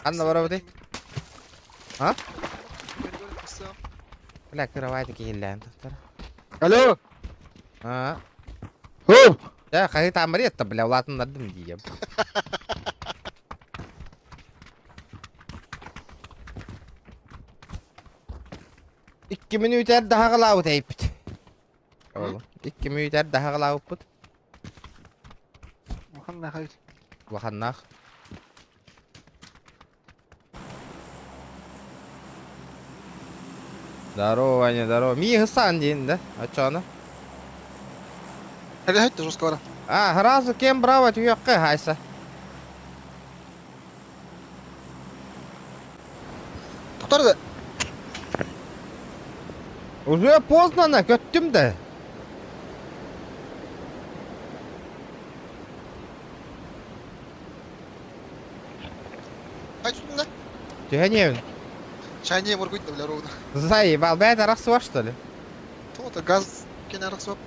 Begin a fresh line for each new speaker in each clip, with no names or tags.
Ханна барабытый? А? Бля, кровать киһиллээн тахтар.
Алло!
А?
Хоп!
Да, хаһыытааммар етта, бля, улаатыннардым дием. Икки мүнүүтэ эрдэ хаҕалаабыт эйпит. Ол, икки мүнүүтэ эрдэ хаҕалаабыппыт.
Улаханнаах эбит.
Улаханнаах. Здорово, Ваня, здорово. Мии сан диин да, оччоно.
Эбэһэт жестко бара.
А, сразу кем браво түһүөххэ хайса.
Тохтор да.
Уже поздно на, көттүм да.
Хай түстүн да.
Түһэниэбин.
Чайнее моргуйт да бля ровно.
Заебал, бэйт арахсыва что ли?
То-то газ кene арахсып.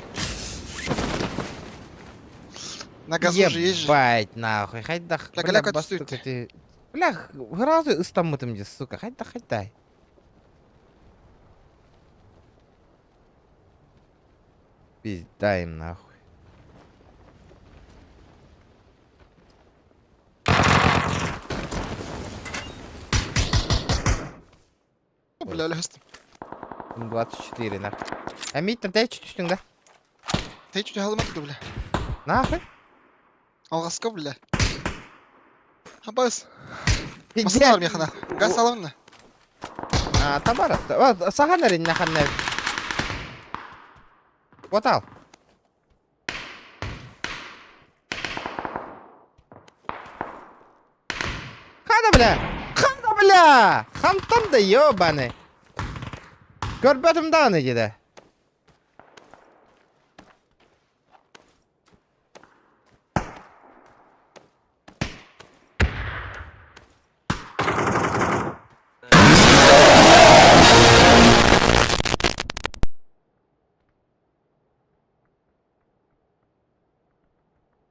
На газу же есть же.
Ебать нахуй, хайдах,
Бля,
бля,
галяка
бастык
түстүт.
эти... Бля, сразу ыстаммытым дии, сука, хайдах хайдай. Пизда им нахуй.
Бля, өлөстүм.
24 нахуй. А миттен тэйчи түстүң да?
Тэйчи түһэ алымат бля.
Нахуй?
Алҕаска бля. Хабас. Масалар механа. Газ саламна.
А, табар. Сахан эрин наханна. Вот ал. Хана бля! Хана бля! Хантан да ёбаный! Көрбөтүм даҕаны диде.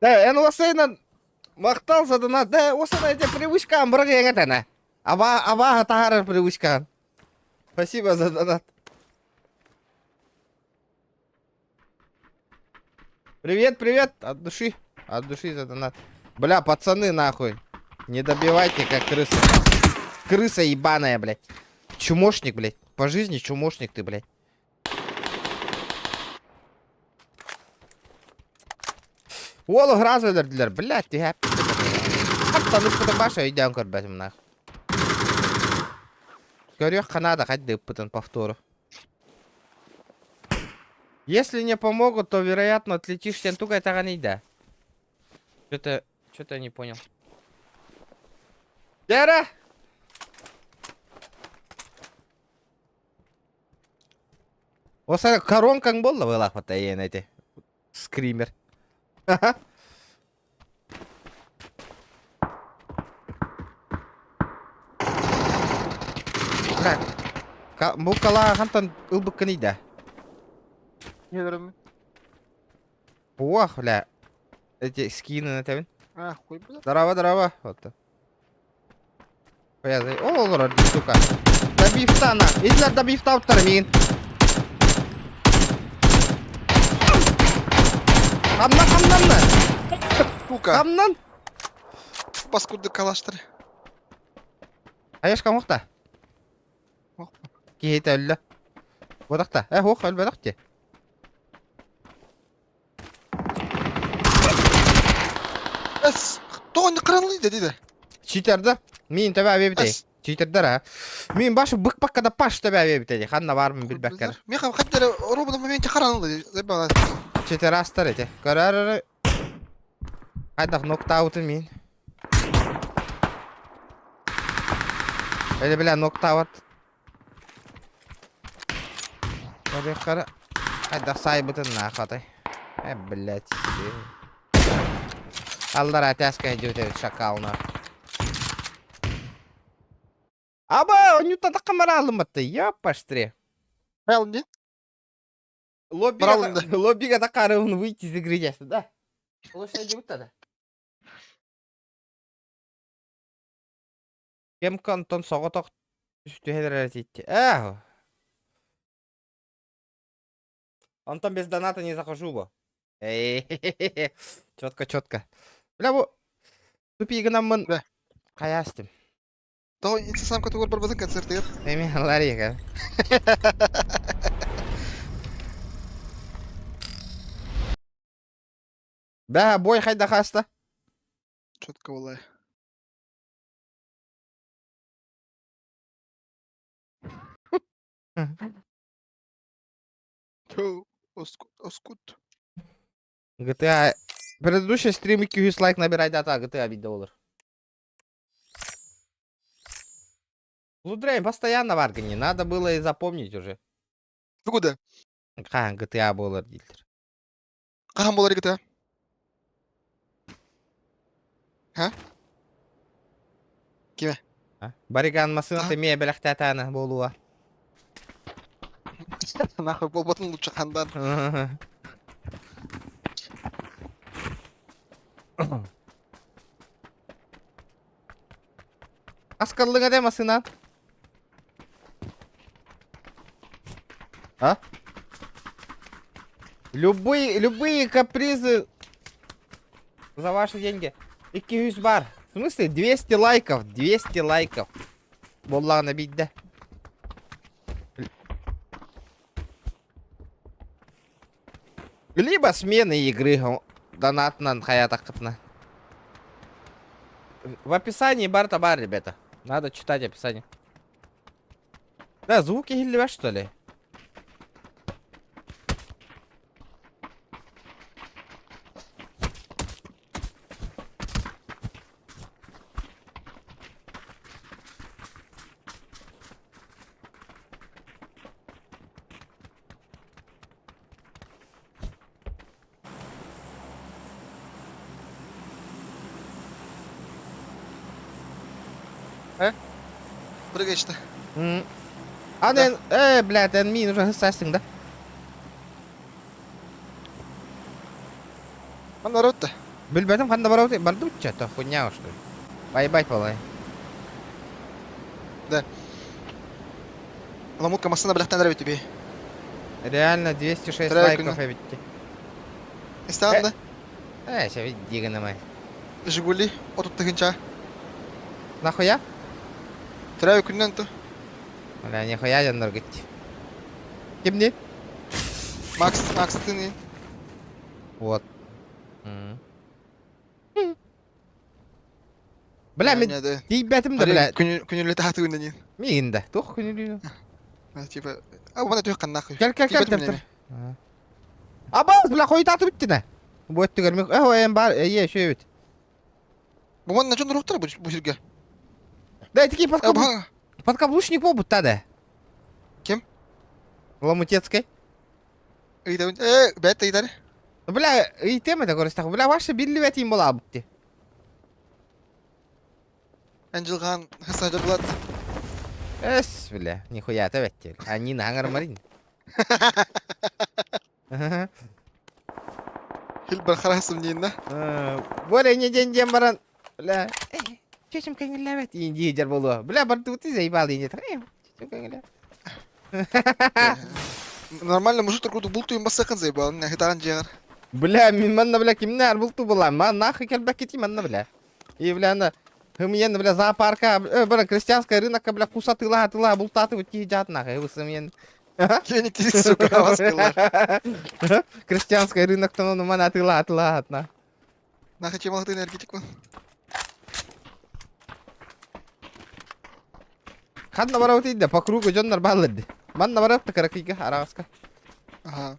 Да, эн осайынан махтал садына, да, осана эти привычкам бырыгы эҥэтэнэ. Аба, аба таһаарар привычкаҕын. Спасибо за донат. Привет, привет, от души. От души за донат. Бля, пацаны, нахуй. Не добивайте, как крыса. Крыса ебаная, блядь. Чумошник, блядь. По жизни чумошник ты, блядь. Уолу сразу өлөрдүлэр, блядь, түһээп. Хаптаныппытын баша өйдөөн көрбөтүм нах. Көрүөх ханаада хайда ыппытын повтору. Если не помогут, то, вероятно, отлетишь сен тугай да. Что-то, что-то я не понял. Дера! Оса коронкаҥ буолла быылаахпата эйиэнэ ити. Скример. Бля, бу калаа хантан ылбыккыный да?
Не көрөммүн.
Ох, бля. Эти скины этэбин.
А, хуй бля.
Здорово, здорово. Вот. Ол олорор дии, сука. Добивтана. Итилэр добивтаабыттар миигин. Хамнан, хамнанна.
Сука.
Хамнан.
Паскудды калаштыр.
Аяшка оҥохта. Киһитэ өллө. Бодахта. Э, ох, өлбөтөх дии.
Эс, тоҕо кыралый деді.
Читерді. Мин төбө абебитей.
Эс.
Читердер а. Мин башы бык-бакка да паш төбө абебитей. Ханна бармын билбэккер.
Меха хаттары робот моменте харанылы. Забала.
Читерастар эти. Көрөр. Хайдах ноктаутын мин. Эли бля ноктаут. Көрүөххэ хайдах саайбытын наахатай. Э, блядь. Аллара тяска идет этот шакал нах. Аба, онюта камаралыматты, ёпаштре.
Правильно?
Лоббига, лоббига такарывын выйти из игры ясно, да? Лучше идут тогда. Кемка онтон соҕотох түһэн эрэр этиитти. Ээ. Онтон без доната не захожу бо. Четко, четко. Бля бу тупи гынаммын
Бля.
хайаастым.
Тоҕо инстасамка тугар барбатын концертыгар?
Эми Ларика. Бля, бой хайда хаста?
Четко буоллай. Ту, оскут, оскут.
GTA Предыдущий стрим 200 лайк набирай дата GTA видео olur. Лудрейн постоянно в Аргане, надо было и запомнить уже.
Тугу да?
Хаһан GTA буолар дииллэр.
Хаһан буолар GTA? Ха? Киме?
Бариган массыыната эмиэ бэлэхтээтаана буолуо.
Нахуй буолбатын лучше хандан.
Аскаллыҥа да массыынан. А? Любые, любые капризы за ваши деньги. 200 бар. В смысле? 200 лайков. 200 лайков. Буоллаҕына биирдэ. Либо смены игры донатынан хайатаххытына. В описании бар табар, ребята. Надо читать описание. Да, звуки иһиллибэт, что ли?
Э? Бырыгачта.
Аны, э, блядь, эн мин уже састың да?
Ханна барабыт да?
Билбэтим ханна барабыт, бардыбыт чё-то, хуйня что ли. Поебать полай.
Да. Ламутка массына бэлэхтэн эрэбит тебе.
Реально 206
Трек
лайков эбитти.
Истэҕин да?
Э, ща дигинамай.
Жигули 30 тыһыынча.
Нахуя?
Төрөөбүт күнүнэн ту.
Бля, нихуя дьонноргут. Кимни?
Макс, Макстыны.
Вот. Бля, мен тиийбэтим да, бля.
Күнүлү таһатыгын дэнин.
Миигин да. Туох күнүлүүнү?
Типа, а уна түх каннах.
Кел, кел, кел, кел. Абаас, бля, хойутааты бүттүнэ. Бу өттүгэр мен, э, эм бар, э, шөбүт.
Бу манна дьон руктар бу бу сиргэ.
Да, такие подкаблучник буолбут да.
Ким?
Ламутецкай.
Ыйтабын. Э, бэт ыйтар.
Бля, ыйтем это көрүстэх. Бля, ваше биллибэтиим буолаабыт.
Энжилхан хасажа булат.
Эс, бля, нихуя это бэттер. Они на марин.
Хилбер харасым диинна.
Более не день дем баран. Бля, чечим кеңилебет инди жер болу. Бля, барды ты заебал инди. Чечим кеңиле.
Нормально мужик курдук бултуйун бассакын заебал. Хытаан жиҕар.
Бля, мин манна, бля, кимнээр булту була. Ма нахуй келбек ити манна, бля. И, бля, на Хымиен, бля, зоопарка, э, бля, крестьянская рынок, бля, куса тыла, тыла, бултаты, вот жат нахуй, высымиен.
Кени кири сука баскылар.
Крестьянская рынок, то ну мана тыла, тыла, атна.
Нахуй чем алты энергетик вон.
Ханна барабыт иде, по кругу дьоннор бааллар Манна барабыт каракыйга, араҕаска.
Ага.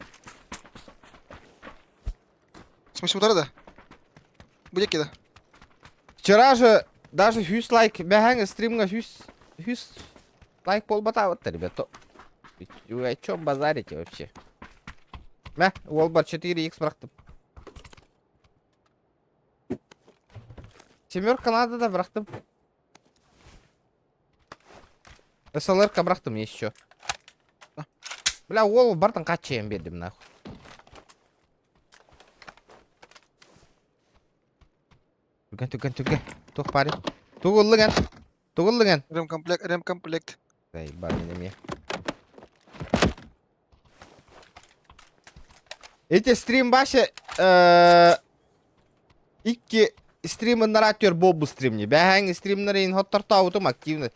В смысле удара да? Будет кида.
Вчера же даже сүүс лайк, бэҕэһээ стримҥа сүүс лайк буолбатаҕа ребята. Вы о чем базарите вообще? Мэ, Уолбар 4х бырахтым. Семерка надо да бырахтым. СЛР-ка бырахтым еще. Бля, уол бартан качаем бердим нахуй. Түгэн, түгэн, түгэн. Туох парень. Тугуллуган. Тугуллуҥан?
Ремкомплект, ремкомплект.
Заебал меня мне. Эти стрим баша икки стримыннара түөр буолбут стримни. Бэһэҥ стримнарын хоттортообутум активно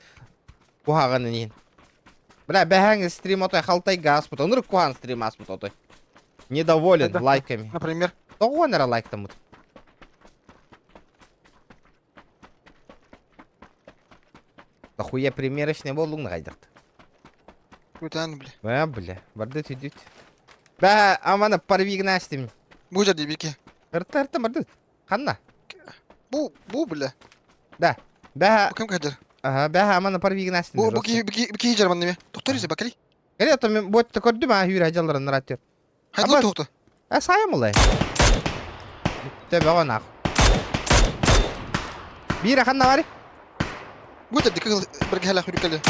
куһаҕанын иһин. Бля, бэһэҥ стрим отой халтай гааспыт. Онур куһаҕан стрим ааспыт отой. Недоволен
Да.
лайками.
Например,
Тоҕуон эрэ лайктаммыт. Дохуя примерочный буоллуҥ да хайдахт.
Кутан, бля.
Бля, бля, барды түдүт. Бә, амана парвигнастим.
Бу жерде бики.
Ырта ырта барды. Ханна?
Бу, бу, бля.
Да. Бә,
Бу кем кадер?
ага, бә, амана парвигнастим.
Бу, бу ки, бики, бики жер манныме. Доктор изе бакали.
Кere то мен бот көрдүм а хүрэ жалларын ратер.
Хайдыл тоқты.
А сайым улай. Төбөҕө нах. Биир ханна бари?
Бу жерде кыл бирге хала хүрүкеле.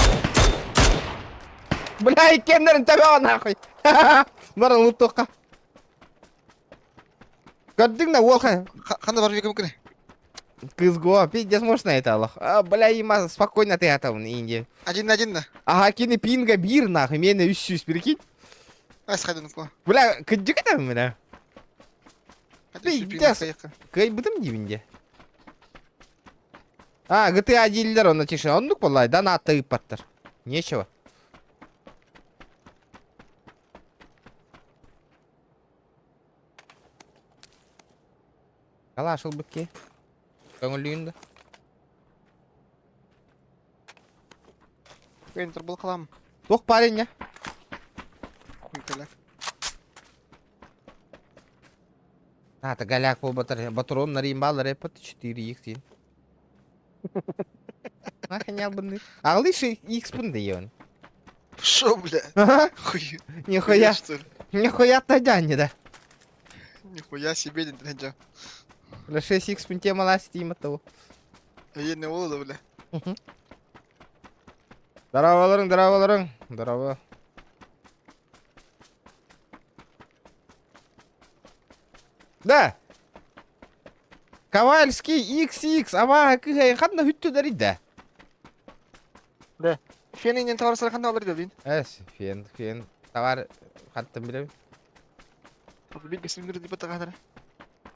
Бля, иккеннерин төбөҕө нахуй. Бары луттуққа. Көрдүң да уол
Ханна бар бики мүмкүн.
Кызго, пиздец можно это Аллах. А, бля, има спокойно ты это Индия.
Один на один да.
Ага, кини пинга бир нахуй, мені үс жүз, прикинь.
Ас хайдан ко.
Бля, кыдьык это бля. Пиздец. Кайбытым дибинде. А, GTA дилер оны тише. Оннук болай, да на тыпаттыр. Нечего. Калаш ылбыкки. Көҥүллүүн да.
Энтер был кылам.
Туох парень я?
Хуй каляк.
Ата голяк бол батар батрон нарим балар эпот 4 х дин. Нахуй бынды. Ағылышы X бынды ен.
Шо, бля? Хуй.
Нихуя.
что ли?
Нихуя тадяне да.
Нихуя себе не тадя.
Бля 6 X пын тема ласти того.
Военный олода, бля.
Здороваларың, здороваларың. Здорово. Да. Ковальский XX, ама кыгай ханна хүттү дарида.
Да. Фенинен товар сарханда алар дедин.
Эс, фен, фен. Товар хаттым билем.
Бит симдир дип атаган.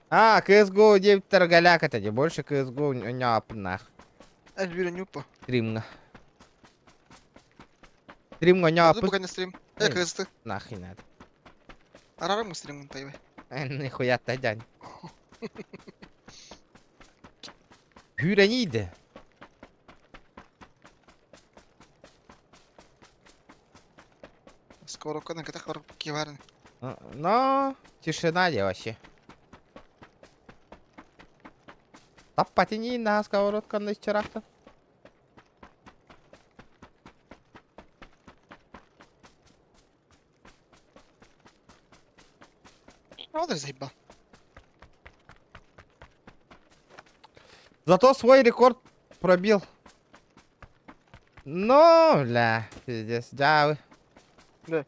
А, CSGO 9 торгаляк это, больше CSGO не апнах.
Әлбир нюпа.
Стримга. Стримга не
Буду пока не стрим. Э, КСТ.
Нахуй надо.
Арарым стрим тайвай.
Нихуя тадянь. Hüreniydi.
Скоро кана ката хор киварн.
Но тишина де вообще. Таппатини на сковородка на вчера-то.
Правда заебал.
Зато свой рекорд пробил. Ну, бля, пиздец, да.
Да.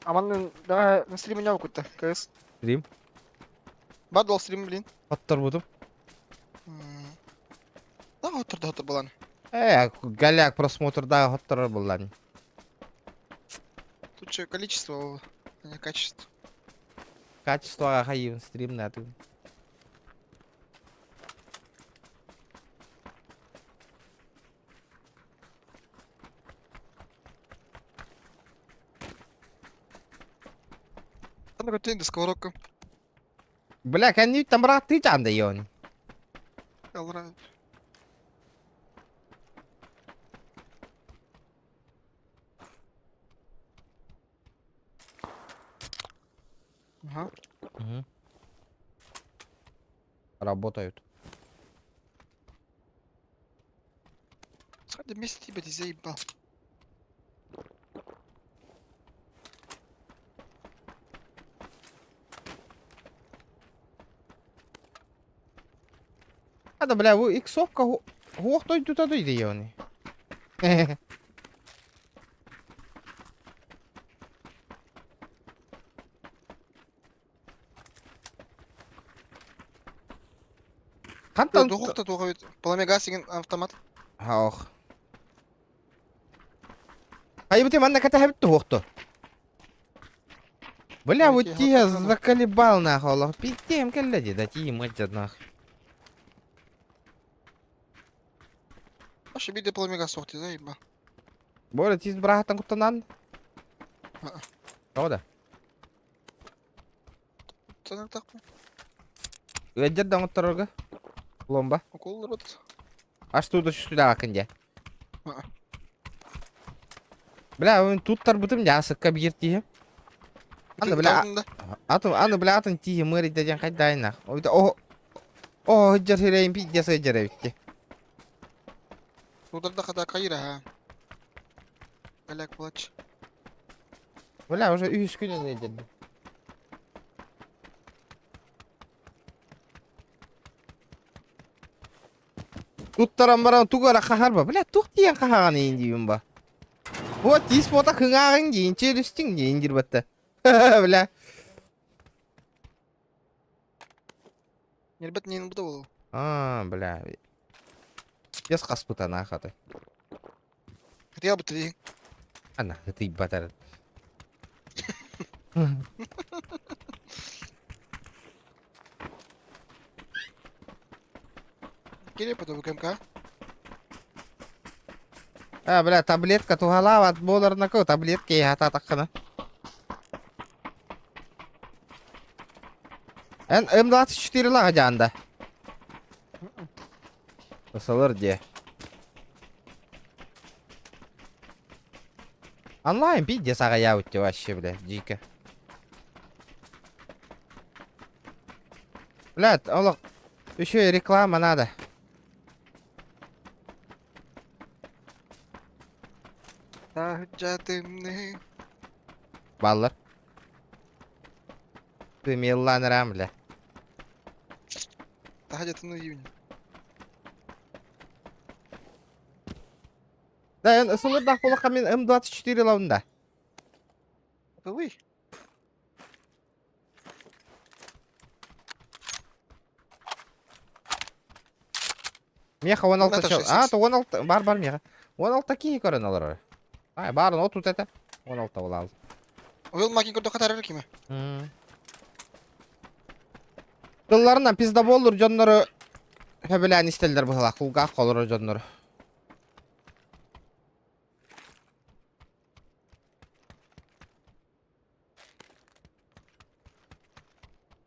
Аман, да, на стриме не какой-то, КС.
Стрим?
Бадл стрим, блин.
Оттор буду.
Да, оттор, да, оттор балан.
Голяк просмотр, да, оттор балан.
Тут что, количество, а не качество.
Качество, ага, стрим на ты.
Там рутин сковородка.
Бля, кәнни там брат ты там даён.
Алра. Ага.
Угу. Работают.
Сходи вместе, ебать, заебал.
А да, бля, вы иксовка Ох, той тут той даён. Хантан
Туохта туох эбит. Пламегас деген автомат.
Ох. Айбыты манна кэтэһэбит туһуохту. Бля, вот я заколебал нахуй, Аллах. Пиздем кэллэ дии, да тиий мать нахуй.
Вообще биир дипломига суох дии, заебал.
Боря, тиз быраһаттан куттанан? Тоҕо да?
Куттанар
Ыалдьар да оҥотторорго? Пломба.
Уколларбыт.
Аж тууда сүстүлээҕаккын дьэ. Бля, мин туттарбытым дьэ асыкка биир тииһим. Аны бля, атын, аны бля атын тииһим ыарыйда диэн хайдаайнах. О, о, сылдьар сирэйим пиздец сылдьар эбитти.
Туттарда хата кайра ха. Галяк плач.
Бля, уже үһүс күнүн ыалдьардым. Туттаран баран тугу эрэ хаһарба. Бля, туох тиийэн хаһаҕан иин диибин ба. Вот тиис буота кыҥааҕыҥ диин, челюстиҥ диин диир батта. Бля.
Нербет нин бута болу.
А, бля. Без хаспыта нахаты.
Хотел бы ты.
Ана, ты батар.
Кире потом КМК.
А, бля, таблетка туһалаабат буоларнаку таблетка иһатаатаххына. Эн М24 лаҕа дьаанда. Ысылыр дии. Онлайн пиздец аҕыйаабыт дии вообще, бля, дико. Блядь, олох, еще и реклама надо.
Таһырдьа
Баллар. Ты меллан рам, бля.
Таһырдьа тымныы
Да, эн ысылырдаах буоллахха мин М24 ылабын да.
Ылый.
Миэхэ 16 чал. А, то 16 бар бар миэхэ. 16 киһи көрөн олорор. Ай, баарын отут этэ. 16 буолаал.
Уйул макин көрдөххө тарар киме?
Тылларынан пиздоболлур дьоннору сөбүлээн истэллэр быһылаах кулгаах холорор дьоннору.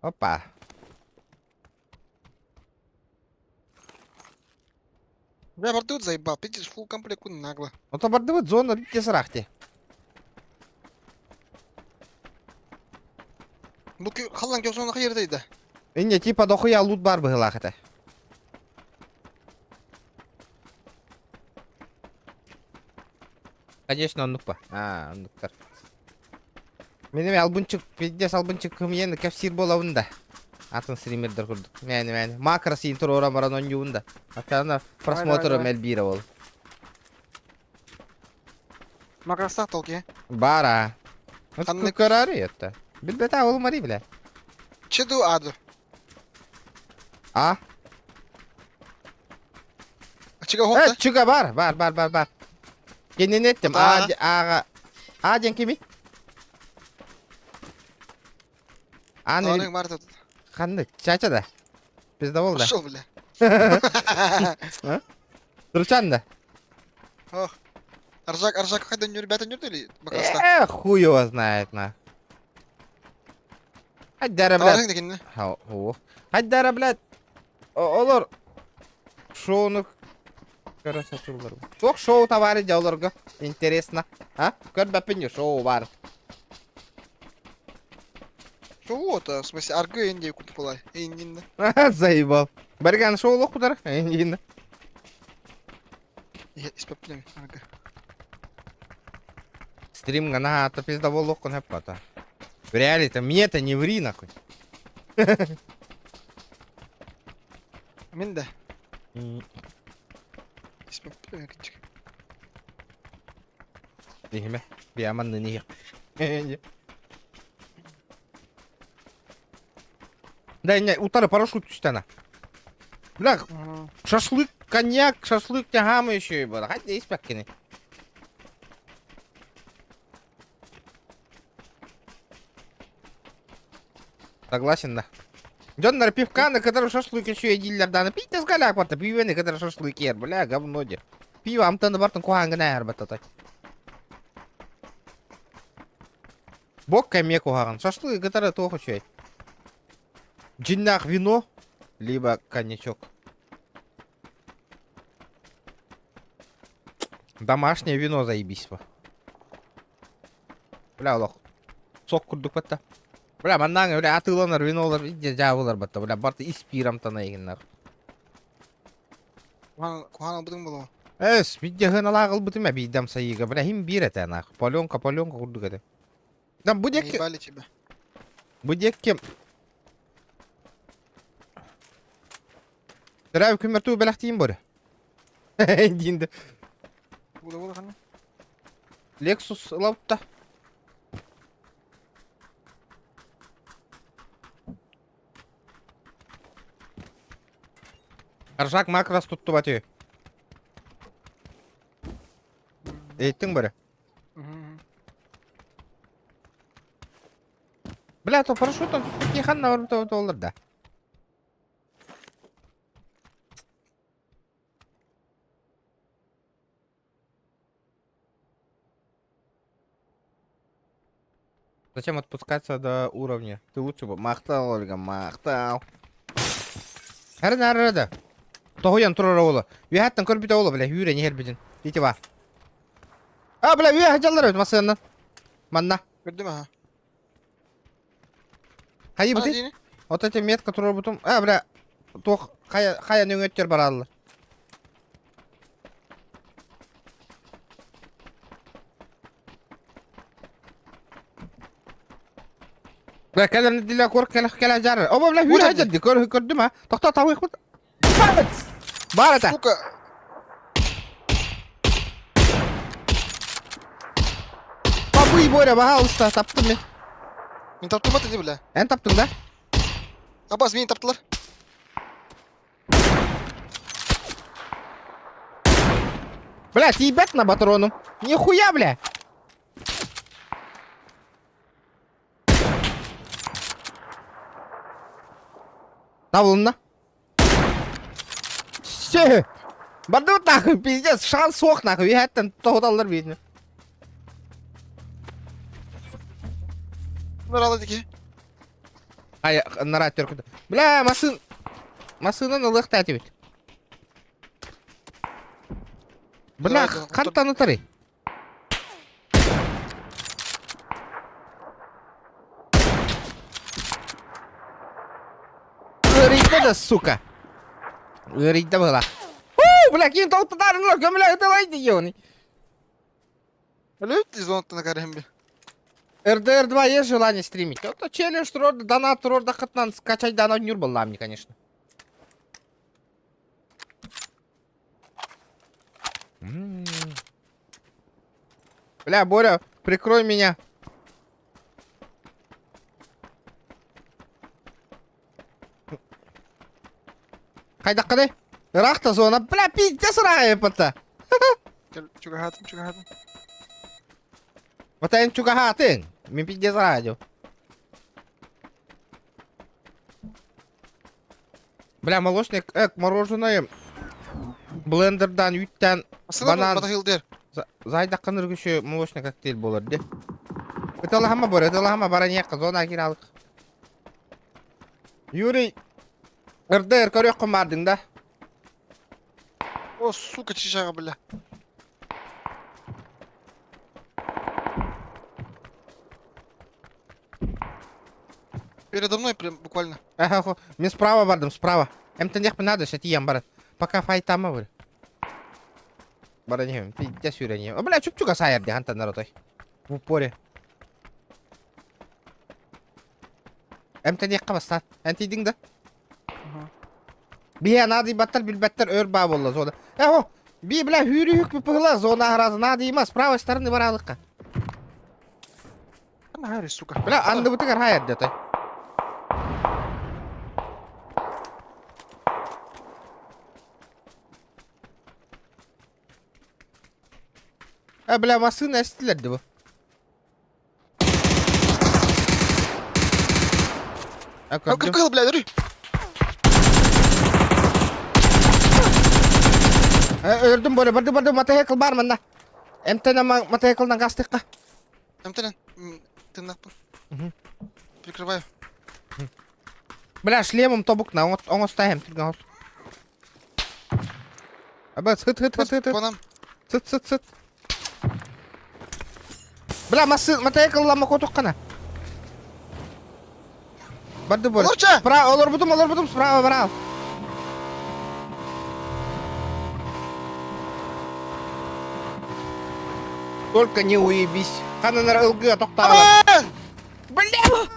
Опа.
Бля, бардыбыт заебал, пиздец, фул комплект нагло.
Ото бардыбыт зона битте сырахти.
Бу халлан кёсона хайырдайда.
Инне типа дохуя лут бар быһылаах этэ. Конечно, оннук па. Аа, оннуктар. Мин эми албынчык, пиздец албынчык кымыйан кэпсиир буолабын да. Атын стримердер курдук. Мэни мэни. Макро сиин туруоран баран оонньуубун да. Аттана просмотрым элбиирэ ол.
Макростах толки.
Бара.
Ханнык?
Көрөөрү это. Билбэтэ ол мари билэ.
Чеду аду.
А?
Чига
Э,
хопта.
чуга бар, бар, бар, бар, бар. Кинини эттим. А, ага. А диэн кими? Аны
Аны бар тут.
ханнык? Чача да. Пиздобол да.
Пошел, бля.
Турчан да.
Ох. Аржак, Аржак хайдан нүр, бәтен нүрдү или Макроста?
Э, хуй его знает, на. Хайдара, блядь.
Таварың дегенне.
Ха, о. Хайдара, блядь. Олор шоуну көрө сатылар. Туох шоу товары дьэ олорго? Интересно. А? Көрбөппүн шоу бар.
Шоу это, в смысле, аргы инди кутупалай. Индинна.
Заебал. Барган шоу лохудар. Индин.
Испэппин аргы.
Стрим на то пиздовол лохкун хэппата. В реале-то мне-то не ври нахуй.
Мин да. Испэппин кичик.
Дихиме. Биаман ныни. Да, не, утары парашют түстәна. Бля, шашлык, коньяк, шашлык тягамы еще и было. Хотя есть паккины. Согласен да. Дьоннор пивканы кытары шашлык еще едиллер даны. Пиздец голяк барта пивени кытары шашлык ер, бля, говно де. Пиво амтаны бартын куһаҕан гына бататай. Бокка эмиэ куһаҕан. Шашлык кытары туох үчүгэй. Дьиннээх вино, либо коньячок. Домашнее вино заебись по. Бля, олох. Сок курдук батта. Бля, маннааҥы, бля, атыыланар винолар идде дьаабылар батта. Бля, барты испиир амтана игиннар.
Куһаҕан куһаҕан ылбытыҥ буолуо.
Эс, бидде хыналаах ылбытым эбийдам сайыыга. Бля, хим биир этэ нах. Паленка, паленка курдук этэ. Да, бу диэки...
Наебали тебя.
Бу диэки... Төрөөбүт күммэр туу бэлэхтиим боря. Диин да.
Була була ханна.
Lexus ылабытта. Аржак макрос туттубат үһү. Эйттиҥ бары. Бля, то парашютом түспүт ханна барбыта олар да. Зачем отпускаться до уровня? Ты лучше бы махтал, Ольга, махтал. Хәрін әрі да. Тоһуйан турар оҕоло. Үөһэттэн көрбүтэ оҕоло, бля, үүрэн иһэрбитин. Ити бар. А, бля, үөһэ дьаллар эбит массыыннан. Манна.
Көрдүм аха.
Хайы бытый? Вот эти метка турарбытым. А, бля, туох хайа хайа нөҥөттөр бараллар. Бля, кэлэр нэдиэлэ куор кэлэх кэлэ дьар. Оба, бля,
Вот
hүүрэ
это.
дьадди көр көрдүм а. Тохто табыйхпыт. Бар это.
Сука!
Бабый, Боря, пожалуйста, таптым мен.
Мин таптым аты бля.
Эн таптың да?
Абас, мени таптылар.
Бля, тиийбэт на патрону. Нихуя, бля. Табылынна. Все. Бардыбыт нахуй, пиздец, шанс суох нахуй. Үһэттэн тоһуталлар биитини.
Нырала дики.
Ай, нара түркүтэ. Бля, масын... Масынан ылыахта этибит. Бля, хантан ытарый? Ыарыйда да, сука. Ыарыйда была. Уу, бля, ким толтутаарынлар көмөлө ытылай диэни.
Өлөт звоноттан карыһым би.
РДР 2 есть желание стримить? Это челлендж род, донат род, хатнан скачать донат нюр был мне, конечно. М. Бля, Боря, прикрой меня. Хайдаххыный? Ыраах зона. Бля, пиздец ыраах эппэтэ.
Чугаһаатым, чугаһаатым.
Вот эн чугаһаатыҥ. Мин пиздец радио. Бля, молочный эк, мороженое блендердан, үүттэн
Банан.
Банан. Зайдаххын үргүшү молочный коктейль буолар дии. Ыталаһама бар, ыталаһама бараньяққа зона киралык. Юрий, РДР көрүөххүн баардыҥ да?
О, сука, чичаға, бля. Передо мной прям буквально.
Ага, мин справа бардым, справа. Эмтэниэхпин наада, сэтийэн баран. Пока файтама бар. Баран иһэм, пиздец сүүрэн иһэм. Бля, чуп-чугас аайар дии, хантан наротой. В упоре. Эмтэниэххэ бастаан. Эн тиийдиҥ да? Биһиэ наадыйбаттар, билбэттэр өр баа буолла зона. Э, би, бля, хүүрүһүк пыһыла зона арааза наадыйма, с правой стороны бараалыкка.
Хари, сука.
Бля, анныбытыгар хайар дете. Э, бля, массыына эстилэр дии бу. А, көрдүм.
Кыл, бля, өрүй.
Өлдүм боле, барды барды мотоцикл бар манна. МТН мотоциклдан гастыкка.
МТН, тыннакпын. Прикрываю.
Бля, шлемом тобукна, оңостайым түргөн хос. Аба, сыт, сыт, сыт, сыт.
Понам.
Сыт, сыт, сыт. Бля, массы, мотоцикллама котуккана. Барды бол.
Олорча!
Справа, олорбутум, олорбутум, справа, брал. Только не уебись. Хананар ылгы тоқтағала. Бля!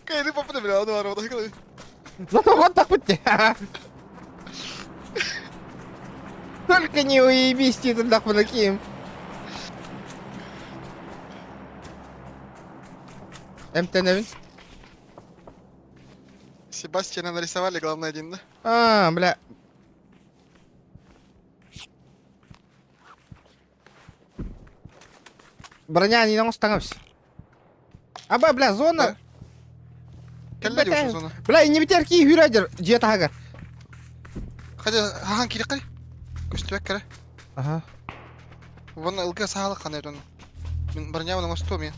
Кайны попыта, бля, оны бар, оны
Зато вот так вот. Только не уебись, ты туда ким. МТН.
Себастьяна нарисовали, главное, один, да?
А, бля. Броня не останався. Аба, бля, зона.
Кэллэ диэн зона.
Бля, не битер ки хүрәдер, дьиэ таһыгар.
Хотя, хахан кириққай. Көстүбэк кэрэ.
Ага.
Вон ылга саалык ханай дон. Мин бронябын оҥостуом мен.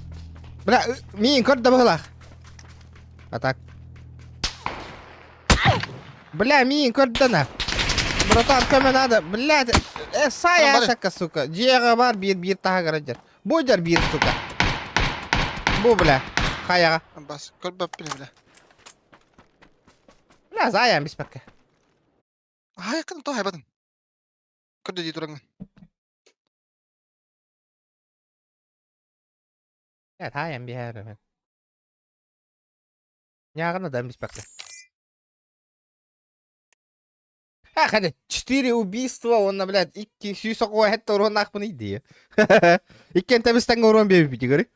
Бля, миин көр да быһылаах. А так. Бля, миин көрдө Братан, көмө надо. Бля, сая ашакка, сука. Дьиэҕэ бар биир биир таһыгар дьэр. Бу дьэр биир, сука. Бу, бля, хайаҕа.
Бас, көрбөппүн, бля.
Бля, заян биспэккэ.
Хайкын то хайбатын. Көрдө дии тураҥын.
Бля, таайан биһээр. Ньааҕына да биспэккэ. А, хотя 4 убийства, он, блядь, икки сүүс оҕо уруоннаахпын идея. Иккен тэбистэн уруон биэбиппит игорь.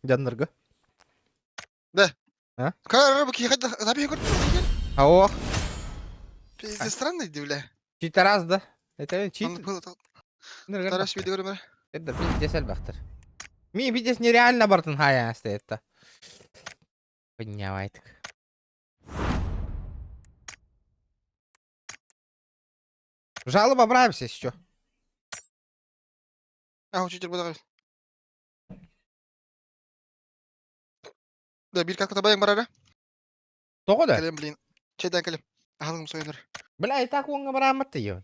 Дьоннорго.
Да. Кар бу киһи таби көрдө.
А ох,
Пиздец странный дии, бля.
чит раз да. Это чит.
Тарас видео көрөмөр.
Это пиздец элбэхтэр. Ми пиздец нереально бартын хаян это. Поднявайтык. Жалоба брався еще.
А, учитель буду. Да, бир как табайың барара.
Тоҕо да?
Кэлем, блин. Чайдан кэлем. Аһылыгым сойнор.
Бля, и так уоҥҥа барааммат ее.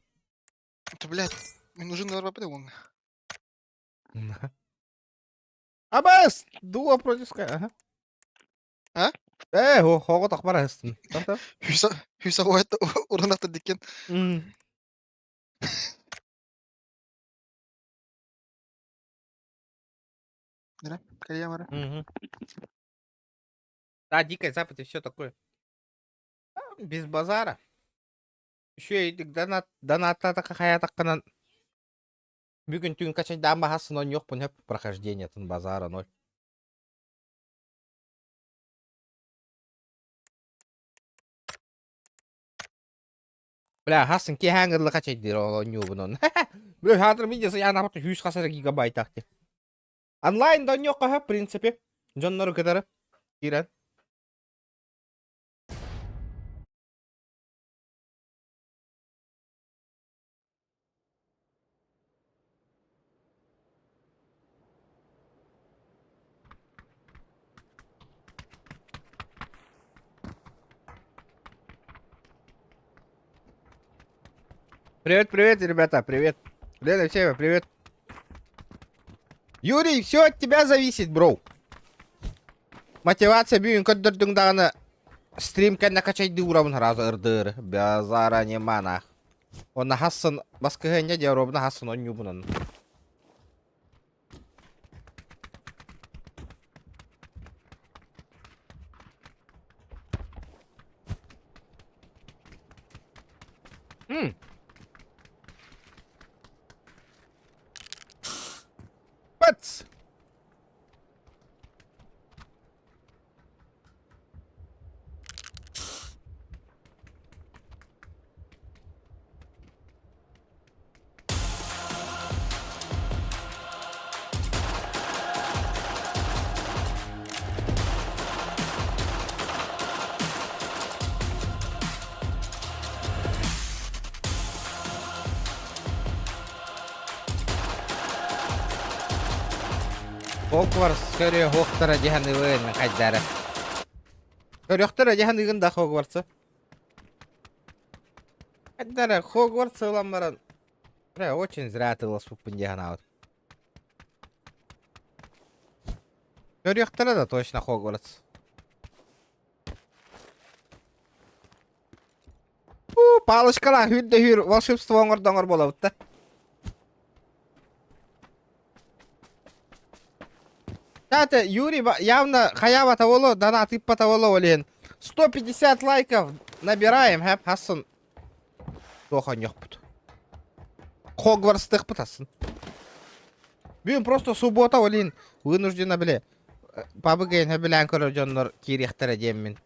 Это, блядь, мне нужен барбапы уоҥҥа.
Абас! Дуо против ска. Ага.
А?
Э, хоҕо тахбар астын. Там
Хүсэ хүсэ уайт урунахта диккен. Кэлем ара.
Да, Дикий Запад и все такое. А, без базара. Еще и донат доната хайатакканан бүгүн түүн качайдаан баһасын он ёхпун хөп прохождение тын базара ноль. Бля, хасын киһээҥ качайдыр ол онньуубун. Бля, хатыр видеосы я набат 100 хасар гигабайт ахти. Онлайн да онньуохха в принципе. Дьоннору кытары. Киирэн. Привет, привет, ребята, привет. Лена Всева, привет. Юрий, все от тебя зависит, бро. Мотивация бүгүн көрдөрдүҥ даҕаны стрим кэннэ качайды урабын сразу ырдыр. Базара не манах. Онна хассын баскыһыанньа диаробна хассын онньуубунан. Пац! Хогвартс көрүөхтэрэ дии саныыбын хайдары. Көрүөхтэрэ дии саныыгын да Хогвартсы. Хайдары Хогвартс ылан баран Бля, очень зря атыыласпыппын дии санаабытым. Көрүөхтэрэ да точно Хогвартс. У, палочкалаах үүр да үүр волшебство оҥордоҥор буолабыт да. Кстати, Юрий явно хаява того донат ыппата боло ол 150 лайков набираем, хэп хассын туох онньохпут. Хогвартстыхпыт асын. Бүгүн просто суббота олин вынуждена биле пабыгын хэбилээн көрөр дьоннор киириэхтэрэ диэммин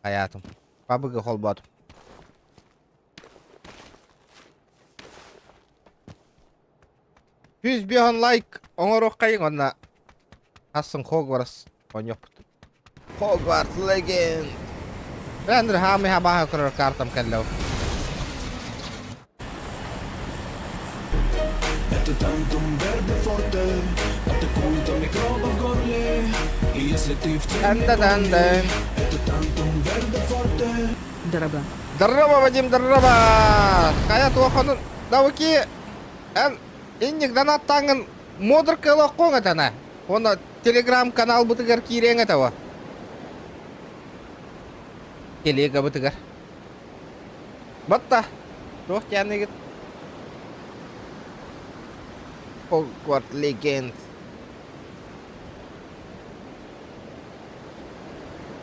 хайаатым. Пабыгы холбоотум. Жүз биһон лайк оҥоруоххайыҥ онно Хассын Хогвартс оонньуохпут. Хогвартс Legend. Рендер хаамый хабааһы көрөр картам кэллэ.
Это тантум верде форте Атакует микробов в горле И если ты в теме
Дан-да-дан-дан.
Это тантум верде форте
Дороба.
Здорово, Вадим, здорово! Хайа туохонун Давыки эн инник донаттааҥҥын модер кыалаххуоҥ этэнэ. Уонна телеграм-каналбытыгар киириэҥ этэ во. Телегабытыгар. Батта. Туох диэныгыт? Хогварт Legends.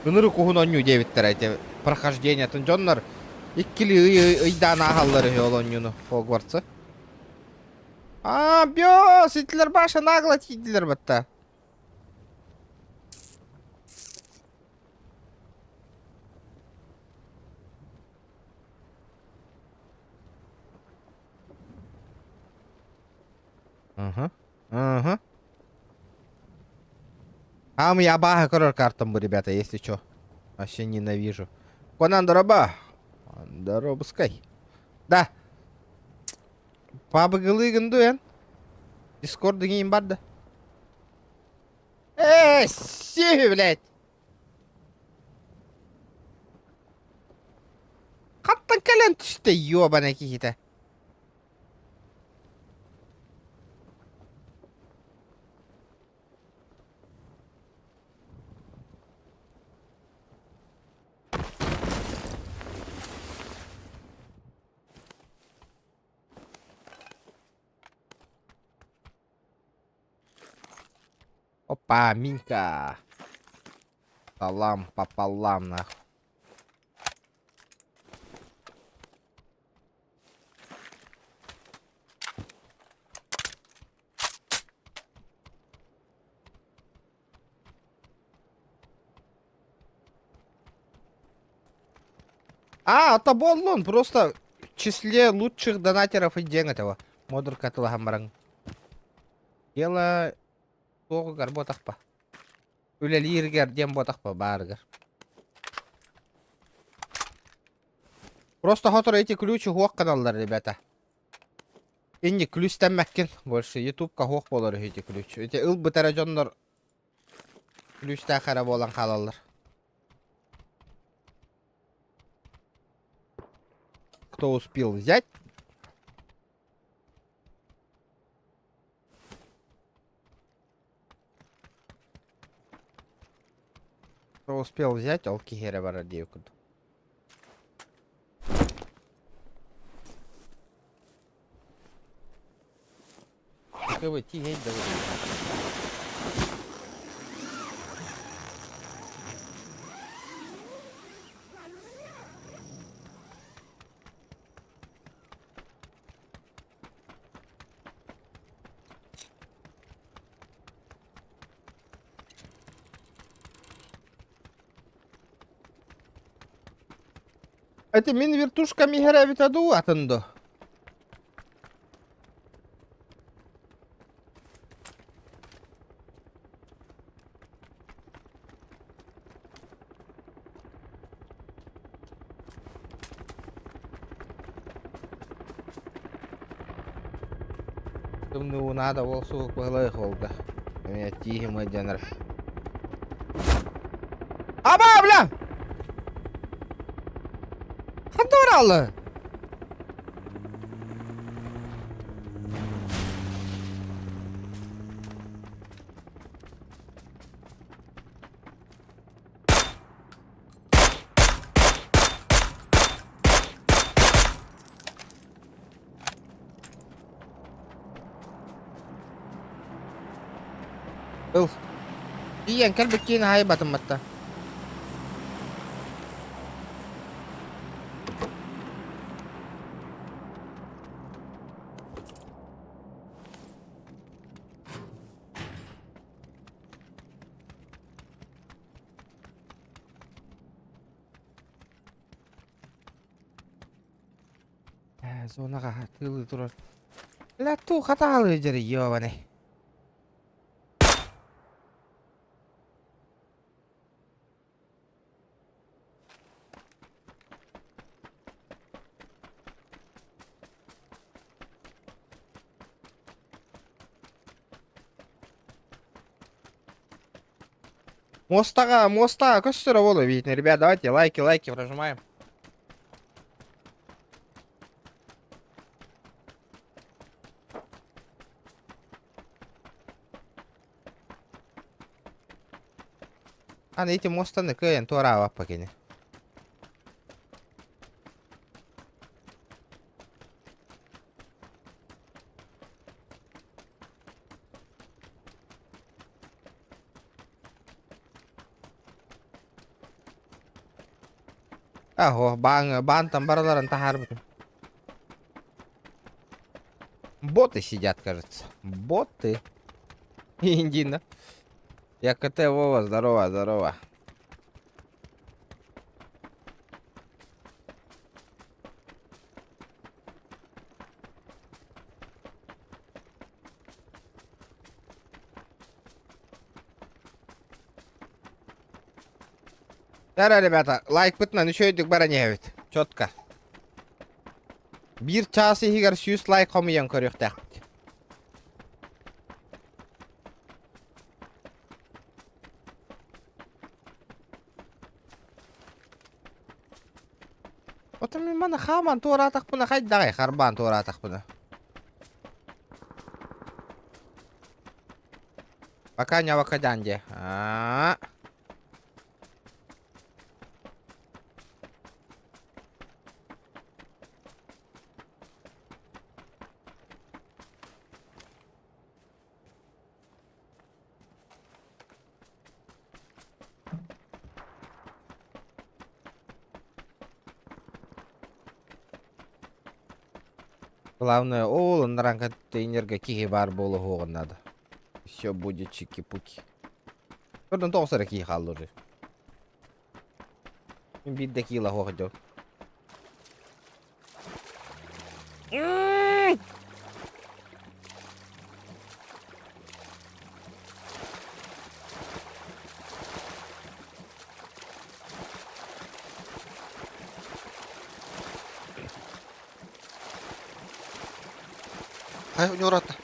Ынырык уһун оонньуу диэбиттэрэ ити прохождениетын дьоннор иккилии ый ыйдаан ааһаллар үһү ол оонньууну Хогвартсы. А, бёс, итилэр баша нагло тиийдилэр батта. Ага. Ага. Ам я абааһы көрөр картам бу, ребята, если чё. Вообще ненавижу. Конан дороба. Доробускай. Да. Пабыгылыгын ду эн? Дискорд дигин бар да. Эй, сиһи, блядь! Хаттан кэлэн түстэ, ёбана киһитэ. Опа, Минька. Салам пополам, нахуй. А, это Боллун, просто в числе лучших донатеров и день этого. Модур катылаһан баран. Дело туоҕугар буотахпа. Үлэлииргэр диэн буотахпа баарыгар. Просто хотору эти ключи хуох каналлар, ребята. Инни ключтэммэккин больше ютубка хуох буолар үһү ити ключ. Ити ылбыт эрэ дьоннор ключтээх эрэ буолан хаалаллар. Кто успел взять? Кто успел взять, ол киһи эрэ барар диэбит курдук. Кыбы тиһэй да Это мин вертушкам иһэр эбитэ дуу атын дуу? Тымныы наада ол суох быһылаах уолга. Эмиэ тииһим ыалдьанар. Аба, бля! Ханна барааллы? Ыл. Тиийэн кэлбиккиин аһай батымматта. Э, зонаҕа тыылыы турар. Ла туу хатаалыы дьэри ёбаный. Мостаға, мостаға көстөрө болу видно. Ребят, давайте лайки, лайки прожимаем. Аны ити муостаны кыайан туораабаппа кини. Аһо, баан, баантан барыларын таһаарбытым. Боты сидят, кажется. Боты. Индина. Я КТ Вова, здорово, здорово. Дара, ребята, лайкпытынан үчүгэйдик баран иһэбит. Четко. Биир чаас иһигэр сүүс лайк хомуйан көрүөхтээхпит. Отон мин маны хааман туораатахпына хайдаҕай харбаан туораатахпына. Пока не авокадян дии. Аа. Главное, ол ыныран контейнерге киһи баар буолуоҕун надо. Все будет чики-пуки. Көрдөн тоҕус эрэ киһи хаалла уже. Мин биир да киила суох дьон.
Хай, у него рата.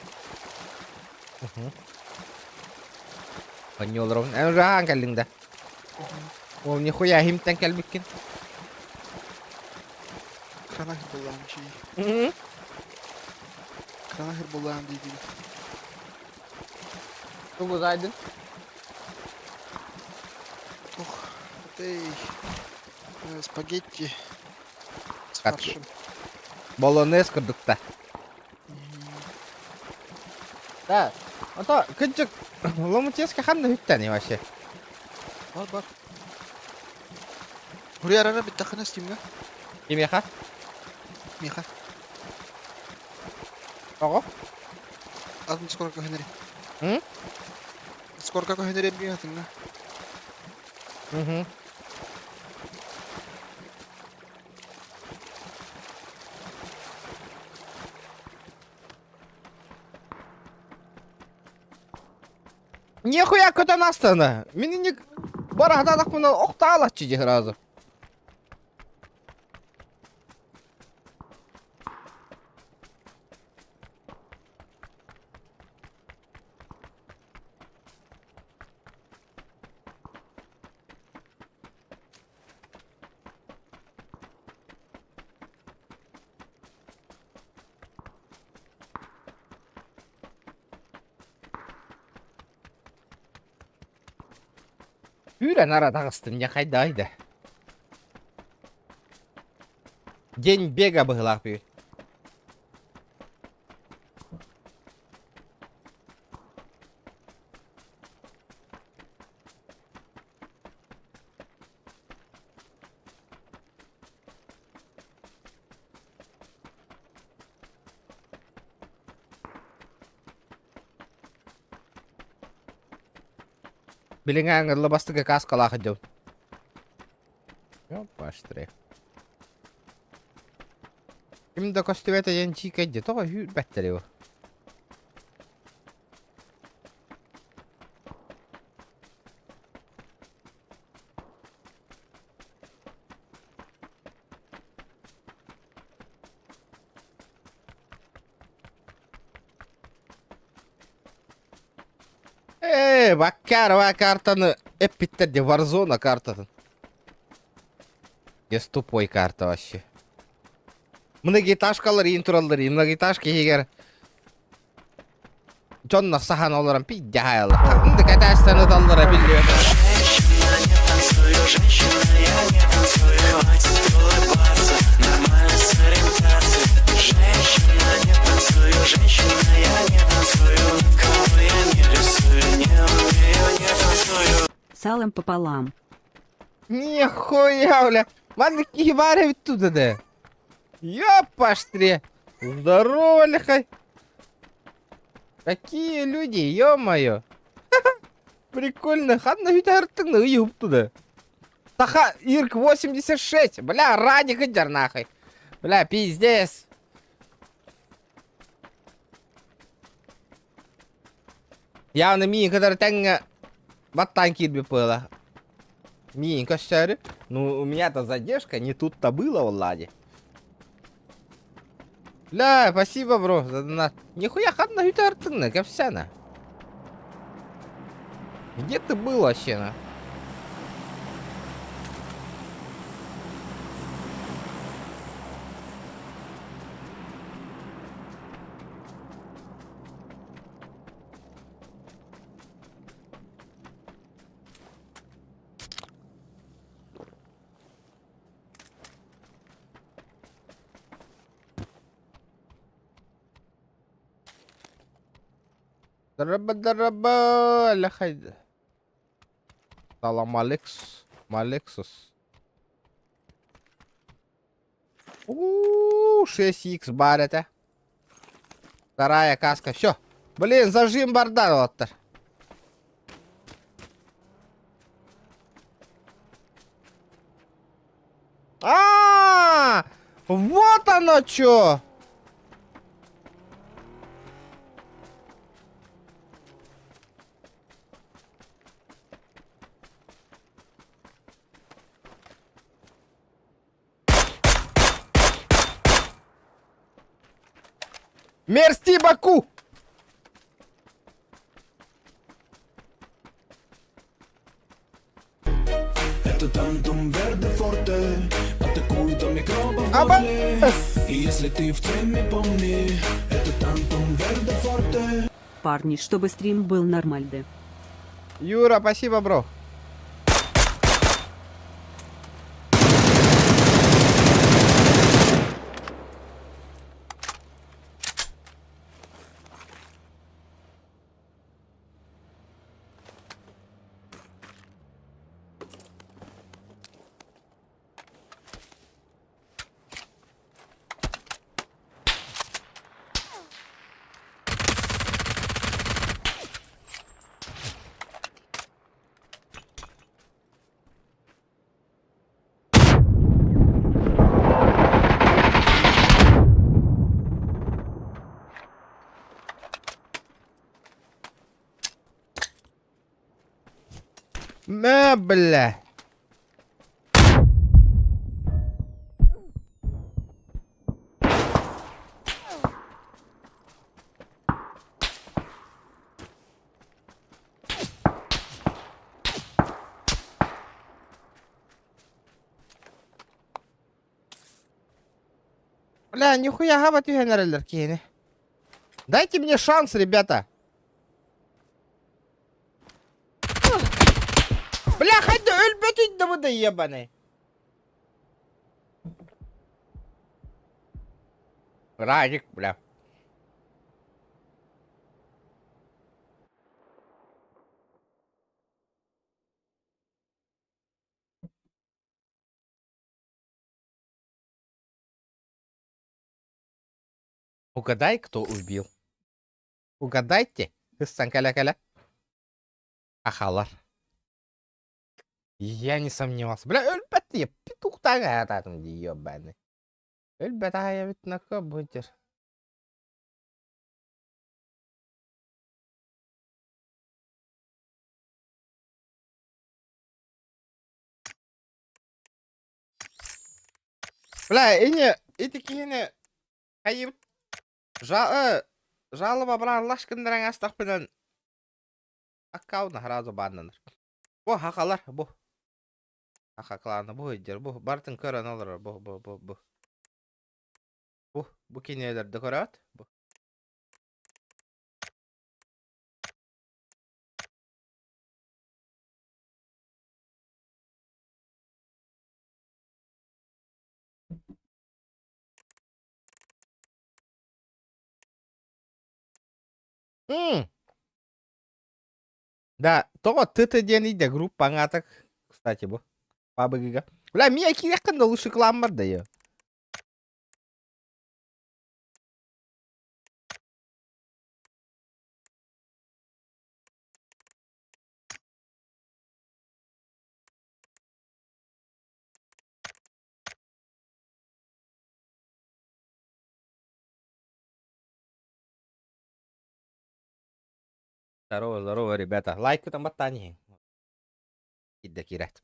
Онньуолоробун. Эн уже аһаан кэллиҥ да? Ол нихуя иһимтэн кэлбиккин.
Кранахер буллаам дии. Кранахер буллаам дии дии.
Тугу зайдын?
Тух, тэй, спагетти с
Как?
фаршем.
Болонез курдукта. Да. Ото кыдьык ломутеска ханна хүттәни вообще.
Бар бар. Хуруйарара бүттэххинэ Стимҥа.
Кимиэхэ?
Миэхэ.
Тоҕо?
Атын скорка көһүнэри.
М?
Скорка көһүнэри эмиэ атыҥҥа.
Угу. Нихуя көтөн астана. Мин не барахтаатахпына охтаалаччы дии сразу. Сүүрэн ара таҕыстым дьэ хайдаҕай да. День бега быһыылаах бүгүн. Билиҥҥи ыҥырла бастакы кааскалаах дьон. Ёпаштре. Ким да көстүбэтэ диэн чиикэйдэ тоҕо үүрбэттэр его. Ээ, баккар картаны эппиттэр де Warzone картатын. Без тупой карта вообще. Многоэтажкалар иин тураллар, многоэтажка иһигэр дьонно саһан олорон пиздяһаялар. Ынды кэтээстэн ыталлара биллибэт.
Салом пополам.
Нихуя, бля. Маннык киһи баар эбит туда да. Ёпаштре. Здорово, лихай. Какие люди, ё-моё. Прикольно. Ханна үтәртің ыйып туда. Таха Ирк 86. Бля, Радик идер нахуй. Бля, пиздец. Явно миин кытары тэҥҥэ баттаан киирбит быһыылаах. Миин көстөөрү. Ну, у меня-то задержка не тут-то было, Влади. Бля, спасибо, бро, за донат. Нихуя ханна үтәртиҥ кэпсээнэ. Где ты был вообще, на? Дараба-дараба, ляхай. Салам Алекс. Малексус. У 6х бар это. Вторая каска. Все. Блин, зажим барда оттар. А, вот оно чё! Мерсти Баку!
Это Тантум Верде Форте Атакует микробов в горле И если ты в теме, помни Это Тантум Верде Форте
Парни, чтобы стрим был нормальный.
Юра, спасибо, бро. Мэ, бля. Бля, нихуя хаба түһэн эрэллэр киһини. Дайте мне шанс, ребята. Бля, хайда өлбөтүй да бу да ебаный. Радик, бля. Угадай, кто убил. Угадайте. Кыссан кэля-кэля. Ахалар. Я не сомневался. Бля, өлбөт я петухтаҕа аатаатым дии ебаный. Өлбөт аайабыт нака будер. Бля, ини ити киһини хайыбыт жа жалоба бырааллаш гыннаран астахпынан аккаунт сразу баннанар. Бу хахалар бу. Хаха клана бу ыйдыр бу бартын көрөн олорор бу бу бу бу. Бу бу кинилерди көрөт бу. М. Да, тоҕо ТТ диэн иде группа аҥаатак, кстати, бу. Пабыгыга. Бля, мия киирэххин да лучше кламмар да я. Здорово, здорово, ребята. Лайкытан баттаан иһиҥ. Киирдэ киирээт.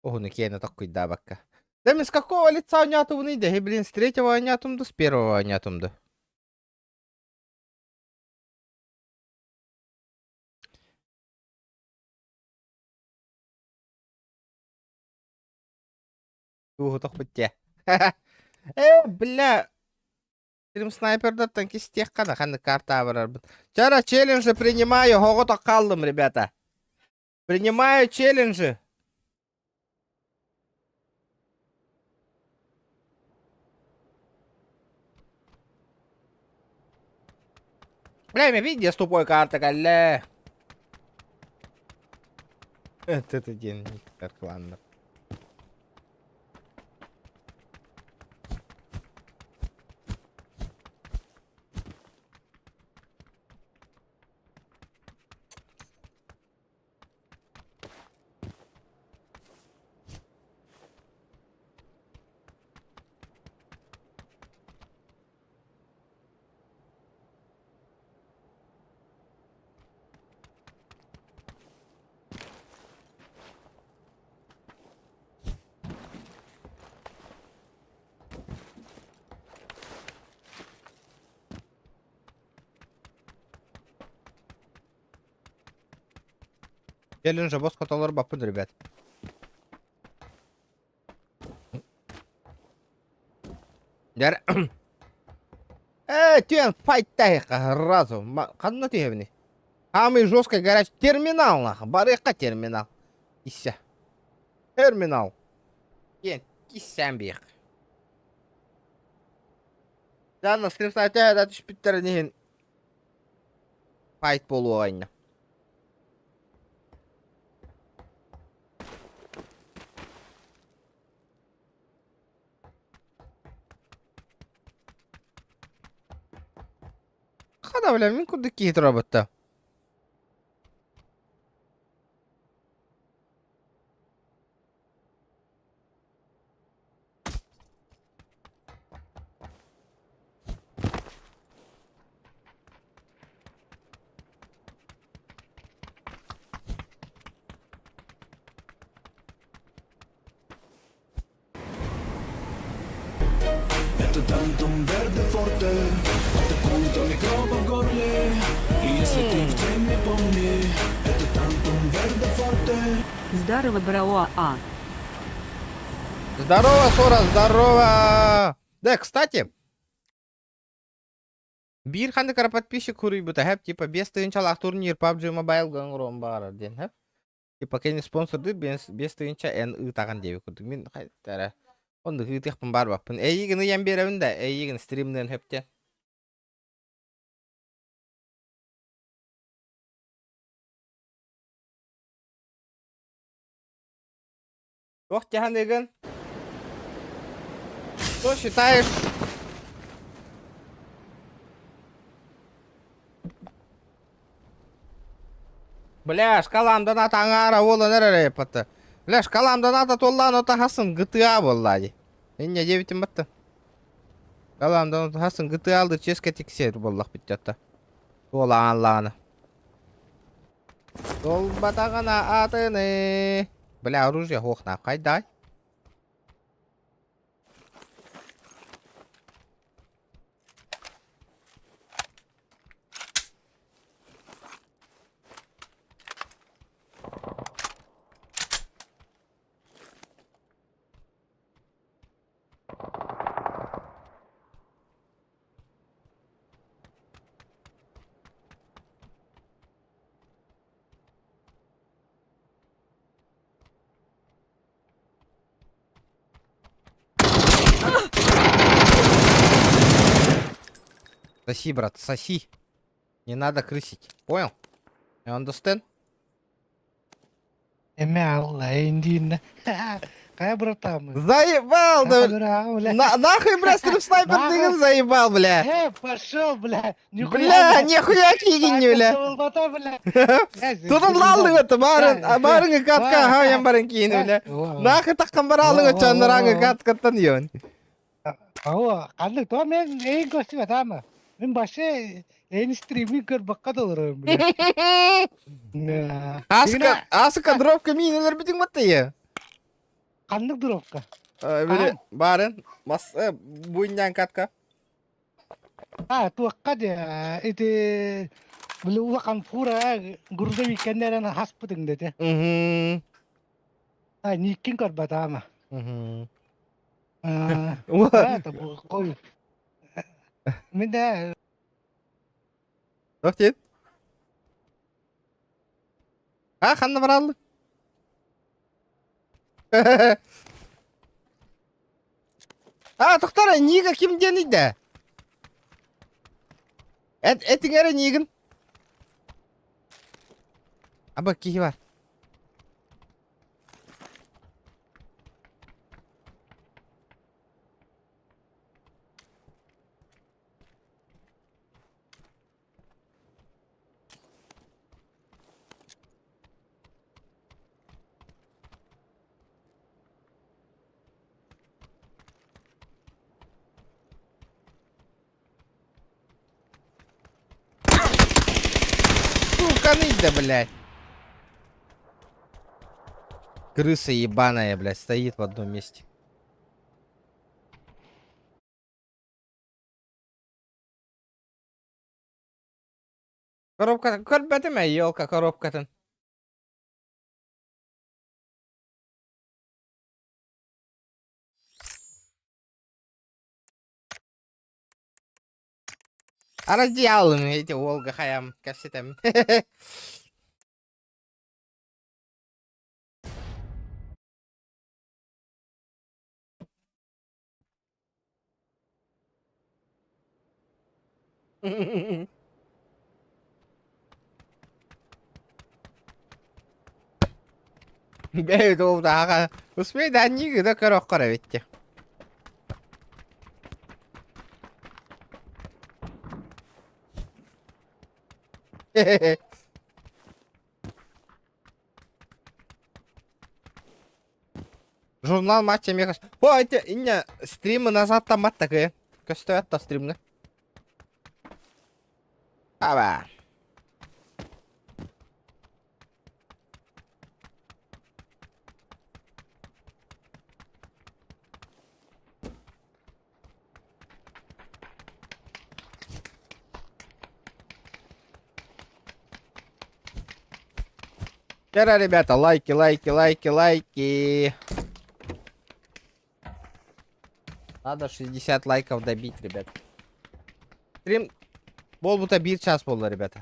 Уһуну киэнэ токкуйдаабакка. Да с какого лица онньоотубунуй да? Блин, с третьего онньоотум да, с первого онньоотум да. Тугу тохпут Э, бля, Стрим снайпердартан кистиэххэ ханнык карта барарбыт. Чара челленджи принимаю, оҕото хааллым, ребята. Принимаю челленджи. Бля, видео с тупой карта, калле. Это день, ладно. Челлендж босс толорбаппын, ребят. Дэр... Э, түөн файттайха сразу. Ханна түһэбини? Самый жесткий горячий терминал, нахуй. Барыахха терминал. Исся. Терминал. Диэн киссээн биэх. Дьаанна скрипсайтаа да түспүттэрин иһин файт буолуоҕа иннэ. Хада бля, мин курдук киһи турабытта.
Это тантум верде форте Атакует микробы в горле И если ты в теме, помни Это тантум верде форте
Здорово, бро, а.
Здорово, Сора, здорово! Да, кстати, биир ханнык эрэ подписчик суруйбута, хэп, типа, 5000-лаах турнир PUBG Mobile оҥоруон баҕарар диэн, хэп. Типа кини спонсордыыр 5000 эн ыытаҕын диэбит курдук. Мин эрэ оннук ыытыахпын баарбаппын. Эйигин ыйан биэрэбин да, эйигин стримныан сөптө. Туох дьаһаныыгын? Что считаешь? Бля, шкалам доната аҥаара буолан эрэр эппатта. Бля, шкалам доната туоллаан ота хасын гытыа буолла дии. Инньэ диэбитим батта. Шкалам доната хасын гытыалды ческэ тиксиэр буоллах бүттэтта. Туолаан лаана. Туолбатаҕына атыны. Бля, оружие суох хайдай. Соси, брат, соси. Не надо крысить. Понял? You understand?
Эмэ алла эйиндииннэ. Хайа братамы?
Заебал, да.
бля.
На, нахуй, бля, стрип снайпер
Нахуй.
ты заебал, бля.
Э, пошел, бля.
Бля, нихуя кигин, бля.
бля. бля.
Тутун лаллың это, барын, барыңы катка, хаян барын киин, бля. Нахуй таккан баралың чаныраңы каткаттан йон.
Ау, ханнык то мен эйин көстүбэт ама. Мен башы эйин стриминг көр бакка долором, бля.
Асыка, асыка дропка минелер битин батты.
Ханнык дропка.
Били, барын, бас, буйнян катка.
А, туакка де, ити били улахан фура грузовик кеннерен хаспытың дети.
Угу.
А, никкин көрбөт ама.
Угу.
А, это кой. Мен де
Туох диэн? А, ханна бараллы? А, тохтор, Нига ким диэний да? Эт, этиҥ эрэ Нигин. Аба киһи бар. Сука, да, блядь. Крыса ебаная, блядь, стоит в одном месте. Коробка, көрбөтүм ээ, елка коробкатын. Араздьялым эти Волга хаям кэпсэтем. Бэйт ол даҕа успей да да көрөххөр эбитти. Журнал матча меха. О, эти инне стримы назад там мат такие. Көстөт та стримны. Аба. Вчера, ребята, лайки, лайки, лайки, лайки. Надо 60 лайков добить, ребят. Стрим буолбута биир чаас буолла, ребята.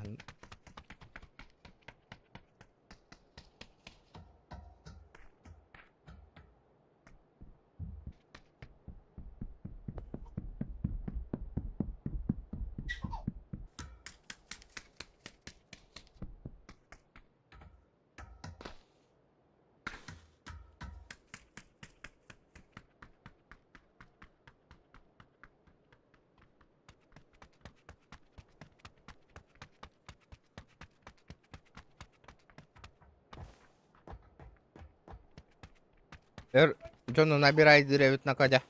Өр дьону набирайдыыр эбит Накадя.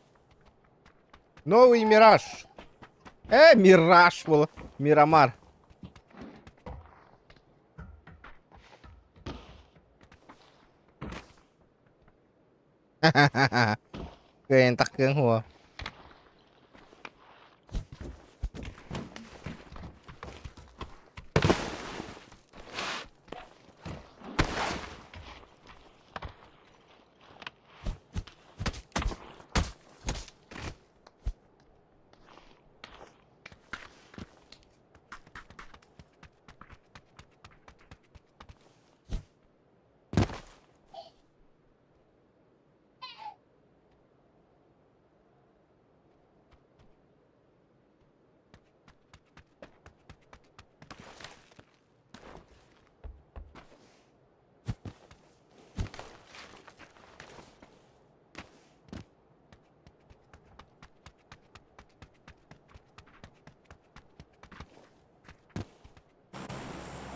Новый Мираж. Э, Мираж буола. Мирамар. Кыайан таххыаҥ хуо.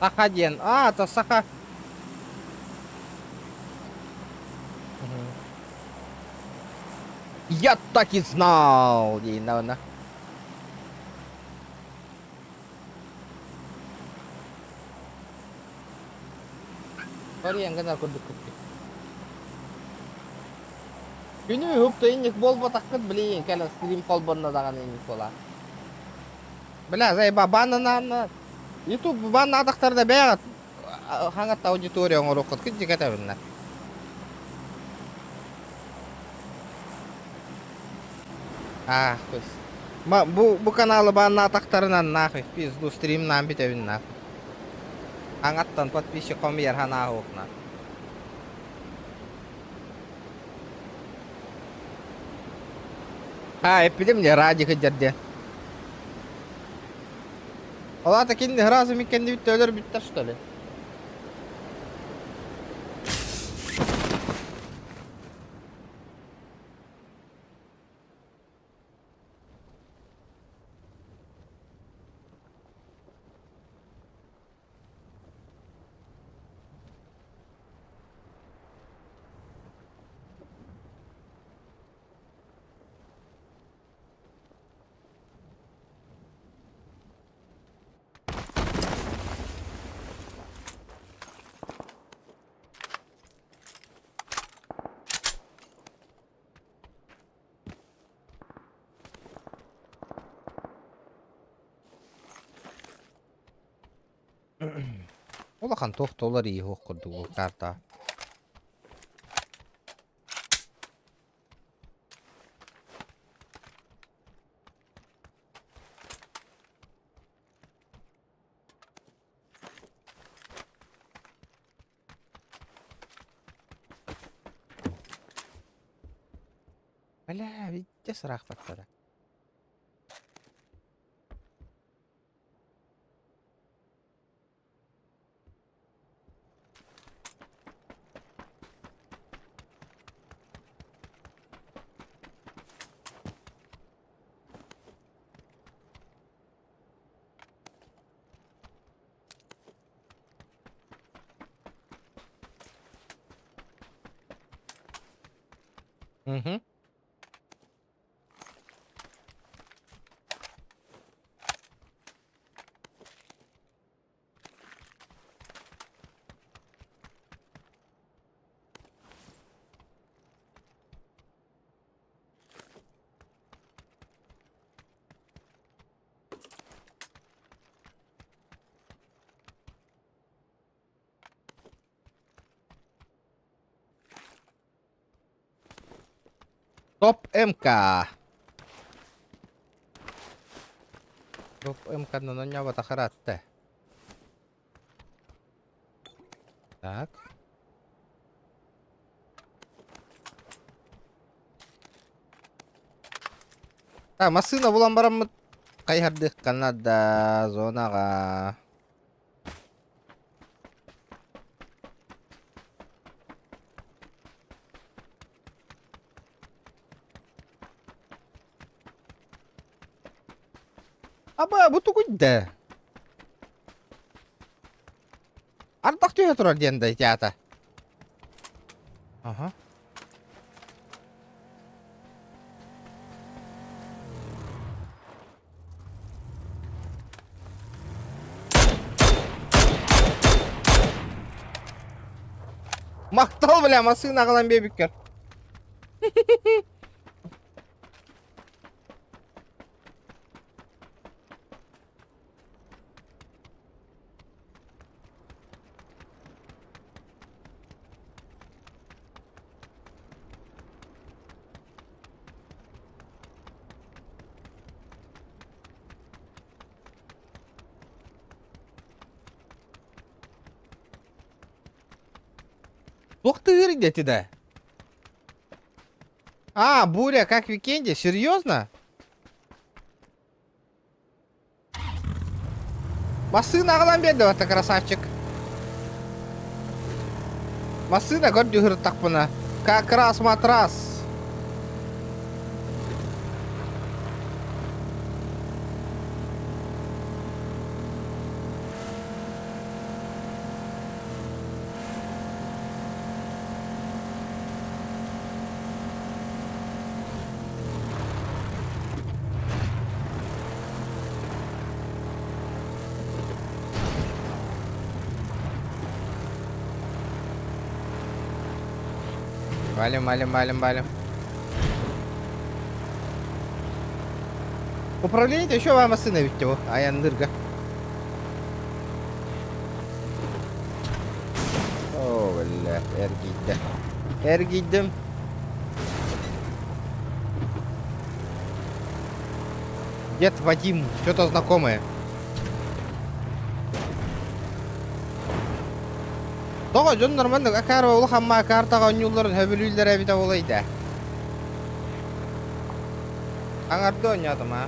Саха диэн. А, это саха. Я так и знал, диэн даҕаны. Барыйан гынар курдук куппут. Күнү уһукта инник буолбатаххыт блин, кэлэн стрим холбонно даҕаны инник буолаа. Бля, заеба банана Ютуб баннаатахтарына бэйэҕит хаҥатта аудитория оҥоруоххут кырдьык этэбиннэр. Аах, Ма, бу, бу каналы баннаатахтарынан нахуй пизду стримнаан бүтэбин нахуй. Аҥаттан подписчик хомуйар санаа А, эппитим дии, Радик сылдьар диэн. Ол аата кини сразу мин кэннибиттэн өлөр бүттэр что ли? Улахан туох да уларыйыы суох курдук бу карта. Бля, видите, сырахпаттара. Мгм. Топ МК. Топ МК нонньообатахаратта. Так. А, массыына булан бараммыт хайыһардыахха наада зонаҕа. Аба, бу тугуй да? Ардах түһэ турар диэн да ити аата. Аха. Махтал, бля, массыына аҕалан биэбиккэр. Туох тыыр диэти да? А, буря, как в викенде? Серьезно? Массыына аҕалан биэрдэ это красавчик. Массыына көрдүһүртахпына. Как раз матрас. Валим, валим, валим, валим. Управление еще вам сына ведь его, а я нырга. О, бля, эргийдэ. Эргийдим. Дед Вадим, что-то знакомое. Тоҕо дьон нормально акаарба улахамма картаҕа оонньуулларын сөбүлүүллэрэ эбитэ буолай да. Аҥарды оонньоотум аа.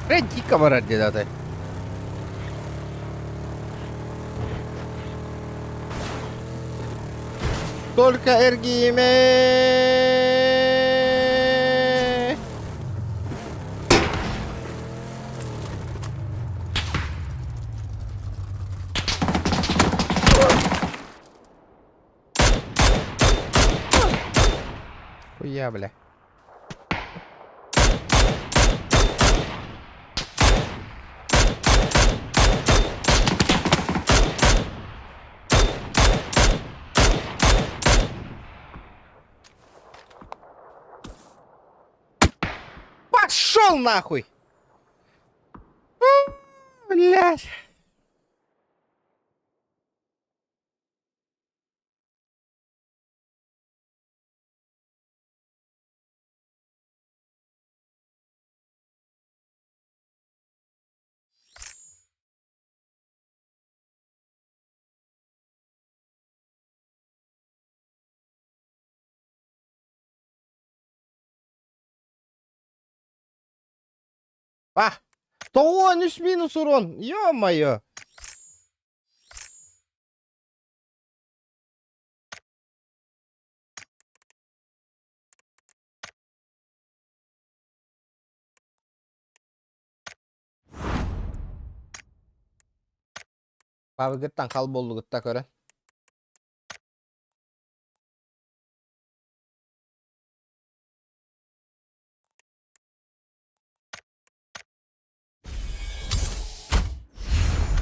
Бля, дико барар диэтэҕэ. Только эргийимэ. Хуя, бля. Пошел нахуй! Блять. А! Тоҕо үс минус урон! Ё-моё! Пабыгыттан хал буоллугутта көрөн.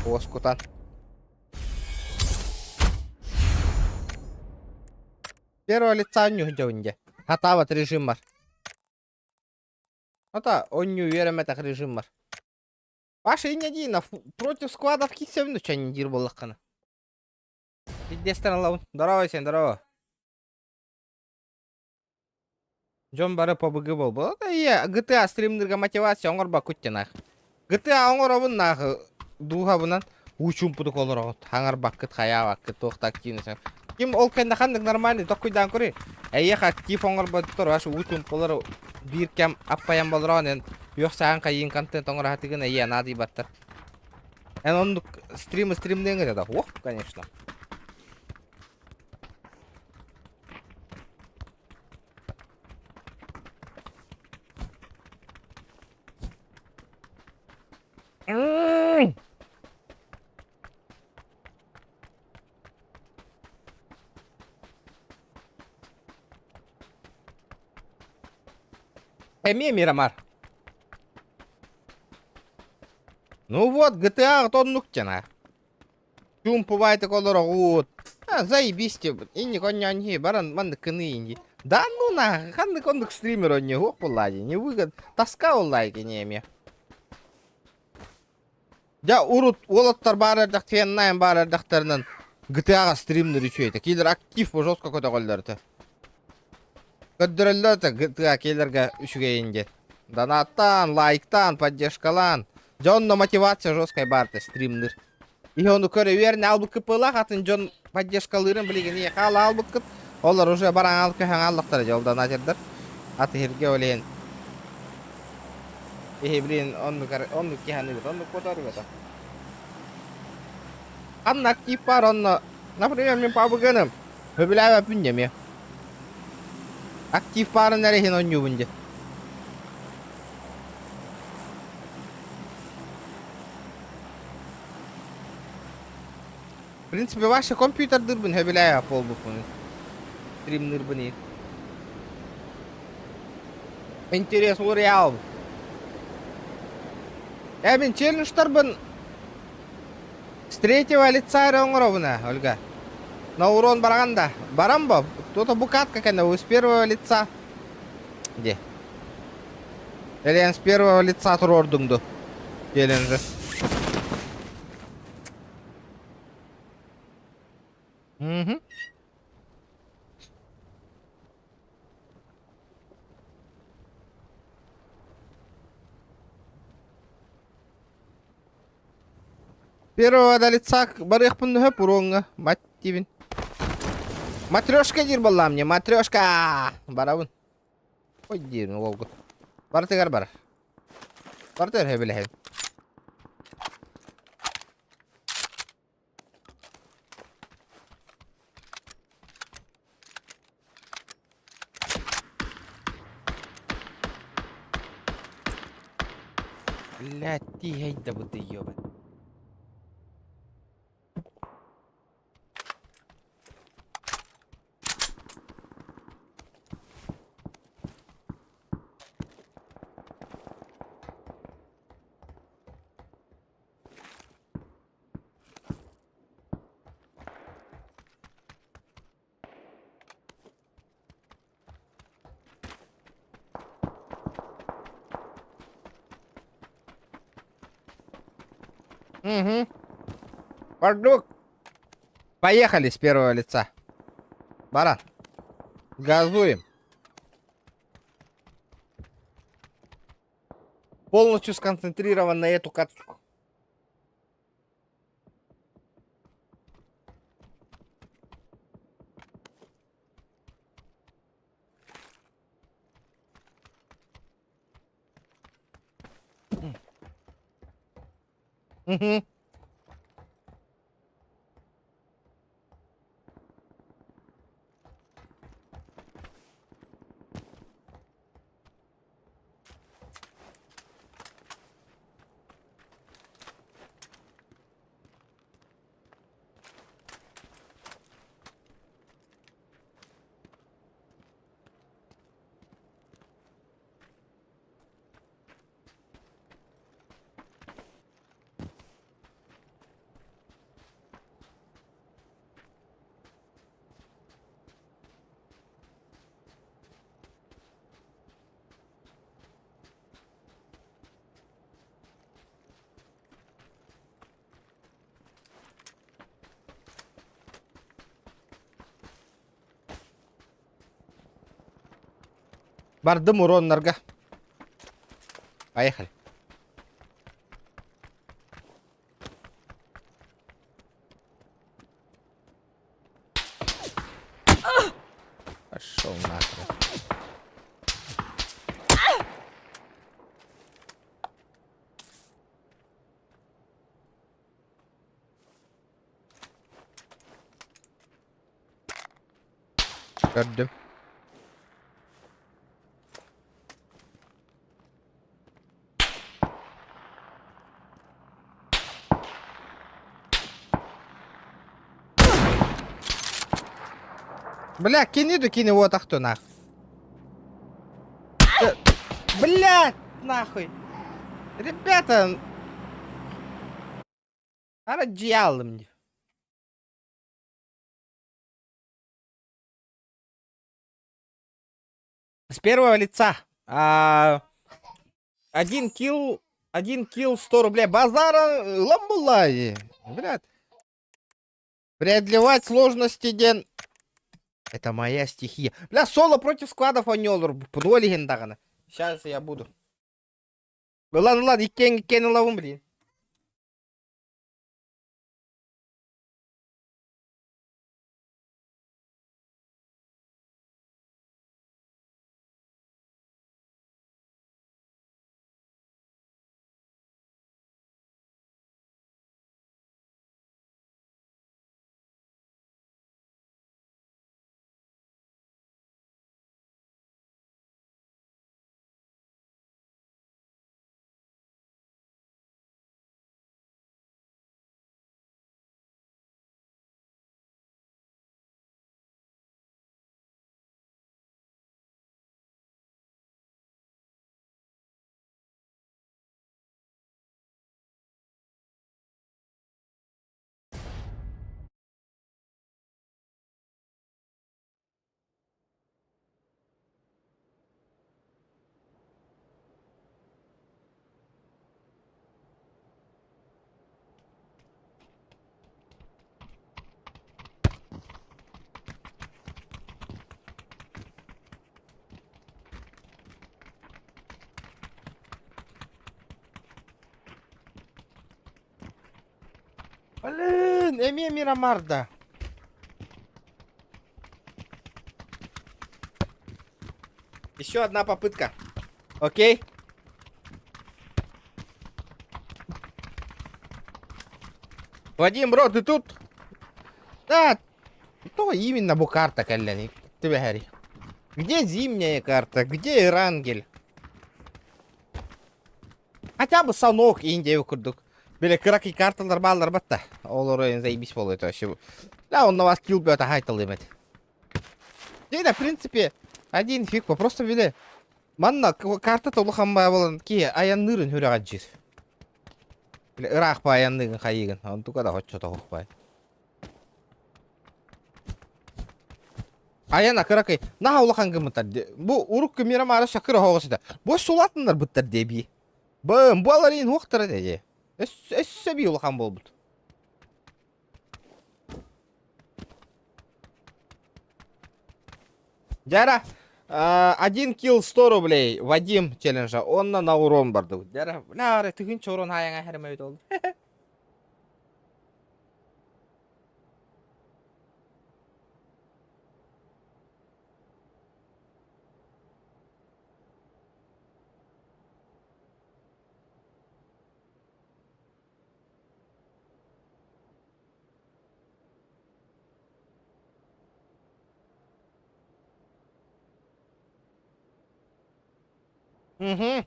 Уоскутан. Первого лица ньуһдьабын дьэ. Хатаабат режим бар. Ата онньуу үөрэммэтэх режим бар. Паша инньэ дии, против складов киирсэбин дуча диир буоллаххына. Пиздецтэн ылабын. Здорово, сен, здорово. Дьон бары ПБГ буолбут. Ийэ, GTA стримнерга мотивация оҥорбоккут диэн аах. GTA оҥоробун наах дууһабынан. Уу чуумпутук олороҕут, хаҥарбаккыт, хайаабаккыт, туох да активность. Ким ол кэннэ ханнык нормальный токкуйдаан көрүй. Эйиэхэ актив оҥорботтор, аш уу чуумпулар биир кэм аппайан болороон эн үөх саҕан хайыын контент оҥораһатыгын эйиэ наадыйбаттар. Эн оннук стрим стримныаҥ этэ да, ох, конечно. Эмиэ Мирамар. Ну вот, GTA оннук тена. Чуумпубайтык олороҕут. А, заебись тебе. Инник онньоонньи баран маннык кыны инди. Да ну на, ханнык оннук стример онньоһуох буоллаа дии. Не выгод. Тоска буоллаа кини эмиэ. Дьэ урут уолаттар баар эрдэхтэринэн баар эрдэхтэринэн GTA-ҕа стримнэр үчүгэй этэ. Киилэр актив жестко көтөҕөллөр этэ. Көрдөрөллөр этэ GTA киилэргэ үчүгэйин диэн. Донаттаан, лайктаан, поддержкалаан. Дьэ онно мотивация жесткай баар этэ стримныр. Иһи ону көрө үөрэнэ албыккыппылаах атын дьон поддержкалыырын билигин ийэхэ алаалбыккыт. Олор уже бараҥал көһөҥ аллахтара дьол донатердар. Аты иһиргэ олейн. Иһи блин оннук оннук киһаныгыт оннук которугата. Анна актив бар онно например мин пабыгыным хөбүлээбэппин дьэ Актив баарын эрэ иһин онньуубун дьэ. В принципе, вообще компьютердырбын хөбүлээбэт буолбуппун. Стримнырбын и. Интерес реал. Э, мин челленджтарбын с третьего лица эрэ оҥоробун ээ, Ольга. На урон бараҕан да. Баран бо. Кто-то букатка кэннэ с первого лица. Где? Или с первого лица туруордуҥ ду? Челленджи. Угу. Первого до лица барыахпын сөп уруоҥҥа мать диибин. Матрешка диир буоллаҕым мне, матрешка! Барабын. Ой диирин уолгут. Барытыгар барар. Барытыгар сөбүлэһэбин. Блядь, тиһэй да бу ты ёбан. Угу. Бардук. Поехали с первого лица. Баран. Газуем. Полностью сконцентрирован на эту каточку. Угу. Бардым уроннарга. Поехали. Пошел нахрен. Көрдүм. Бля, кини да кини вот ахту нах. Бля, нахуй. Ребята, Арадьялым дии. С первого лица. А, один килл, один килл 100 рублей. Базара ламбулай. Блядь. Преодолевать сложности ден. Это моя стихия. Бля, соло против складов анёлор. Пудолиген дагана. Сейчас я буду. Ладно, ладно, иккен иккен лавым, блин. Блин, эмиэ Мирамарда. Еще одна попытка. Окей? Вадим, бро, ты тут? Да, то именно бу карта кэллэни. Түбэһэри. Где зимняя карта? Где Эрангель? Хотя бы Санок Индия курдук. Били кыраки карталар баалар батта. Олору заебись болуо это вообще. Да, он на вас килл бьет, ага, это лымет. Да, в принципе, один фиг, просто били. Манна картата улахан баа буолан ки айанныырын сүрэҕэлдьиир. Били ыраах баа айанныыгын хайыыгын. Онтука да оччото суох баай. Айана кыракый наһаа улахан гыммыттар дии. Бу урукку Мирамара Шакыр оһоҕос этэ. Бу сулатыннарбыттар дии бии. Бым, буолар иин уохтара дии. Өссө бии улахан буолбут. Дьара, один килл 100 рублей Вадим челленджа, онно на урон бардыбыт. Дьара, бля, ары тыһыынча урон хаайаҥа хэрэмэбит ол. Угу.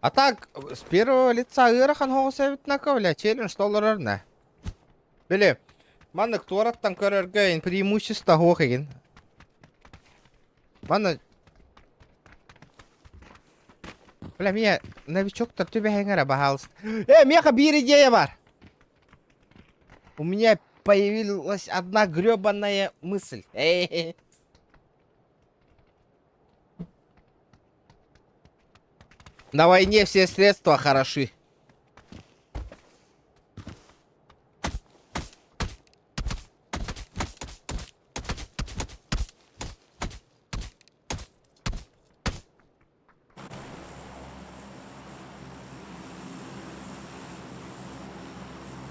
А так, с первого лица ыарахан соҕус эбит нака, челлендж толорор на. Били, маннык туораттан көрөргө преимущество суох игин. Манна Бля, мия новичоктар түбэһэҥ эрэ, баһаалыста. Э, миэхэ биир идея бар. У меня появилась одна гребаная мысль. Э-э-э. На войне все средства хороши.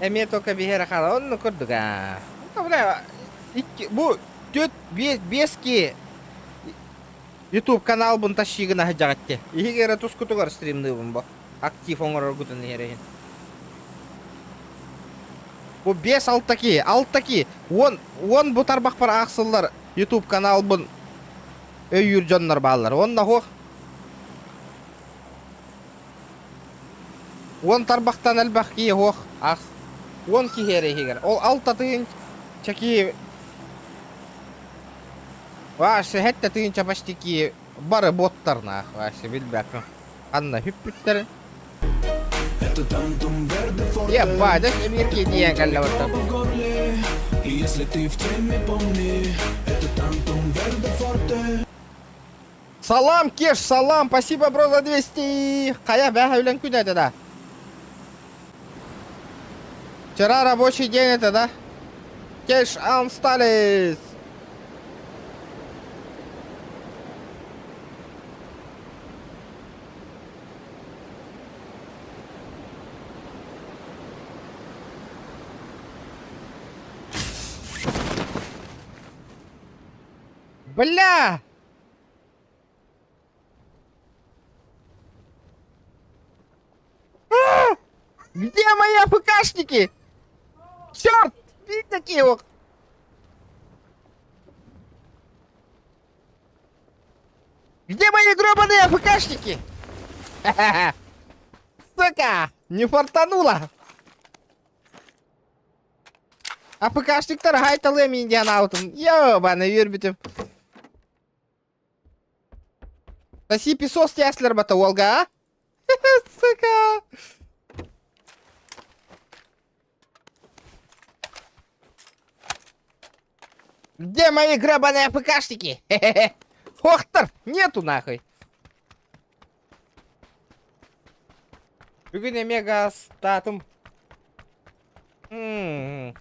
Эмиэ только биһиэрэ хаала онно курдук аа. Бля, икки бу түөрт биэс биэс ки YouTube каналбын тащи гына сылдьаҕытте. Иһиги эрэ тускутугар стримныыбын бу. Актив оҥороргутун иһэр Бу биэс алта ки, алта ки, уон уон бу тарбахпар аахсыллар YouTube каналбын өйүүр дьоннор бааллар. Уонна хуох Уон тарбахтан элбэх киһи суох, ах, уон киһи эрэ иһигэр. Ол алта тыһыынча киһи вообще сэттэ тыһыынча почти киһи бары боттар наах вообще билбэппин. Ханна сүппүттэрин. Ебать, эмиэ киһи кэллэ баттан.
Если ты в теме, помни, это тантум верде форте.
Салам, Кеш, салам, спасибо, бро, за 200. Хайа, бэҕэһээ үлэҥ күнэ этэ да? Вчера рабочий день это, да? Кеш, ансталис. Бля! А! Где мои АФКшники? Черт! Такие вот. Где мои гребаные АФКшники? Сука! Не фартануло! АФКшниктар хайталыам диэн аутум. Ёбаный үөрбүтүм. Соси песос тяслер бата уолга, а? Сука! Где мои гребаные АФКшники? Хохтар, нету нахуй. Бүгүн эмиэ гаастаатым. М.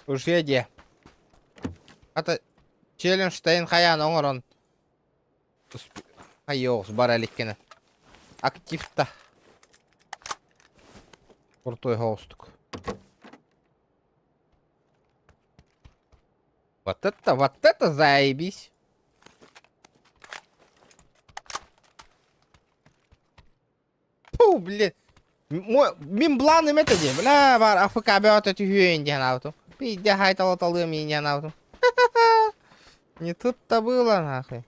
Уже диэ. Ата челлендж хайаан оҥорон хайыоҕус бара иликкинэ. Активта. Крутой хоҕустук. Вот это заебись. Фу, блин. Мой, мин планым это дии. Бля, бар АФК бөҕөтө түһүөн диэн аутум. Пиздец хайталаталыам диэн аутум. Не тут-то было, нахуй.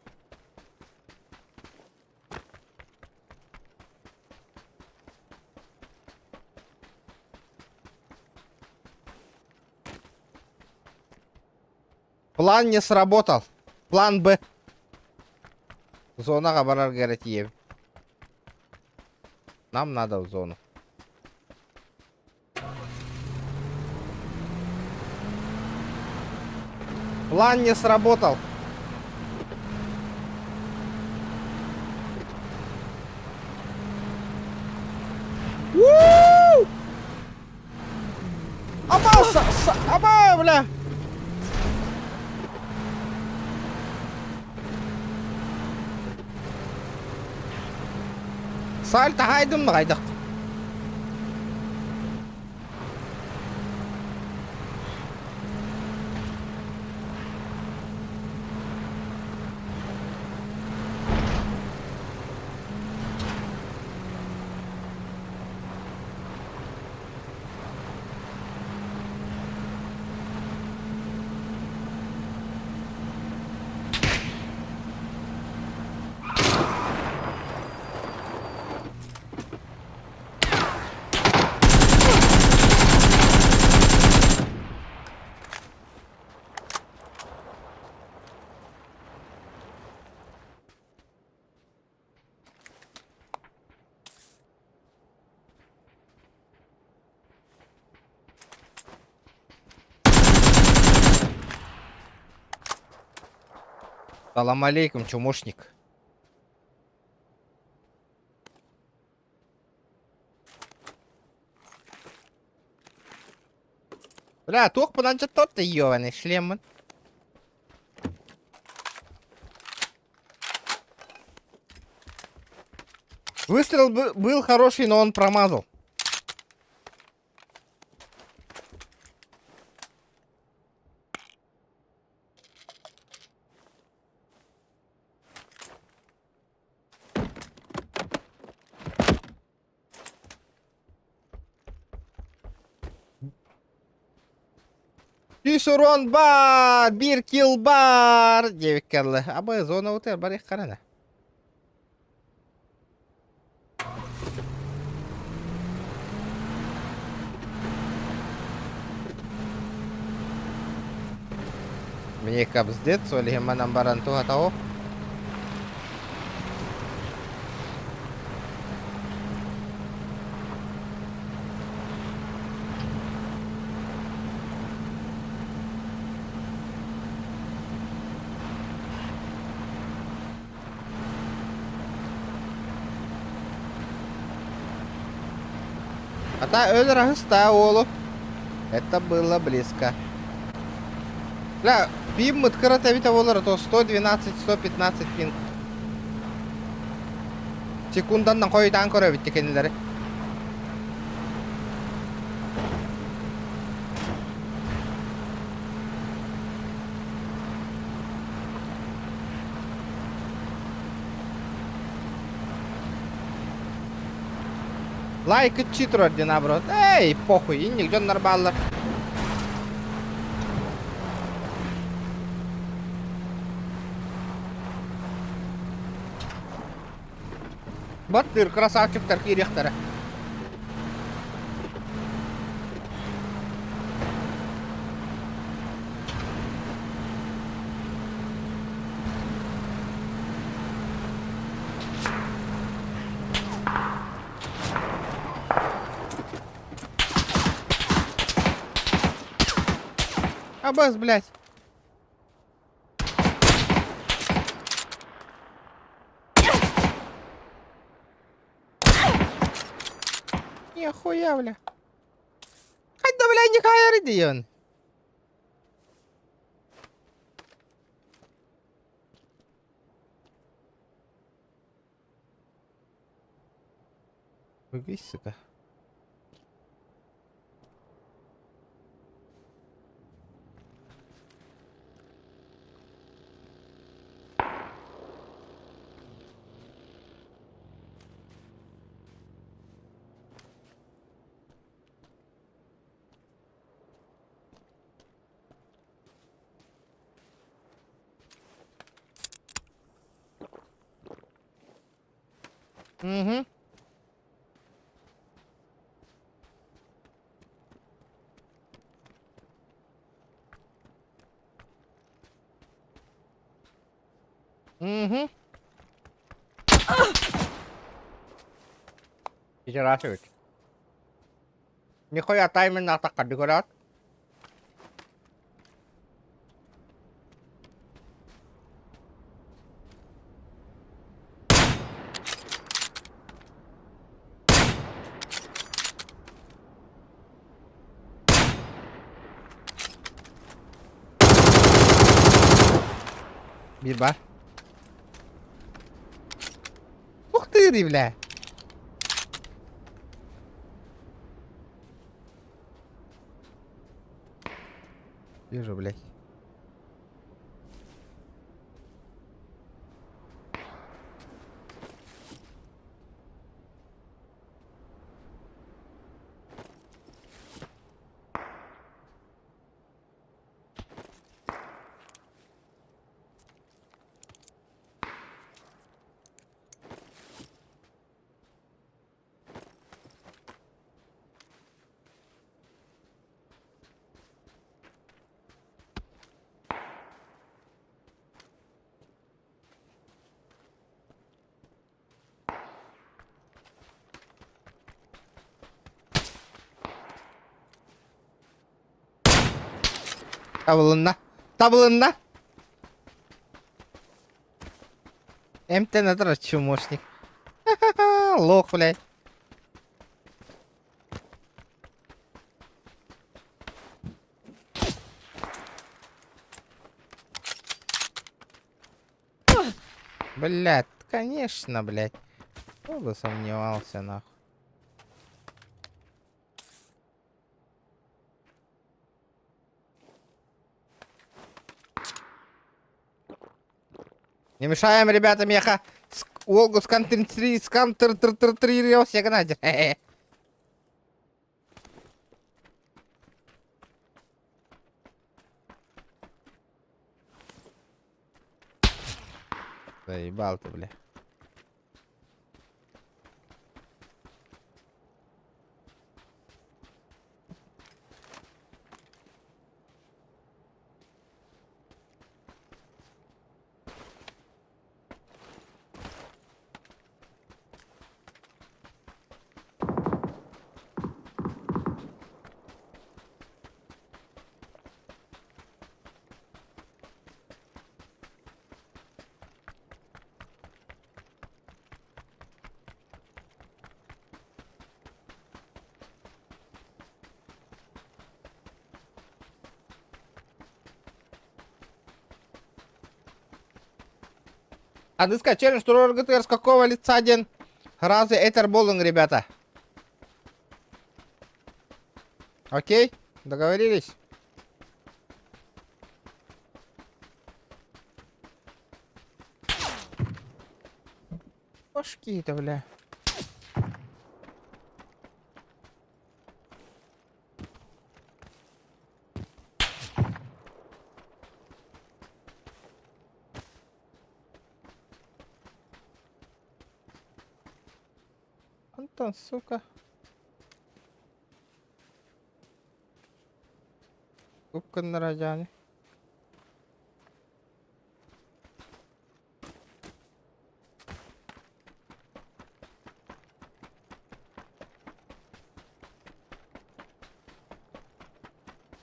План не сработал. План Б. Зонаҕа барарга эрэ тиийэбин. Нам надо в зону. План не сработал. У! Аба, аба, бля! Сальто хайдым хайдах. Салам алейкум, чумошник. Бля, туохпун анча тот ёбаный шлеммын. Выстрел был хороший, но он промазал. Үс урон бар, биир килл бар диэбиккэ дылы. Абы зона утуйар барыаххара Мне кобздец, ол иһин манан баран туһатаҕо. Ата өлөр аһыста уолу. Это было близко. Бля, пиммыт кырата эбитэ буолар, то 112-115 пинг. Секунданнан хойутаан көрөбүт кинилэри. Лайк иччи турар диэн наоборот. Эй, похуй, инник дьоннор бааллар. Баттыр красавчиктар киириэхтэрэ. Абас, блядь. Нихуя, бля. Хайда, бля, не хайры диэн. Выгись, сука. Угу. Угу. Пидорасович. Нихуя таймер атакка дегорат. Биир баар. Ух ты, бля. Вижу, блядь. Табылынна. Табылынна. Эмтэн атар чумошник. Лох, блядь. Блядь, конечно, блядь. Кто бы сомневался, нахуй. Не мешаем, ребята, меха. Олгу сконцентри, сконцентрировался, Геннадий. Заебал ты, бля. Аныска челлендж Турор ГТР с какого лица один? Разы Этер Боллинг, ребята. Окей, договорились? Башки-то, бля. Антон, сука. Купка на радиане.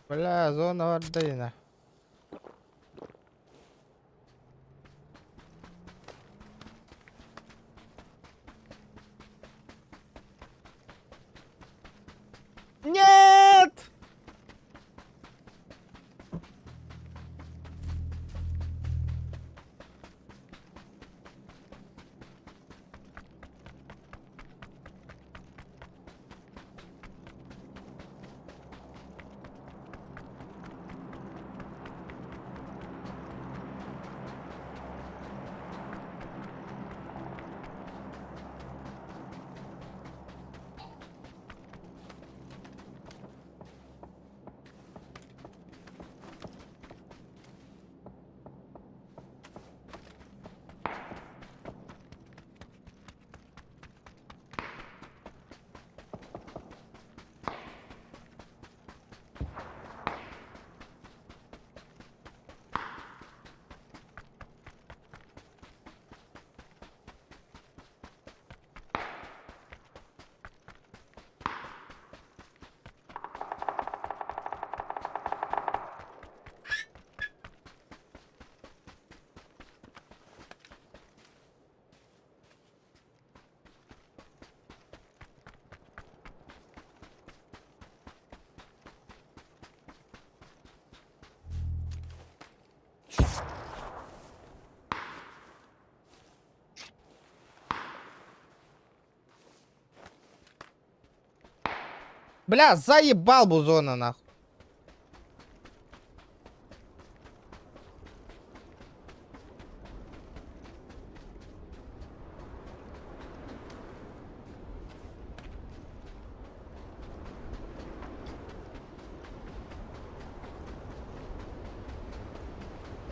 Бля, зона Вардына. Нет! Бля, заебал бузона нахуй.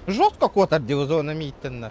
Жестко кот от миттенна.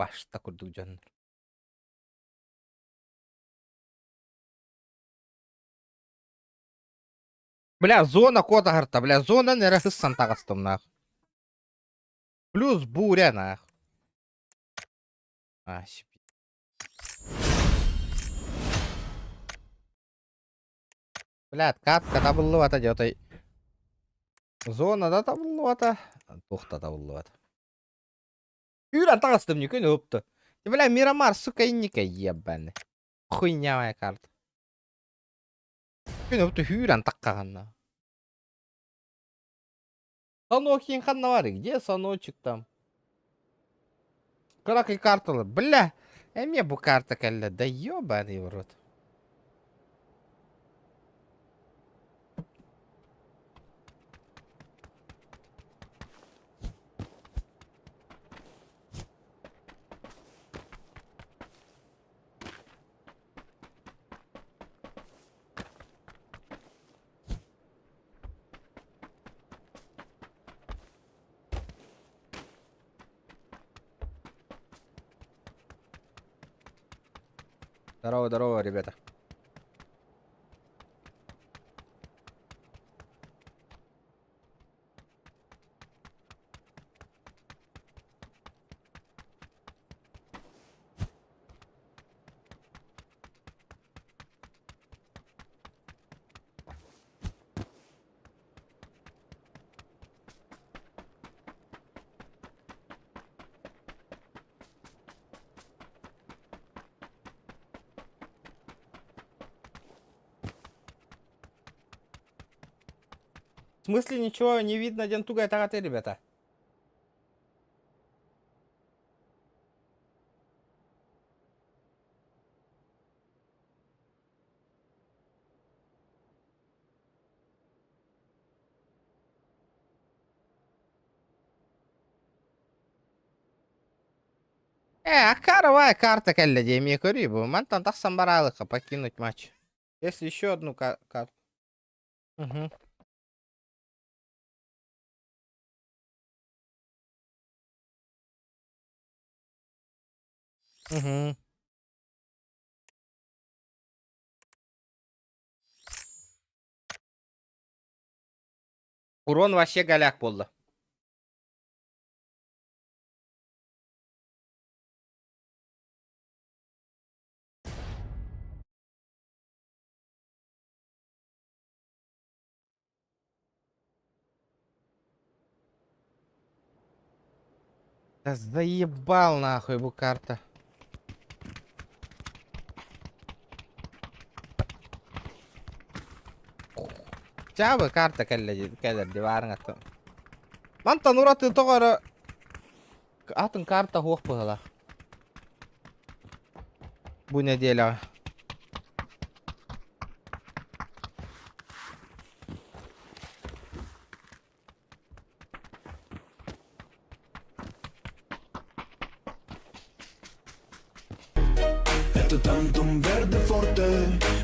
Башта курдук дьоннор. Бля, зона код аһарта, бля, зона эрэ сыссан таҕыстым нах. Плюс буря нах. А, Блядь, катка табыллыбата дьотой. Зона да табыллыбата, туох да табыллыбата. Күүрэн таҕыстым нүкүн упту. Бля, Мирамар, сука, инника ебаный. Хуйнявая карта. Күн упту хүүрэн таккаганна. Санокин ханна бар? Где саночек там? Кыракый карталар. Бля, эмиэ бу карта кэллэ. Да ебаный в рот. Здорово, здорово, ребята. В смысле ничего не видно, диэн тугай таҕатай, ребята? Э, акаровая карта кэллэ дии эмиэ көрүүй бу. Мантан тахсан бараалыкка покинуть матч. Если еще одну карту. Угу. Угу. Урон вообще голяк буолла. Да заебал нахуй бу карта. Хотя бы карта кэллэ кэлэр дии баарыҥ аттан. Мантан ураты тоҕо эрэ атын карта суох быһыылаах. Бу нэдиэлэҕэ.
Это тантум верде форте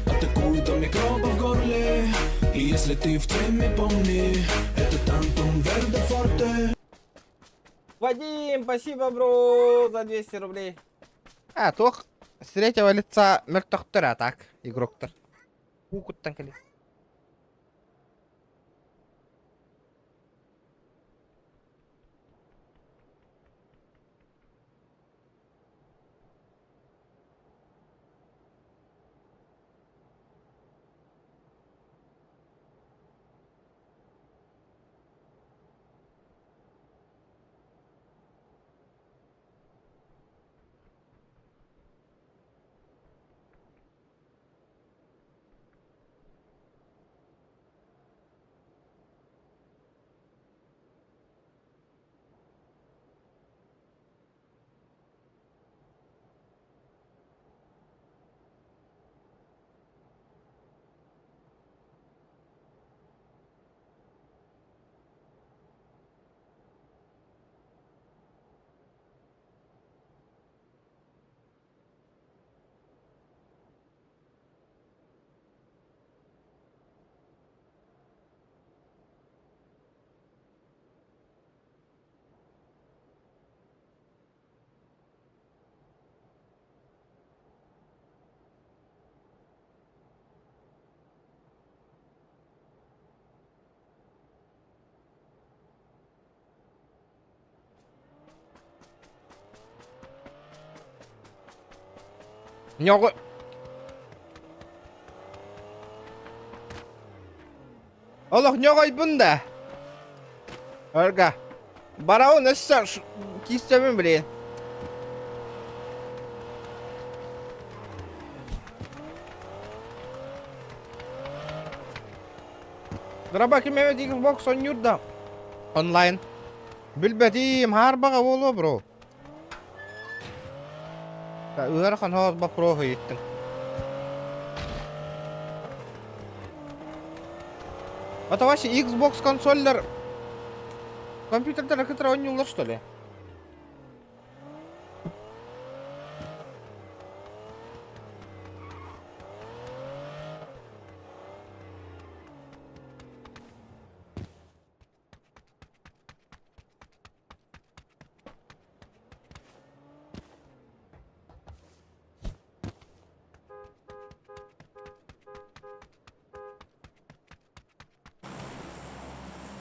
Атакует микробы в горле И если ты в теме, помни Это тантум верде форте
Вадим, спасибо, бро, за 200 рублей. А, туох с третьего лица мөлтөхтөр а так, игроктар. Куукуттан кэлин. Ньоҕу... Олох ньоҕойбун да. Өрга. Барабын өссө киистэбин блин. Драба ким эбит Xbox оонньуур да онлайн. Билбэтим, хаарбаҕа буолуо бро. Ыарахан хоос боппуруоһу ыйыттыҥ. А то вообще Xbox консольдар компьютердары кытары оонньууллар что ли?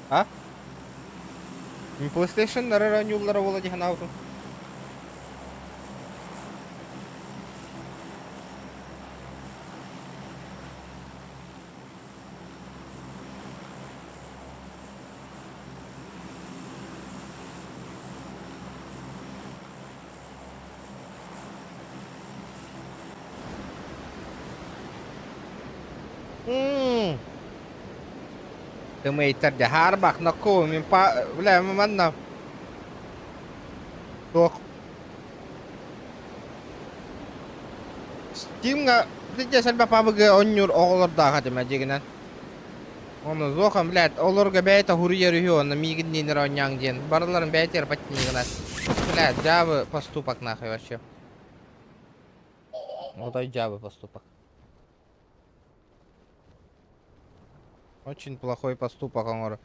А? PlayStation эрэ оонньууллара буола дии санаабытым. М. Тымыйтар дьэ хаарбах нокку мин па бля манна туох Steamга дьэ элбэх пабыгы оонньуур оҕолордоох этим дьигинэн. Ону Зохан, блядь, олорго бэйэтэ хуруйар үһү онно миигинниин эрэ оонньооҥ диэн. Барыларын бэйэтигэр подтяни Блядь, дьаабы поступок нахуй вообще. Отой дьаабы поступок. Очень плохой поступок оҥоро.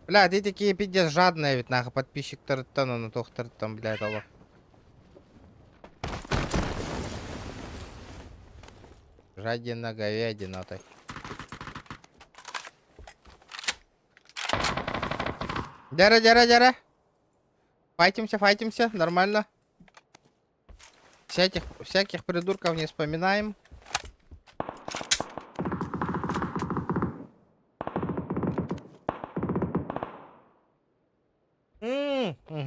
Бля, ты такие пиздец жадные ведь нахуй подписчиктарыттан ону туохтарыттан, блядь, олох. Жадина говядина ты. Дяра, дяра, дяра. Файтимся, файтимся, нормально. Всяких, всяких придурков не вспоминаем. М, мгм.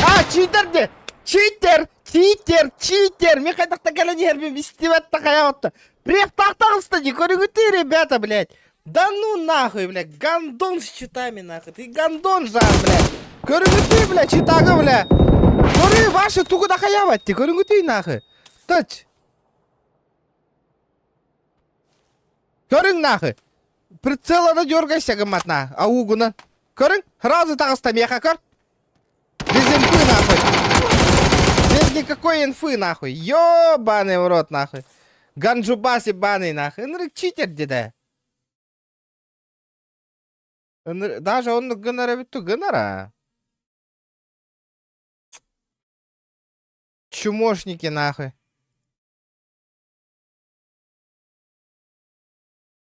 А, читер де! Читер! Читер! Читер! Мен хайдахта кэлэн иһэрбин истибэт да хайаҕатта. Приехтаахтаҕыста дии, көрүҥүтүй, ребята, блядь. Да ну нахуй, блядь, гандон с читами, нахуй. Ты гандон жан, блядь. Көрүҥүтүй, блядь, читагы, бля. Көрү, ваши тугу да хаябат, ти көрүҥүтүй, нахуй. Тач. Көрүҥ, нахуй. Прицела дергайся, гыммат, на, аугуна. Көрүҥ, сразу таҕыста миэхэ көр. Без инфы, нахуй. Без никакой инфы, нахуй. Ёбаный в рот, нахуй. Ганджубас ебаный, нахуй. Ынырык читер дедэ. Даже оннук гынар эбит гынар а. Чумошники, нахуй.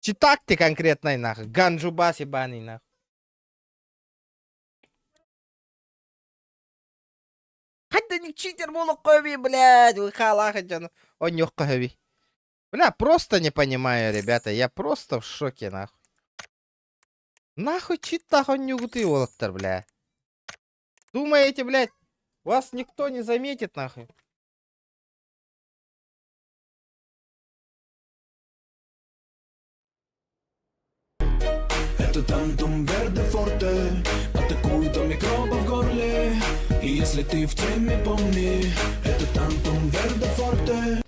Читак ты конкретный, нахуй. Ганджубас ебаный, нахуй. Хайда читер буолуохха эбий, блядь, выхалаах дьону онньуохха эбий. Бля, просто не понимаю, ребята, я просто в шоке, нахуй. Нахуй читтах онньугутуй уолаттар, бля. Думаете, блядь, вас никто не заметит, нахуй?
Это тантум верде форте Атакует микробы в горле И если ты в теме, помни Это тантум верде форте.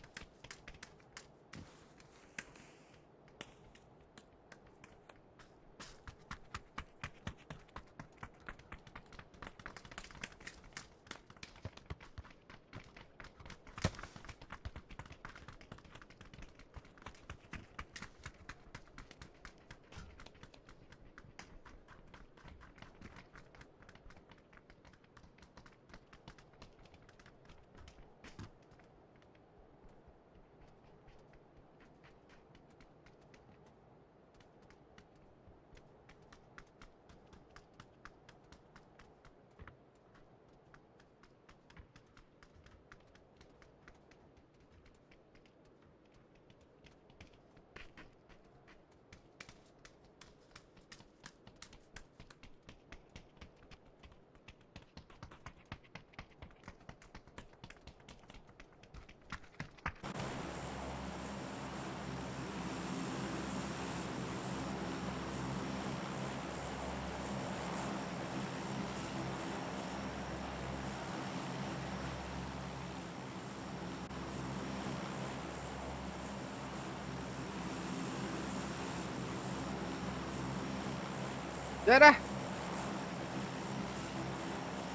Дьэ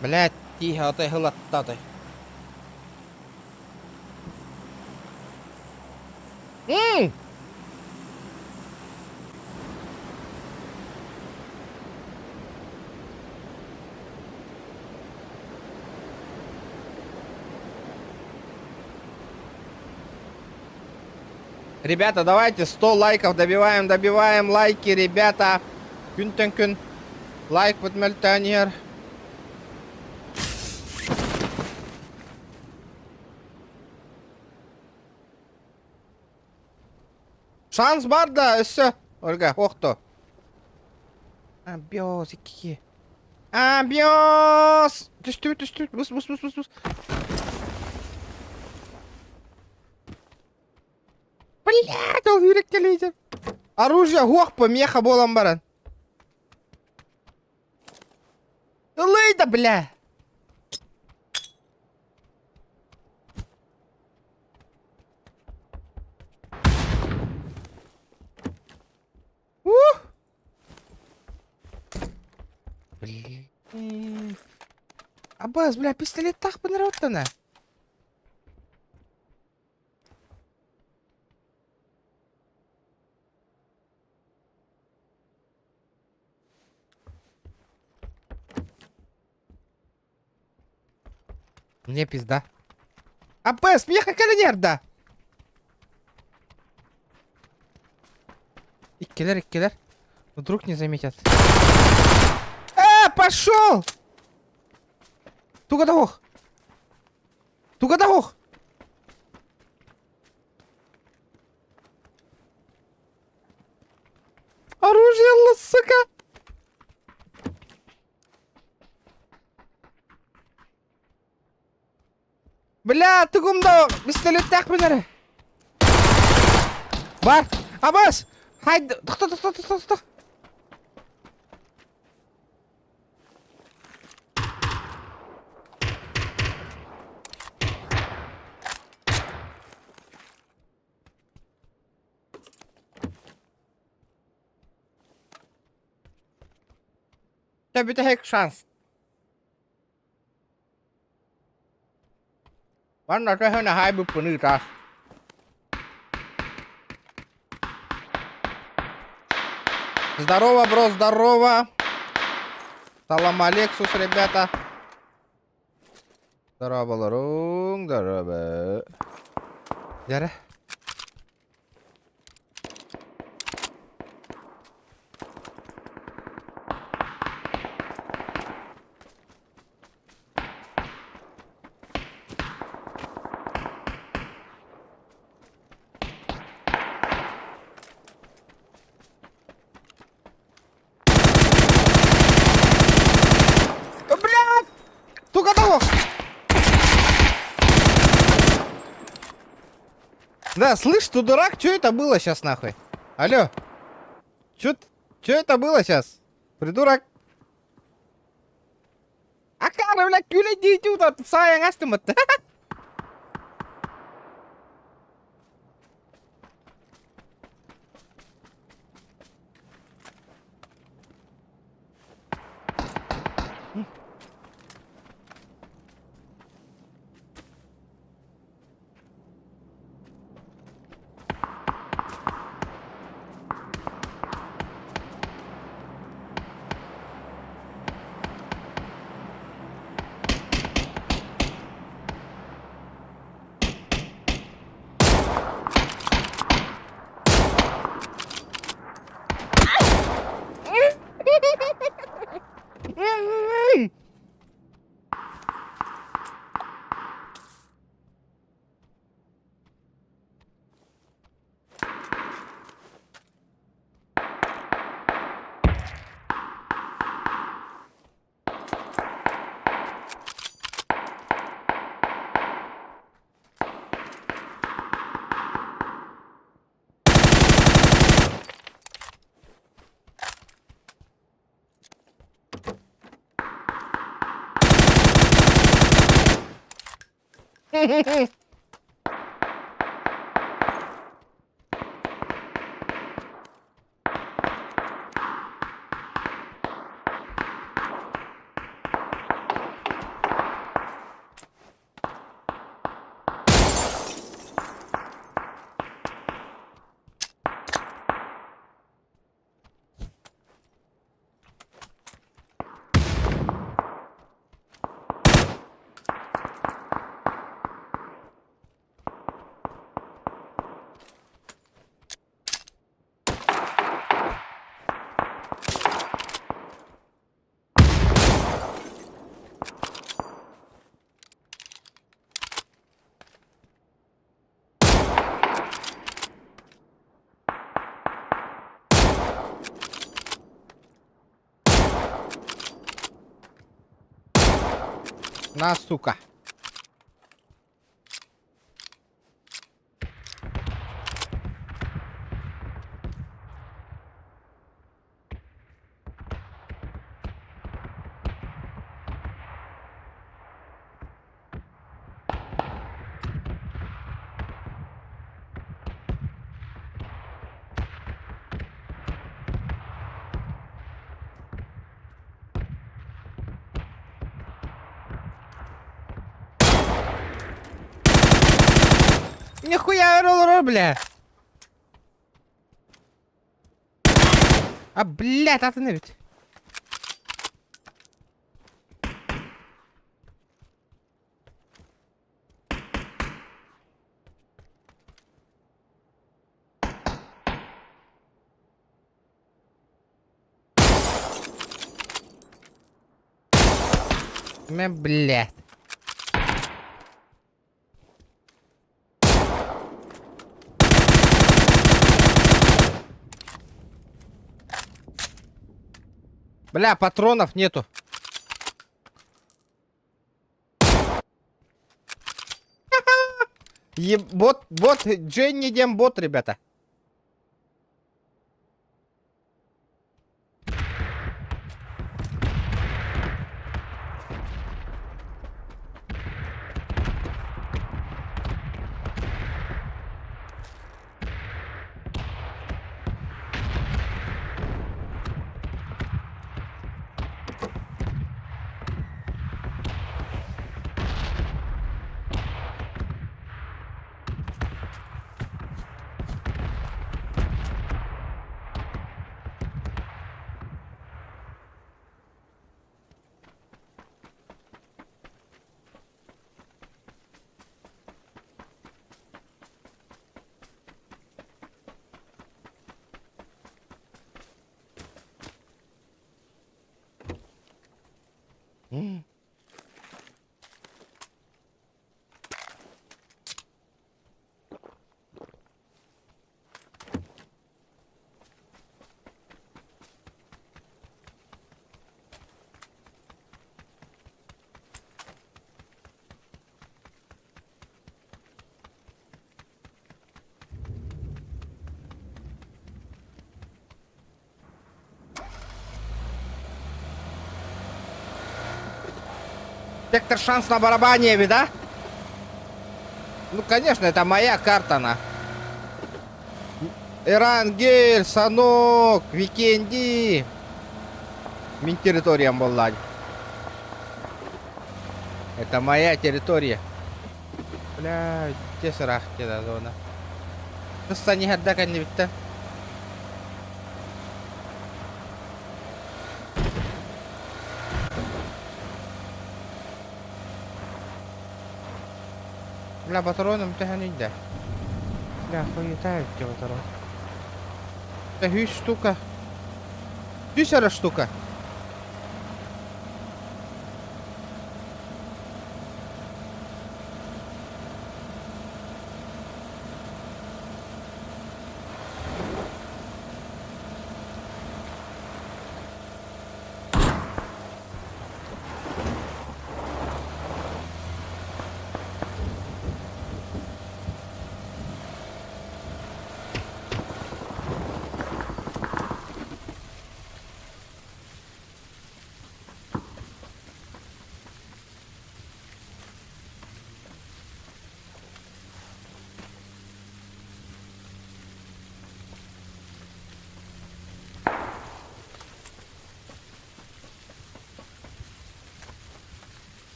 Блядь, тииһэ отой ылатта отой. М! Ребята, давайте 100 лайков добиваем, добиваем лайки, ребята. Күнтэн күн. Лайкпыт мөлтөөн иһэр. Шанс бар да, өссө. Ольга, охто. Абиос, икки. Абиос! Түстүбүт, түстүбүт. Бус, бус, бус, бус, бус. Блядь, ол үүрүктэлиитин. Оружие уох помеха буолан баран. Ылый да, бля! Ух! Блин. Аббас, бля, пистолеттаахпын эрэ оттона. Мне пизда. АПС, меха кэлэнэр да? Иккилэр, иккилэр. Вдруг не заметят. Э, пошел! Тугадаух! Тугадаух! Оружие, сука! Бля, тугум да пистолеттээхпин эрэ. Бар! Абас! Хайд! Тохто, тохто, тохто, тохто! Дьэ бүтэһик шанс. Манна төһөнө хаайбыппын ыытаар. Здорово, бро, здорово. Салам Алексус, ребята. Здорово, здорово. Дьэрэ. Суох! Да, слышь, ты дурак, что это было сейчас нахуй? Алло. Чё, чё это было сейчас? Придурок. Акары, бля, күлэ дии саайан астымыт. На, сука. Нихуя ролл бля. А, блядь, а ты ведь. Мэ, блядь. Бля, патронов нету. Ебот, бот, Дженни Дем бот, ребята. Сектор шанс на барабане, да? Ну, конечно, это моя карта, на. Эрангель, Санок, Викенди. Мин территориям буолла. Это моя территория. Бля, где сырах да зона. Кысса нихерда кэннибиттэн. Бля, патроном төһөн ыйда? Бля, хуета эбит патрон. Это үс штука. Үс эрэ штука.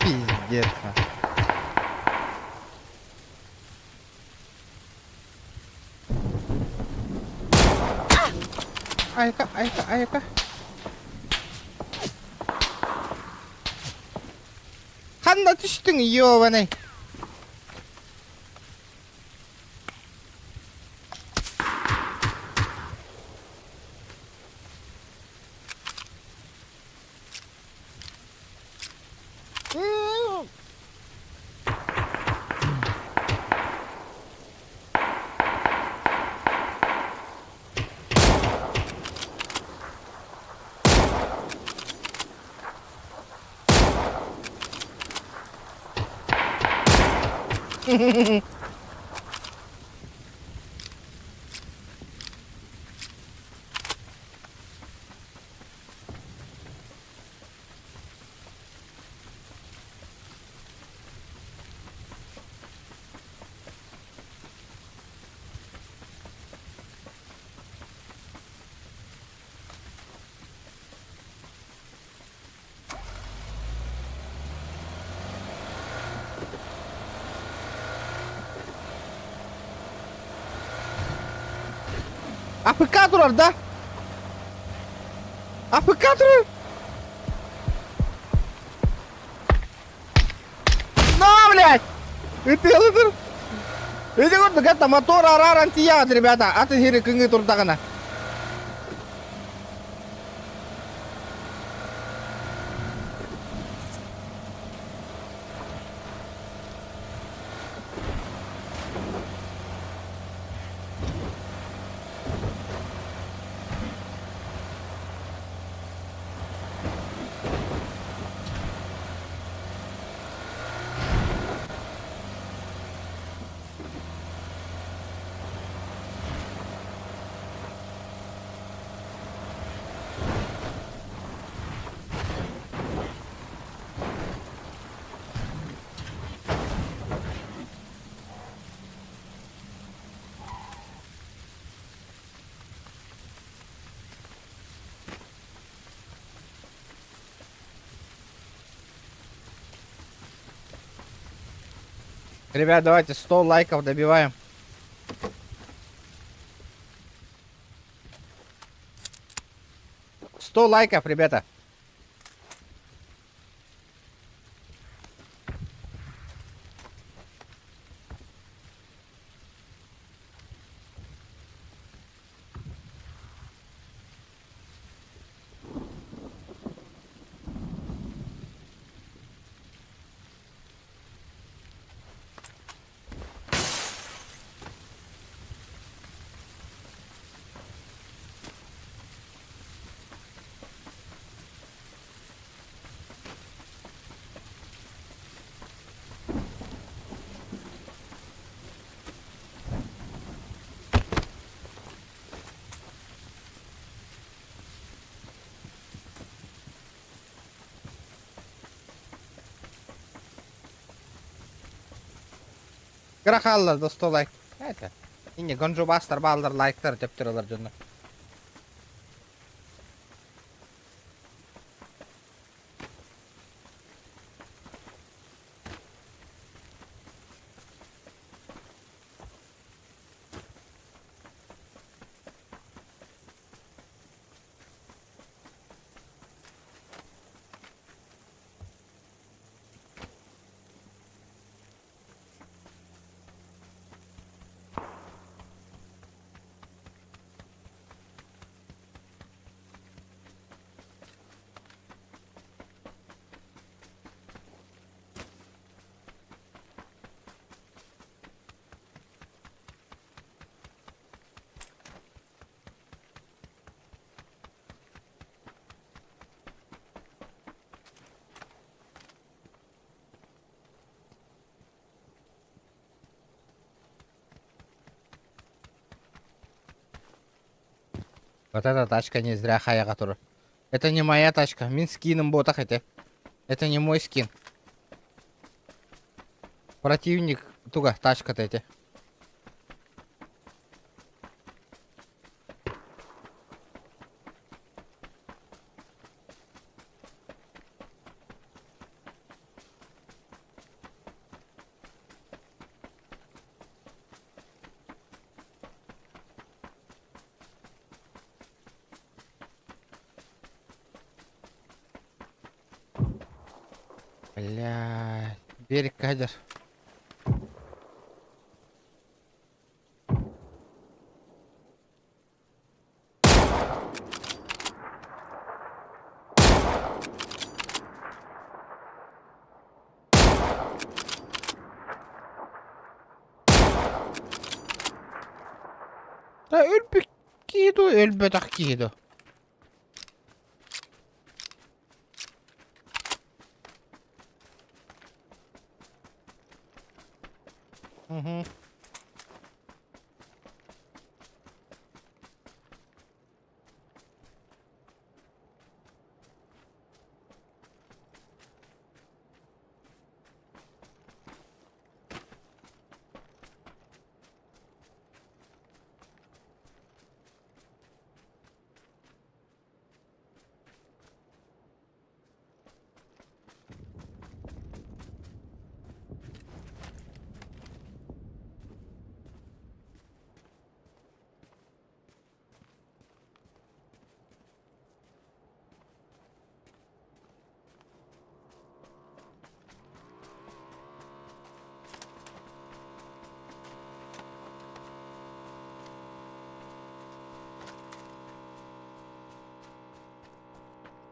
Пиздец. Айка, айка, айка. Ханна түстүҥ, ёбаный? АПК турар да? АПК турар? На, блядь! Ытыалытыр. Ити курдук это мотор араар антияҕыт, ребята. Атын сири кыҥыы турдаҕына. Ребят, давайте 100 лайков добиваем. 100 лайков, ребята. Кыра хаалла до 100 лайк. Это. Инне гонжубастар бааллар лайктар төптөрөлөр дьонно. Вот эта тачка не зря хайаҕа турар. Это не моя тачка. Мин скиным буотах этэ. Это не мой скин. Противник туга тачката этэ. Бля, берег кадр. Да өлбүт киһи дуу, өлбөтөх киһи дуу? Угу.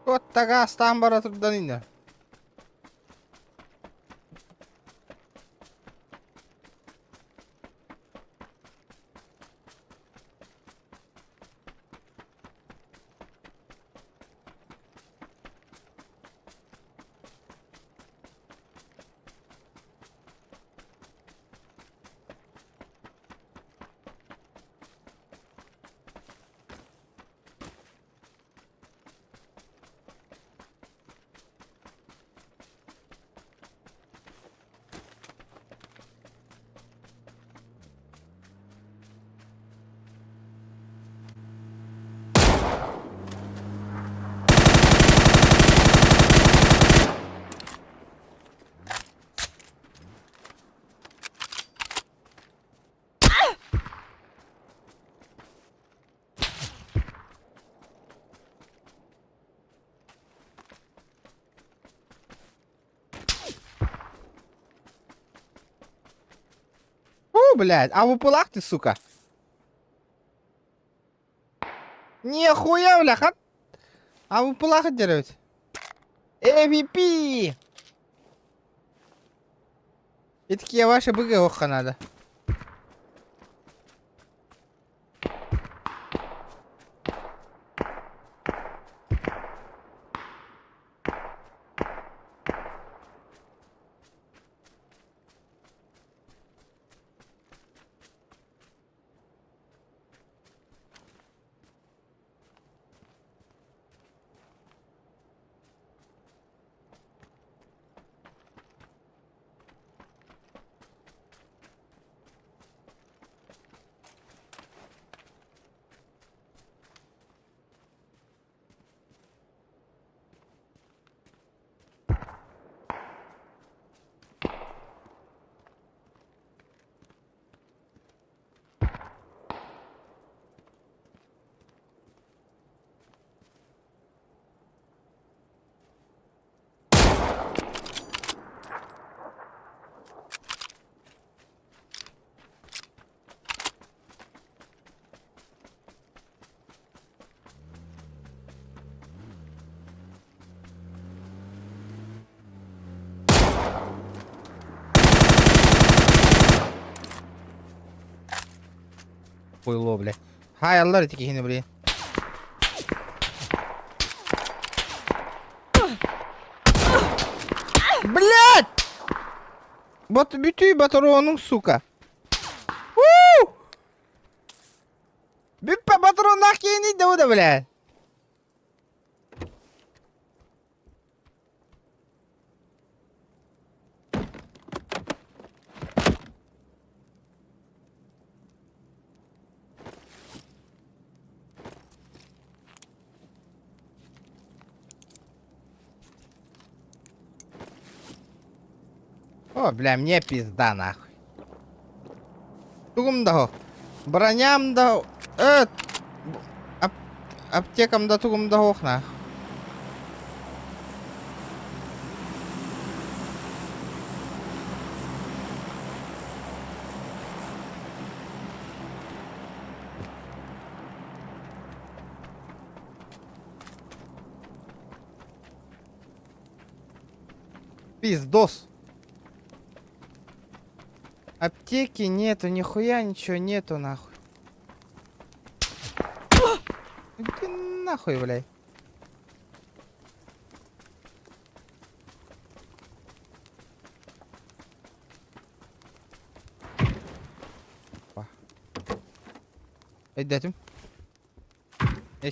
Туоттага астаан бара турдан иннэ. О, блядь, а выпылах ты, сука. Нихуя, бляха. А выпылах деревить. MVP! И такие ваши быги охха надо. Хуйло, блядь. Хаайаллар ити киһини, блин. Блядь! Бат бүтүй батаронуң, сука. У! Бүппэ батароннаах киһини да да, блядь. О, бля, мне пизда нахуй. Тугум да Броням да э, аптекам да тугум да ох нах. Пиздос. Аптеки нету, нихуя ничего нету нахуй. Иди нахуй, блядь. Өйдетим.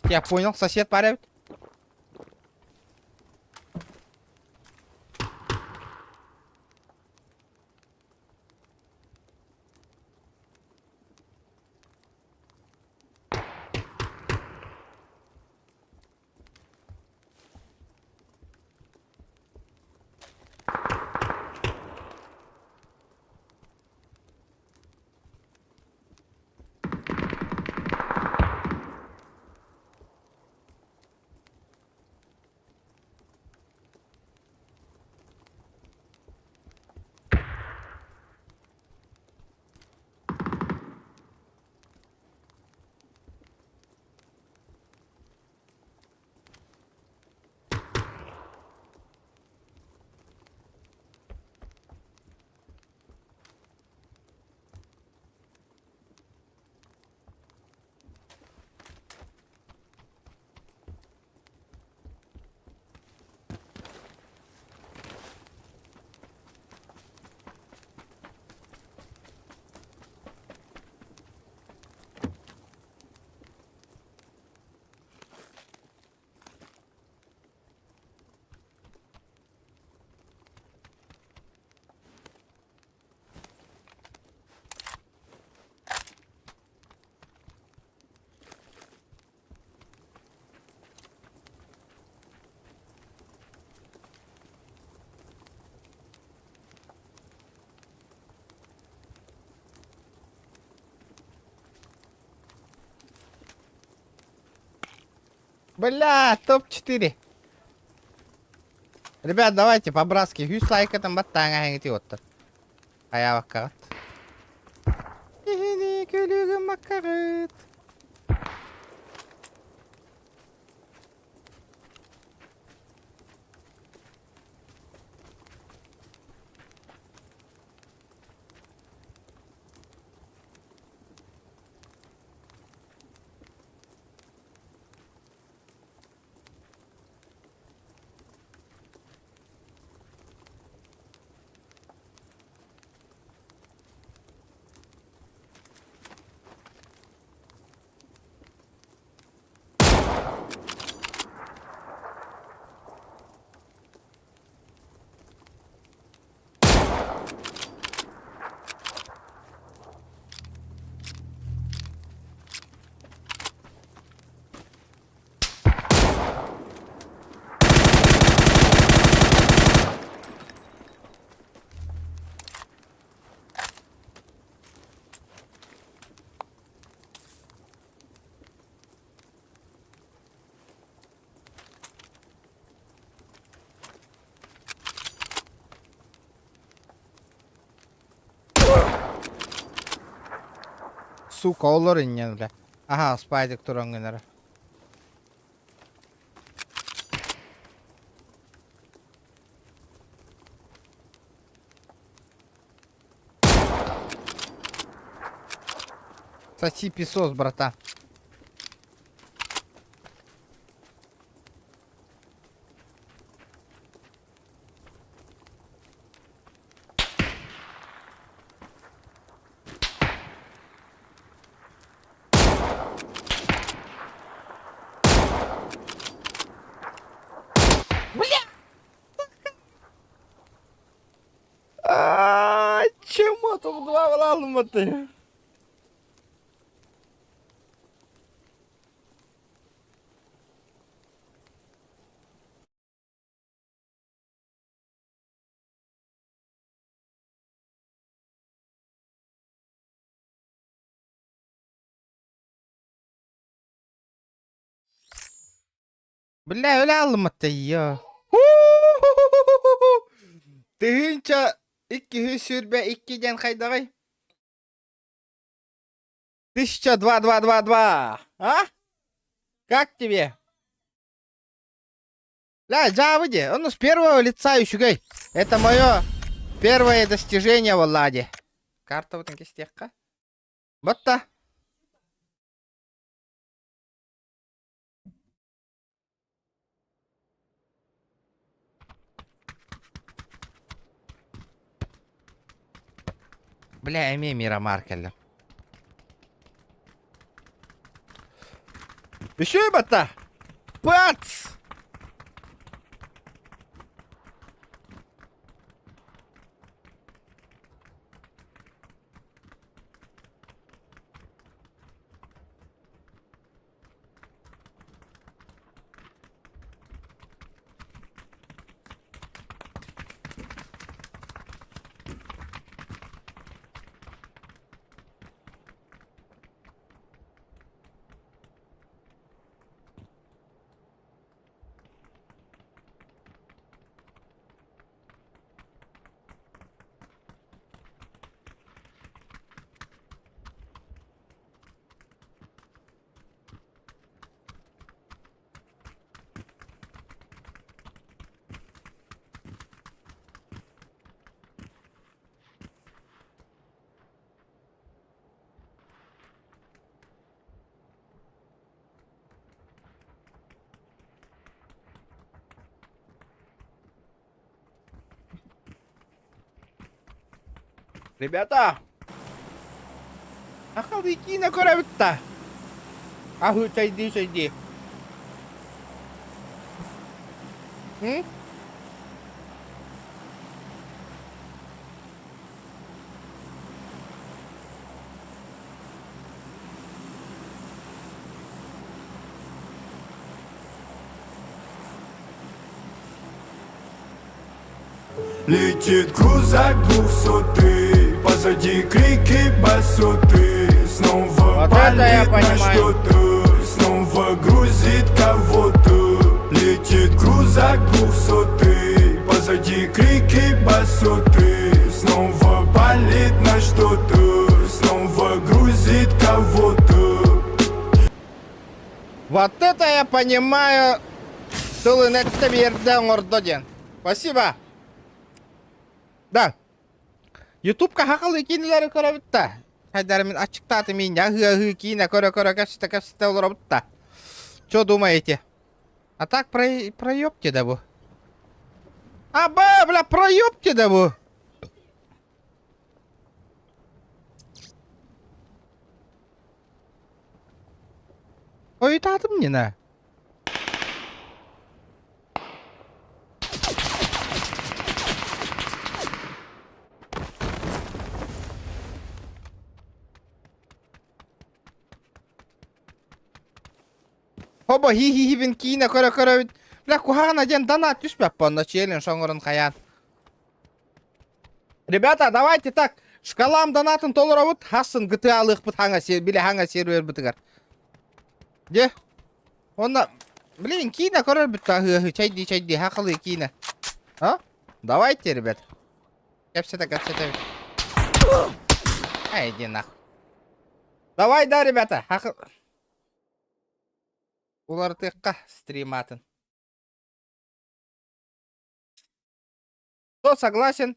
Я понял, сосед парит. Бля, топ-4. Ребят, давайте по-братски. Үс лайкатан баттааҥа эҥити оттор. Хайаабаккаҕыт. Киһини күлүгүм маккаҕыт. Сука, олор инньэн бля. Аһа, спайдик туран гынара. Соси песос, братан. Бля! А, Чему тут два ты? Бля, өлө алымматта я. 1222 диэн хайдаҕый? 1002 2 2 2. А? Как тебе? Ля, дьаабы дии. Он с первого лица үчүгэй. Это мое первое достижение в Ладе. Карта вот кистиэххэ. Батта. Бля, эмиэ Мирамар кэллим. Еще батта. Пац! Ребята! Ахал киинэ көрөбүт да. Аһыы чэйдии чэйдии. М?
Летит крузак двухсотый, позади крики басоты. Снова
Вот это я
палит на
понимаю.
что-то, снова грузит кого-то. Летит крузак двухсотый, позади крики басоты. Снова палит на что-то, снова грузит кого-то.
Вот это я понимаю. Тылын эттэ биэрдэ оҥордо диэн. Спасибо. Да. Ютубка хахалы киинэлэри көрөбүт да. Хайдары мин аччыктаатым ииннэ аһыы-аһыы киинэ көрө-көрө кэпсэтэ-кэпсэтэ олоробут да. Чё думаете? А так про проебте да бу. А, бля, проебте да бу. Ойутаатым нина. Хобо хи-хи-хибин киинэ көрө-көрөбүт. Бля, куһаҕана диэн донат түспэппэ онно челлендж оҥорон хайаан. Ребята, давайте так, шкалам донатын толоробут, хассын GTA-лыахпыт хаҥа сер, били хаҥа сервербытыгар. Дьэ, онно, блин, киинэ көрөрбүт аһыаһы, чэйдии чэйдии, хахалыы киинэ. А? Давайте, ребят. Кэпсэтэ, кэпсэтэ. Ай, иди нахуй. Давай, да, ребята, хахы... Уларытыахха стриматын. Кто согласен?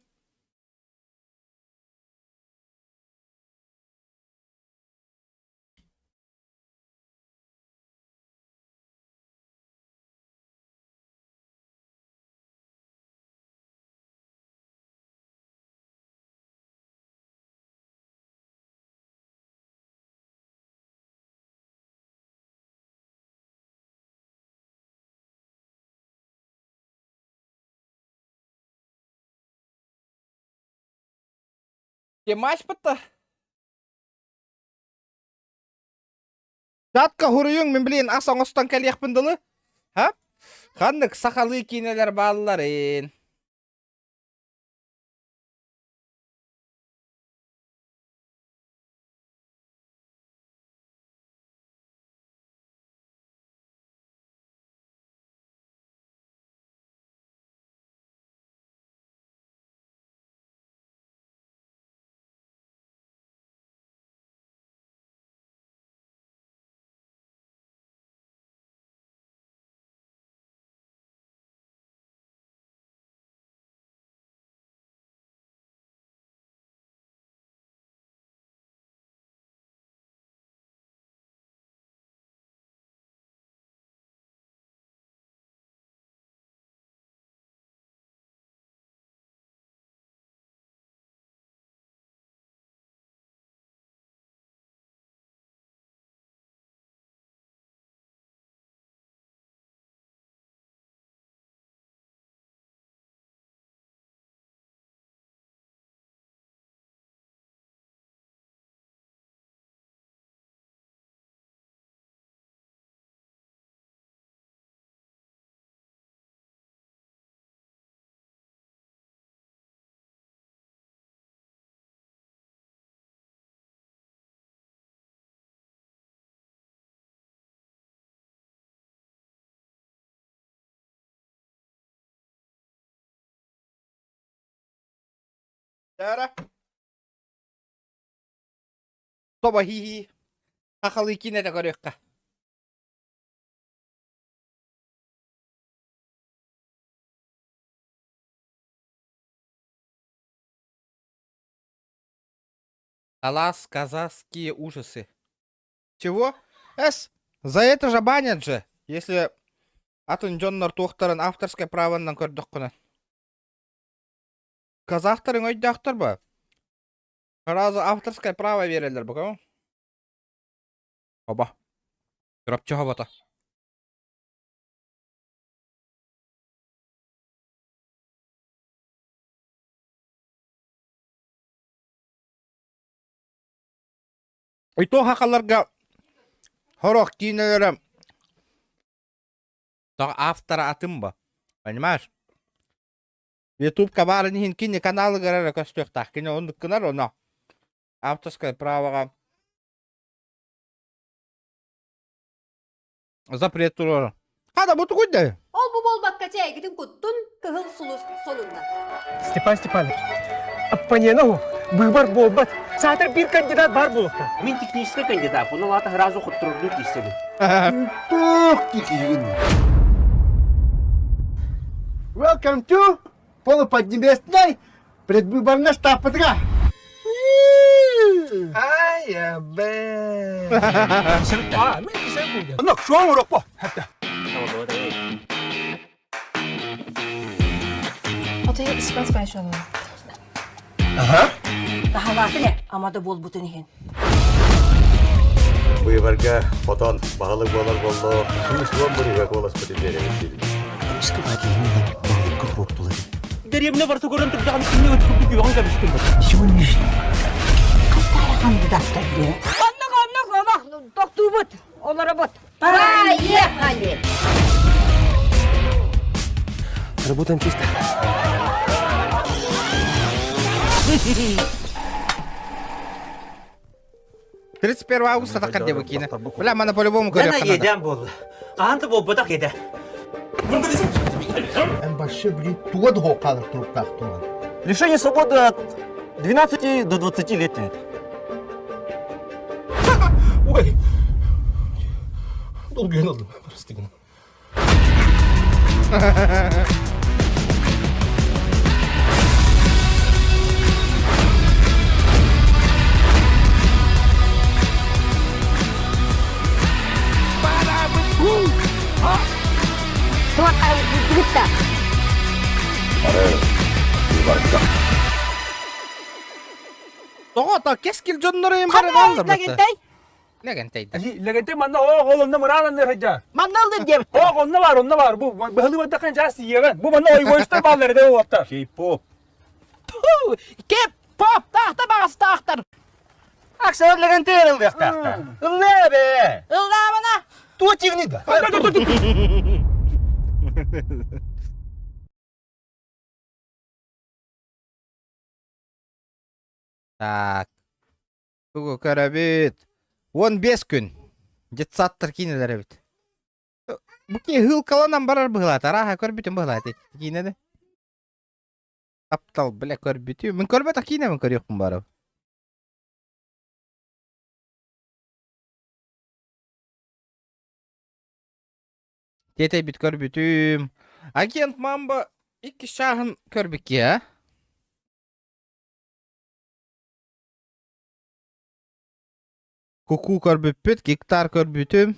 Темаспыта. Чатка хуруйуҥ мин блин ас оҥостон кэлиэхпин дылы. Ха? Ханнык сахалыы киинэлэр баалларын? Дара. Тоба хи-хи. Сахалыы киинэтэ көрүөххэ. Алас казахские ужасы. Чего? Эс, за это же банят же, если атын дьоннор туохтарын авторскай праванан көрдөххүнэ. Казахтарыҥ өйдөөхтөр ба? Сразу авторское право биэрэллэр бу Оба. Чурапчы хобото. И то хахаларга хорох киинэлэрэ автора атын ба. Понимаешь? Ютубка баарын иһин кини каналыгар эрэ көстүөхтээх. Кини оннук гынар оно. Авторское правоҕа запрет туруорар. Хада бу тугуй да?
Ол бу буолбакка чэйгитин куттун кыһыл сулус сонунна.
Степан Степанович, оппонена быыбар буолбат. Саатар биир кандидат бар буолуохта.
Мин техническэй кандидат, ону лаата сразу хотторордуу тиийсэбин.
Туох киһигин? Welcome to полуподнебесной предвыборная штаб-патра. Ай,
А, мен кисен булдum.
Отойо испас байшалар.
Таһалаатын э, амада буолбутун иһин.
Быыбарга хотон баһылык буолар боллоо, 110 бырыга куоласпытын биэрэбит диибит.
Дэриэбинэ барыта көрөн турдаҕын кинини өткүрдүк үөҕэн кэбистим.
Оннук, оннук, олох, тохтуубут, олоробут. Поехали!
Работаем чисто.
31 августа таххар диэбит киинэ. Бля, мана по-любому
Дана
көрүөххэ надо.
еден буолла. Хаһан да буолбатах едэ.
Эн вообще, блин, туга да хаалар туруктаах туган.
Лишение свободы от 12 до 20 лет нет.
Ой. Долгуйан ыллым, прости гына.
Туохха
Тоҕо то кэскил дьонноро им бары бааллар бата. Лэгэнтэй.
Лэгэнтэй манна оох ол онно мыраан анныр хадьа.
Манна ылдын диэбит.
Оох онно бар, онно бар. Бу быһылыы бардаххын чаас тиийэҕин. Бу манна ойгойстор бааллар эдэ уоттар.
Кей-поп.
Кеп!
Поптаахта баҕастаахтар. Аксар Лэгэнтэй ыллыахтаахтар. Ыллаа бээ. Ыллаабана. Туо тигни да.
Так. Тугу көрөбүт? 15 күн. Детсадтар киинэлэр эбит. Бу киһи һыылкаланан барар быһылаата. Арааһа көрбүтүм быһылаата киинэни. Таптал, бля, көрбүтүм. Мин көрбөтөх киинэбин көрүөхпүн барабын. Тиэтэйбит көрбүтүм. Агент Мамба иккис чааһын көрбүккэ, а? Куку көрбүппүт, гектар көрбүтүм.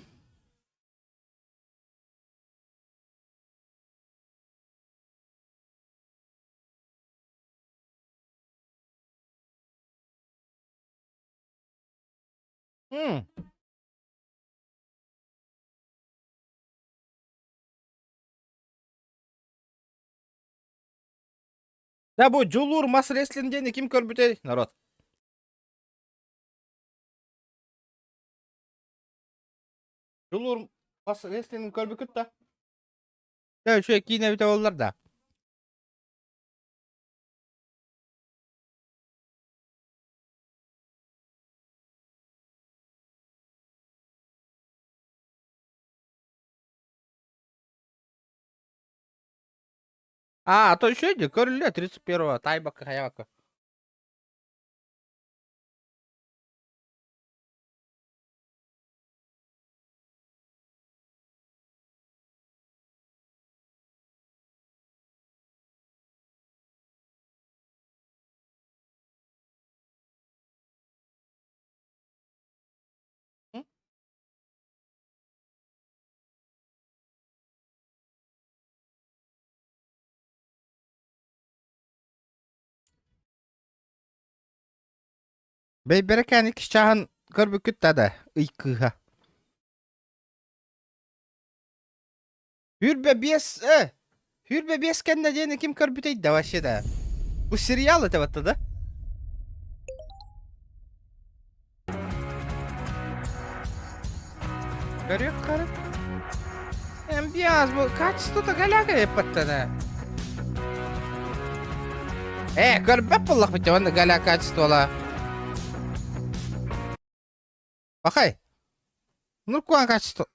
М. Да бу Дьулуур мас рестлинг диэни ким көрбүтэй народ? Дьулуур мас рестлинг көрбүкүт да? Дьэ үчүгэй киинэ эбитэ буоллар да. А, а то еще иди, көрүллэ 31-го, тайбакка хайабакка. Бэйбэрэкээн иккис чааһын көрбүккүт да да, ый кыыһа. Хүрбэ биэс, э, хүрбэ биэс кэннэ диэни ким көрбүтэй да вообще да. Бу сериал это вот да? Көрүөх көрүк. Эмбиаз бу качествота галяга эппаттана. Э, көрбөт буоллахпыт уонна галя качествола. Бахай. Нуркуан качество.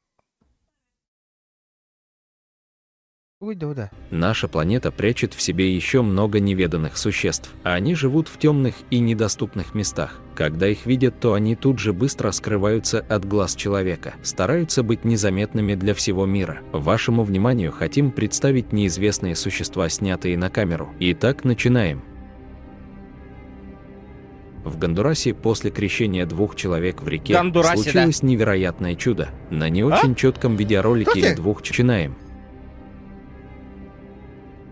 Наша планета прячет в себе еще много неведанных существ. Они живут в темных и недоступных местах. Когда их видят, то они тут же быстро скрываются от глаз человека, стараются быть незаметными для всего мира. Вашему вниманию хотим представить неизвестные существа, снятые на камеру. Итак, начинаем. В Гондурасе после крещения двух человек в реке
Гондурасе, да.
случилось невероятное чудо. На не очень четком видеоролике
Кто ты?
двух начинаем.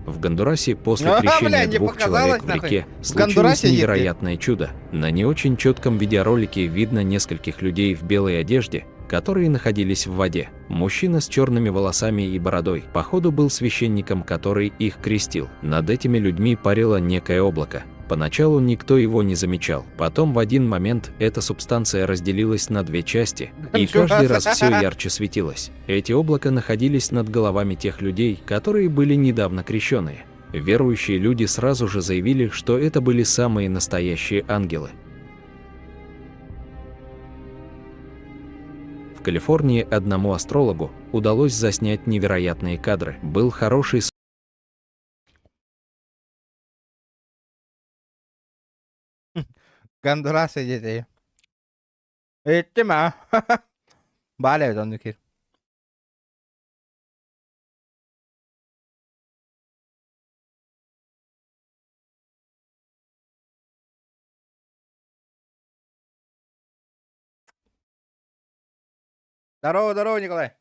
В Гондурасе после
А,
крещения
бля, не
двух
показалось,
человек в
нахуй.
реке
В
случилось
Гондурасе едет.
невероятное чудо. На не очень четком видеоролике видно нескольких людей в белой одежде, которые находились в воде. Мужчина с черными волосами и бородой, походу, был священником, который их крестил. Над этими людьми парило некое облако. Поначалу никто его не замечал. Потом в один момент эта субстанция разделилась на две части, и каждый раз все ярче светилось. Эти облака находились над головами тех людей, которые были недавно крещеные. Верующие люди сразу же заявили, что это были самые настоящие ангелы. В Калифорнии одному астрологу удалось заснять невероятные кадры. Был хороший
Гондурас диэтей. Иттим аа. Баал эбит оннук кир. Здорово, здорово, Николай.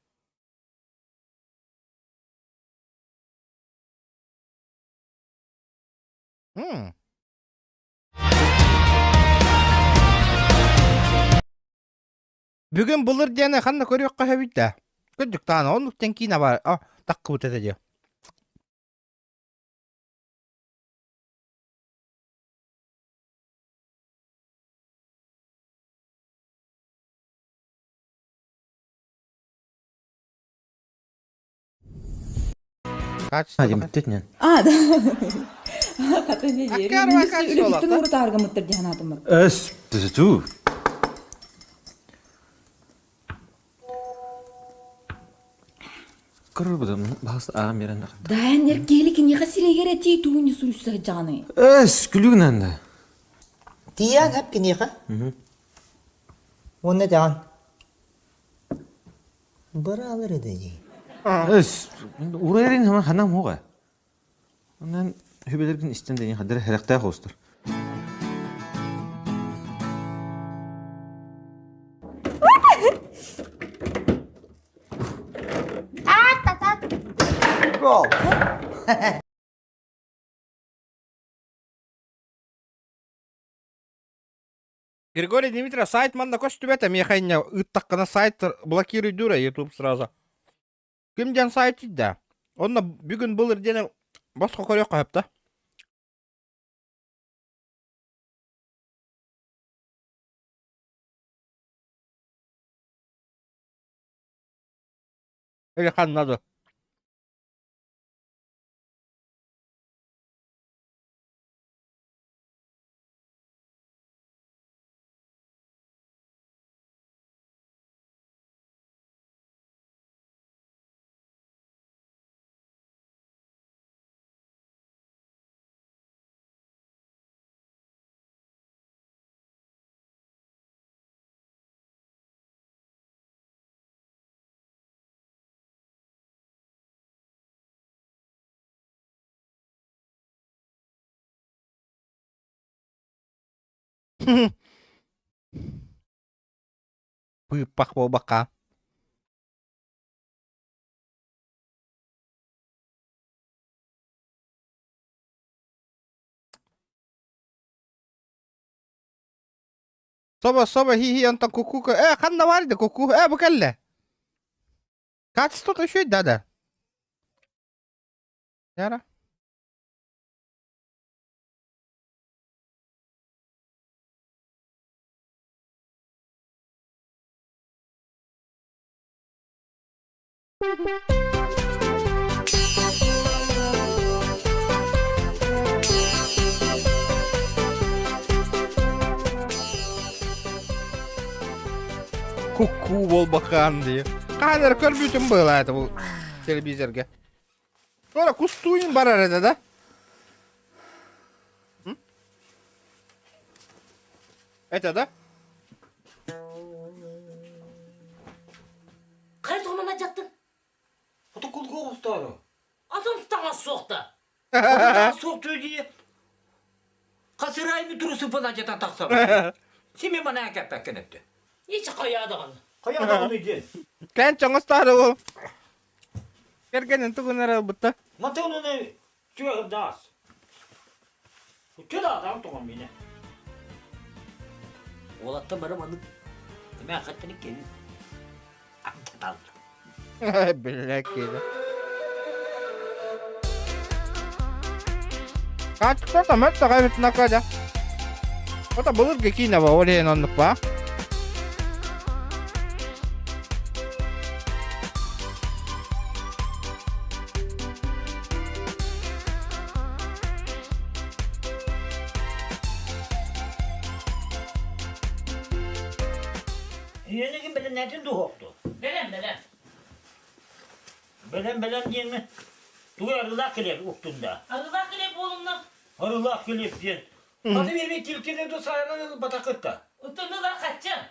М. Бүгүн былыр диэни ханна көрүөххэ сөбүй да? Кырдьык даҕаны оннук диэн киинэ баар а таххыбыт этэ дии. Качество.
А, да. Хата не Үлэбиттэн урутааргамыттар диэн аатыммыт.
Эс, ту.
Даан эркиэли киниэхэ сирэйгэр этии тууни суруйса сылдьаҕыный?
Эс, күлүгүнэн да.
Тиийэн эп киниэхэ. Уонна этэҕин. Быраалар этэ дии.
Эс, урайрин хама ханам хуга. Онон хүбэлэргин истэн да хадыр хэрэхтээх оостор.
Гол.
Григорий Дмитриев сайт манна көстүбэт миэхэ инньэ ыыттаххына сайт блокируй дура YouTube сразу. Ким диэн сайт да. Онно бүгүн былыр диэн босхо көрүөххэ сөп да. Или ханна да. Быыппах буолбакка. Собо, собо, хи-хи, онтон кукука. Э, ханна бар да куку. Э, бу кэллэ. Качество еще да, да. Яра. Куку буолбакаан дии. Хаһан эрэ көрбүтүм быһыылаах этэ бу телевизорга. Ора кустуйун барар этэ да? Это да?
Хайа туһунан жаттың?
Отокулга оҕустаары.
Адам таҥас суохта.
Таҥас суох дии. Хасырайны турусуппун ажатан тахсабын. Сими манаа кэппэккин өттө.
Ичи хайаадаган.
Хайаадаган диэн.
Кэн чоҥостаары ол. Кэргэнин тугун эрэ ылбытта.
Матыгын Чүөһүрдаас. Үтүө да атаҕым тоҕон миинэ.
Уолаттар бары маннык эмээххиттэн иккиэбит агдаталлар.
Биллэ киһи. Качество мөлтөх эбит накада. Ото былыргы киинэ ба ол иһин оннук ба.
Үйэнигин бэлэмнээтин дуһуохту.
Бэлэм, бэлэм.
Бэлэм, бэлэм диэмми. Тугу арыылаах килиэп уктун да.
Арыылаах килиэп буолунна.
Арыылаах килиэп диэн. Аты биэрбит килкини ду сайран ылбатакытта.
Ыттыннылар хачча.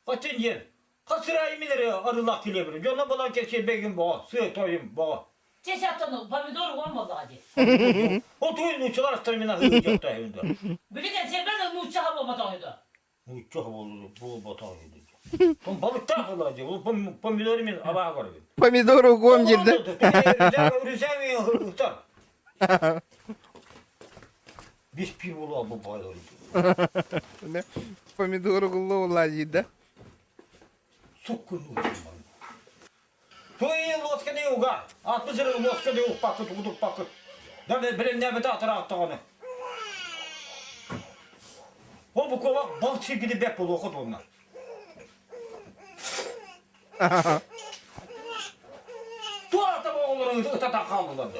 Хаччын диэн. Хас сырайы минере арыылаах килиэбин. Дьонно булан кэпсиэрбэгин боҕо, сыа тойум боҕо.
Чэ чаттан помидор уон боллаҕа дии.
Ол тугуй нууччалар астармина ыһыыдьахтаһын да.
Били кэнсиэрбэн нууччаха буолбатах үһү
Нуучча буолбатах үһү. Том балыктаах буолла дии. Ол помидоры мен абааһы көрөбүн.
Помидор угуом диирдэ.
Үрүсээҥ ыһыктар. Бес пи буолуо бу байлар.
Помидор угулла буолла диирдэ.
Суккун Туй лосканы уга. Атты сыры лосканы укпаккыт, удукпаккыт. Да билиннээбит атырааттаҕаны. Ол бу куобах балык сиргини бэк буолуохут уонна. Туата оҕолору ытата хааллылар да.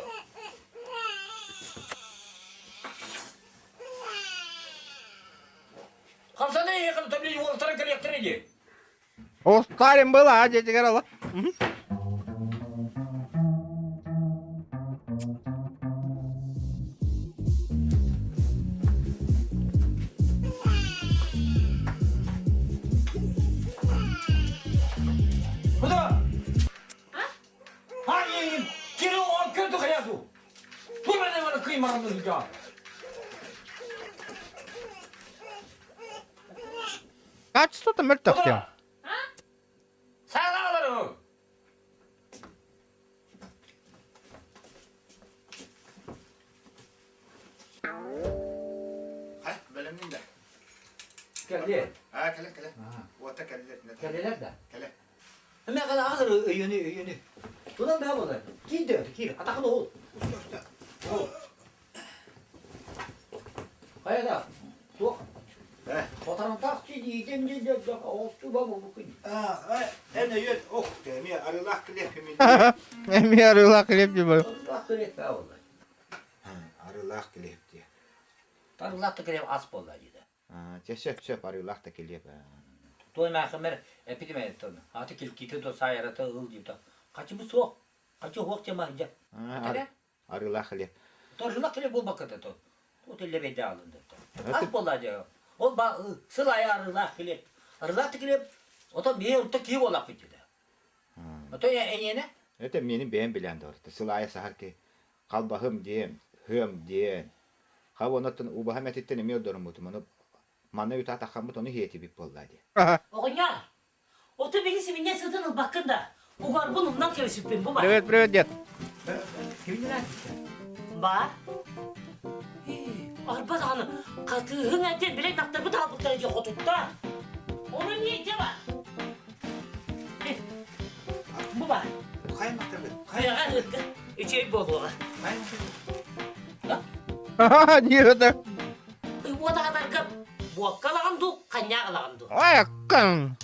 Аттары кэлиэхтэрэ дии.
О, Сталин был, а, дети говорила.
Куда? Хайын, кири оҕо көрдү хайа дуу? Тур эне бары кыймараны ыйда.
Качество-то мертв тем.
Саалаалары.
Бэлэмнин да.
Кэлли.
А, кэлэ, кэлэ. Уота кэллэ.
Кэллилэр да?
Кэлэ.
Эмэ кала аҕалар өйөнү өйөнү. Тунан баа болар. Киир киир. Атахын оҕул. Оҕул. Хайа да. Туох. Хотарантаах диидем диидем оҕусту ба бу күн.
Эн өйөн ох эмиэ арыылаах килиэп
Эмиэ арыылаах килиэп дии бу.
Арыылаах килиэп баа болар.
Арыылаах килиэп дии.
Арыылаах да килиэп ас буолла диде.
Чэ сөп сөп арыылаах да килиэп.
Той маахымер эпидемия аты килките до сайарата ыл дита. Качы бу суох. Качы хуох чемахжа.
Арыылаах хлеб.
Торжулах хлеб буолбакка то. Тут элле бейде алынды. Ас буолла дьэ. Ол ба сыл айы арыылаах хлеб. Арыылаах хлеб ото бие урта кии буолаах бүтүдэ. Ото эниэне?
Это менин бэйэм билэн дорто. Сыл айы сахар ки халбаһым диэн, хыам диэн. Хаб онотон убаһам этиттен эмиэ ордоруммутум. Ону манна үтэ атахаммыт ону хиэтибит буолла дии.
Оҕонньор, ото били сибинньэ сытын ылбаккын да, угарбын умнан кэбисиппин бу бар.
Привет, привет, дед.
Бар. Арба даҕаны хатыыһыҥ этин билэн нахтарбыт аалбыттара дии хотуттар. Ону не дьэ бар. Бу бар. Хайаҕа ыырга үчүгэй буолуоҕа.
Диир это.
Уотаҕатарга буокка ылаҕын дуу, ханньаах ылаҕын дуу?
Ой, аккан.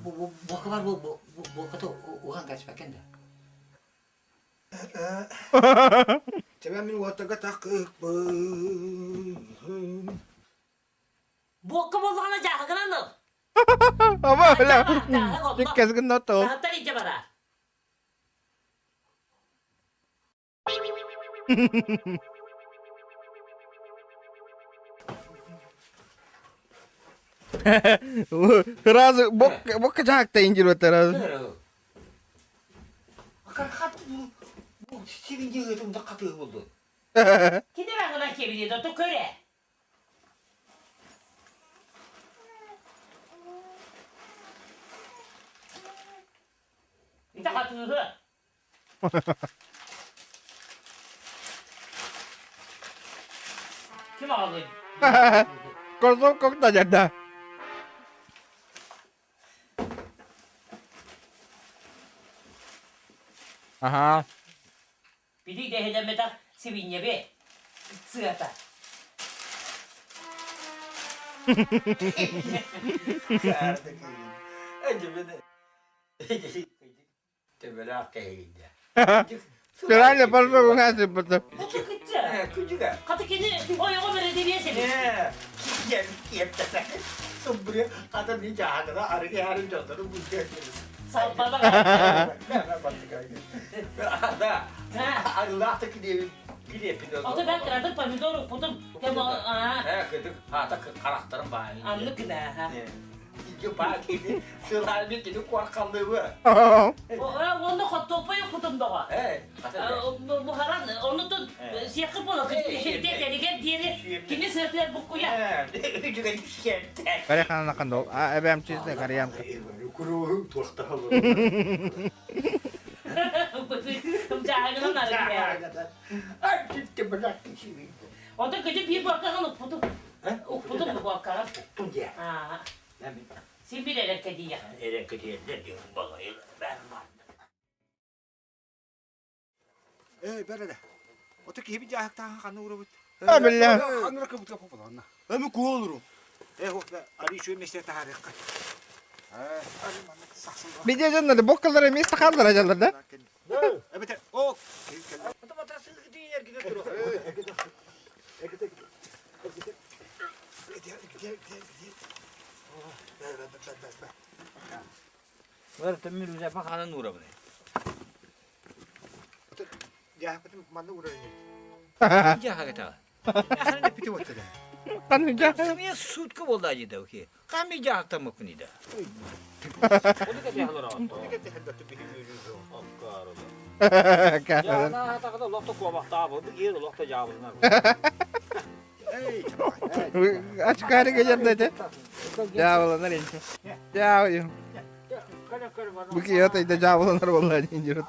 Буокка бар бу буокката уһан качпакен да.
Тебе мин уотага такыппын.
Буокка буоллаҕына дьааһыгынан ыл.
Аба, бля. Диккэс гынна то.
Таһыттар илдьэ бараа.
Сразу бок бокка жаакта индирбеттер сразу.
Кини баҕына кэбиниэ то көрө. Ити хатыыһы. Ким аҕалый?
Козлов как-то да. Ага.
Били дэһидэммэтэх сибинньэби сыата.
Төбөлөөх кэһиидэ.
Реально пошел у нас просто.
Хата кини ойоҕо бэрэдибиэ сибит.
Сумбуре хата ми жаһагына арыгы арын дьоннору булган.
Салбала.
Да. Арылаах та килиэбин килиэппин.
Ото бен кыратык помидор укпутум.
Э, кыдык, хата харахтарым баайын.
Аннык гына. Онно хортуоппай укпутум доҕо. Буһаран, онутун сиэххэ буола тэтэригэр диэри кини сыатыгар буккуйа.
Карехана кандол. А эбэм чисте карьямка.
Жаагынан арыгы. Ото кыжы биир буаккаҕын укпутум. Укпутум буаккаҕын. Син бир эрэккэдийэ.
Эрэккэдийэллэр диэн балайы
Эй, бэр эрэ. Ото киһи дьааһыктааһын ханна уурабыт?
А, бля.
Ханна кыбытка попаланна. Эми куолуру. Э, ари шуй месте таарыкка.
Видео дьоннор боккалара место хааллара дьаллар да?
Эбэтэр, о,
Өр төммүр үзэпэ ханан уурабын.
Дьаһапытын манна уурар ини.
Дьаһагытаҕа.
Ханан эппити буоттада.
Ханан дьаһа?
Мен сутка болла дии да ки. Хами дьаһактаммыппын ида.
Очкарик жердете. Дьаабыланар инче. Дьаабы. Бу киһи отойда дьаабыланар буолла диэн дьурут.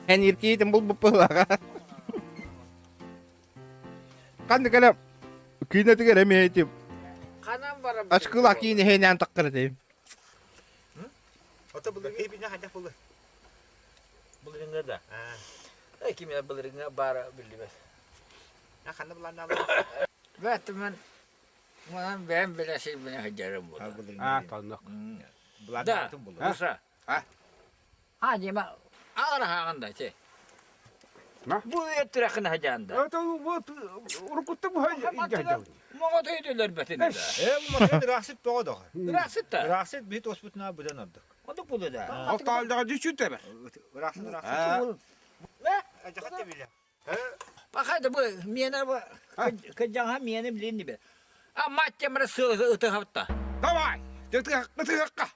Эн иркиитин булбуппулаҕа. Ханнык эле киинэтигэр эмиэ ити
Ханан барам.
Ачкыла киин эһээнээн таххар этим.
Ото былыргы бина хайдах булы?
Былырыҥҥа да. Э ким былырыҥҥа баара биллибэт.
Ханна былааннаалар?
Бэт мен манан бэйэм билэ сирбине сылдьарым буолар.
А,
тоннок.
Былааннаатын булу.
Муса.
А?
А, дима, ағара хағанда, че. Бу өттүрәхин хажаанда.
Это вот урукутта бу
Моҕо төйдөлөр бэтин да.
Э, бу машина рахсыт тоҕо доҕо.
Рахсыт та.
Рахсыт бит оспутуна будан ордук.
Одук булу да.
Алтаалдаға düşүт эбер.
Рахсыт рахсыт. Жахат биле.
Пахайды бу мена бу кыжаңа мени билин бе. А мать темре сылы ытыгапта.
Давай. Тытыгакка.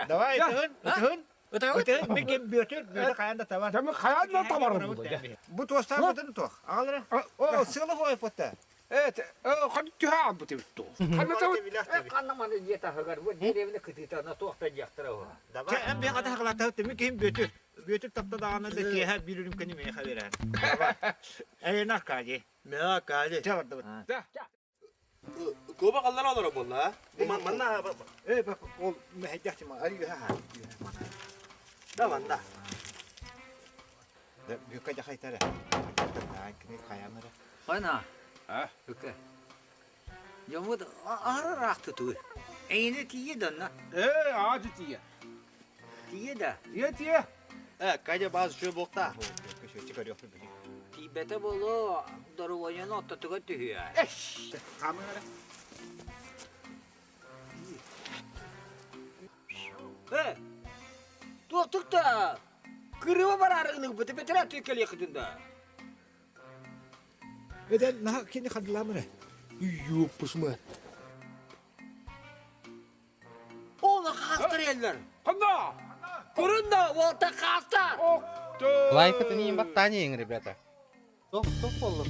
Давай, ытыгын, ытыгын.
Ытыгын.
Ытыгын бекен бөтөр, бөтөр каян да табар.
Тама каян да табар бу.
Бу туостар бутын туох. Агалары. О, сылы хой потта.
Эт, хан түһә бу типту. Ханна табар.
Канна маны жета хагар бу деревне кытыта на туохта жактыра.
Давай. Эм бе ката хагалата төмү ким бөтөр. Бөтөр тапта даганы да кеһә бирүрүм кени ме хаберен. Эй накади.
Мя кади.
Чабарды.
Да.
Коба kallar olur була. Бу манна
Э, бак, ол мехедяхти ма, ари ха.
Да манна.
Да, бүккә жахайтара. Кини хаямара.
Хайна.
А?
Үкә. Жомут ары рахты туй. Эйне тие донна.
Э, ажы тие.
Тие да.
Тие тие.
Э, кайда баз шö бокта.
Тибете болу дорогояны оттотуга түһүө.
Камера.
Э! Туохтукта! Кырыба барарыгынык быты бетера түйкел якытында.
Эден на кини хадламара.
Юк пушма.
Ола хастар эллер.
Ханна.
Курунда волта хастар.
Лайк это не баттание, ребята. Стоп, стоп, болду.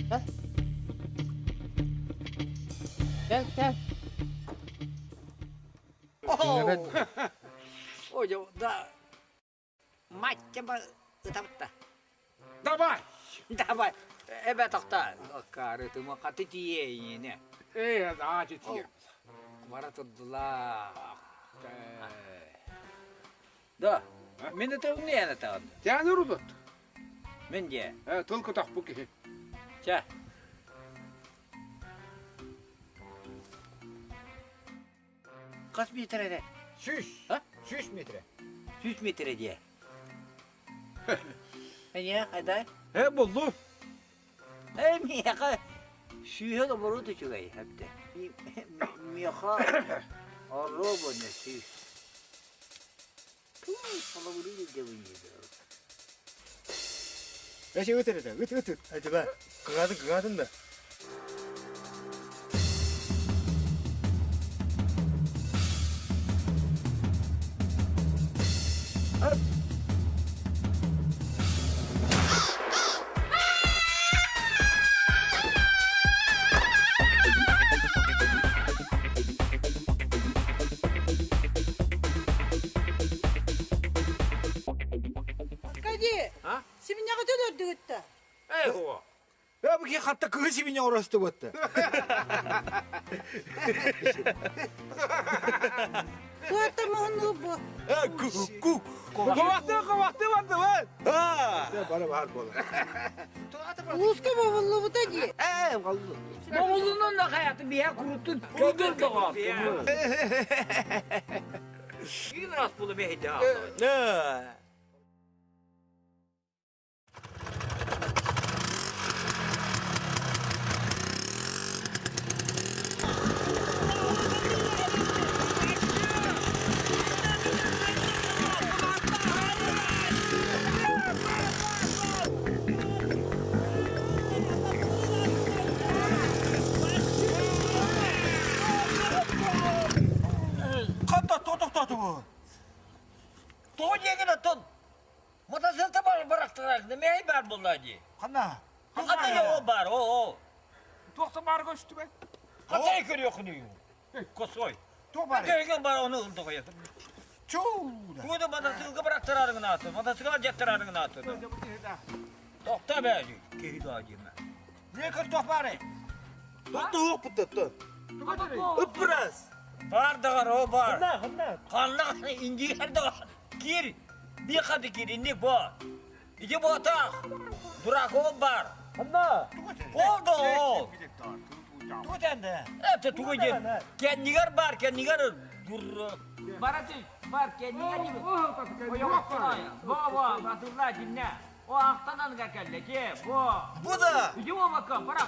А? Gel, gel.
Ой, да. Мать тебя ытапта.
Давай.
Давай. Эбе тохта. Кары ты каты тиейне.
Э, ажы тие.
Бара турдула. Да. Мен это не это.
Тяны рудот.
Мен де.
Э, только так буки.
Ча. Кас метреде?
Сүз.
А?
Сүз метре.
Сүз метреде. Эне, айдай.
Э, болду.
Э, мияка сүйе да бору түчүгэй хәпте. Мияка оробо не сүй. Ту, салабыры дебин.
Эше өтер это, өт өт.
Айтыба, кыгадын кыгадын да.
Кади,
А?
Сибиняга төлөрдүгүттө.
Эй, хо.
Э, бу ки хатта кыгы сибине оросты ботта.
Туатта муну бу.
Э, ку ку.
Ковакты, ковакты барды, ва.
А! Бара бар бола.
Узка бобуллу бу ди.
Э, валлы. Бабулунун да хаятı bir kuruttu. Көдөр доға. Ким рас булу бейді.
Э.
буолла дии.
Ханна?
Ханна о бар, о, о.
Туохта баар көстүбэт?
Хатай көрүөхүнүй? Косой.
Туох баар?
Көргөн бар оны ылды қояды.
Чууда.
Тууда мотоциклга бырактырарыңын аты, мотоцикл жаттырарыңын аты. Тоқта бә, кеһи да диме.
Не көр туох баар?
Туох бутта. Ыппырас.
Бар дагар о бар. Ханна индигер дагар. Кир. Bir kadı kir indi bu. İki bu tak. Durak o бар. Ханна. Oldu o. Это тугу ден. Кеннигер бар, кеннигер дур. Бараты бар кеннигер не. Во во, батырла динне. О ахтанан кәкәлле ке, бу.
Бу да.
Иди о бака, бара.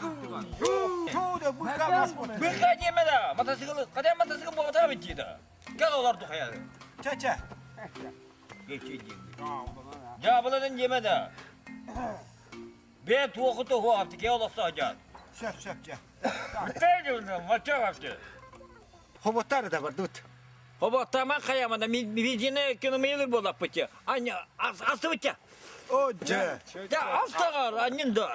Чууда быка бас болды.
Быка неме да, мотоцикл, када мотоцикл бу та битти да. Кел олар тухая.
Ча-ча.
Geçi динде. Жабылын деме да. Бе туоху ху апты, ке олоқса ажат.
Сөп, сөп, ча.
Бе мача апты.
Хоботтары да бар, дут.
Хоботтаман хаяманда видине киномейлер болап бітті. Аня, асты бітті.
О, жа.
Да, астағар, аннин да.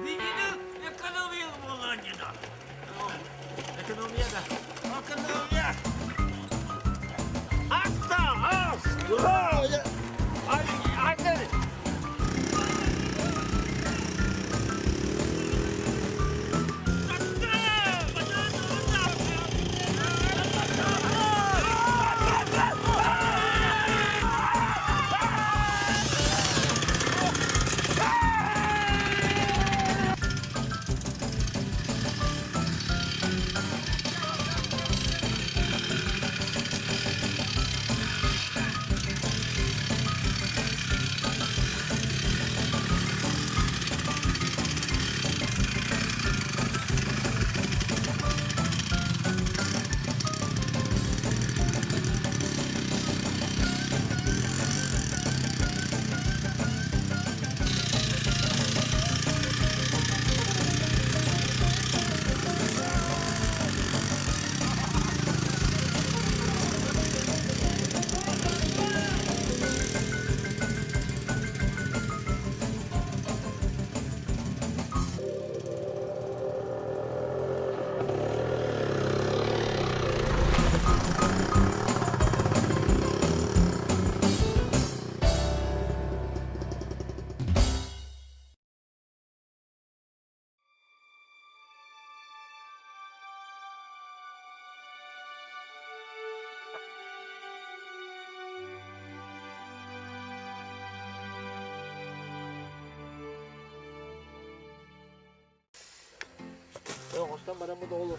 Видине экономия боланина. Экономия да. Экономия. Аста, ас. Ай, ай,
Оңостан баран бу да olur.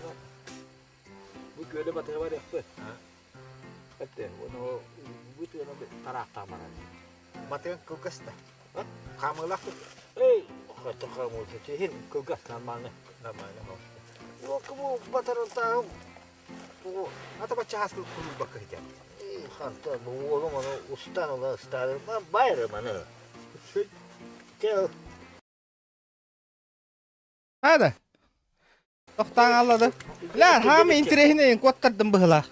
Бу көлө батыры бар япты. Әтте, оны бу тыгына тарахта баран.
Матыгын кылгас да. Хамылақ.
Эй, хата хамыл хин кылгас нормально.
Нормально. Yok bu батырын тағым. Бу ата бача хаскыл кулул бакы хитя.
Эй, ханта бу oğlum onu ustan ola ıstadır. Ben bayırım onu. Gel.
Hadi. Тоқтаң алады. Бля, хам интересіне коттардым быһыла.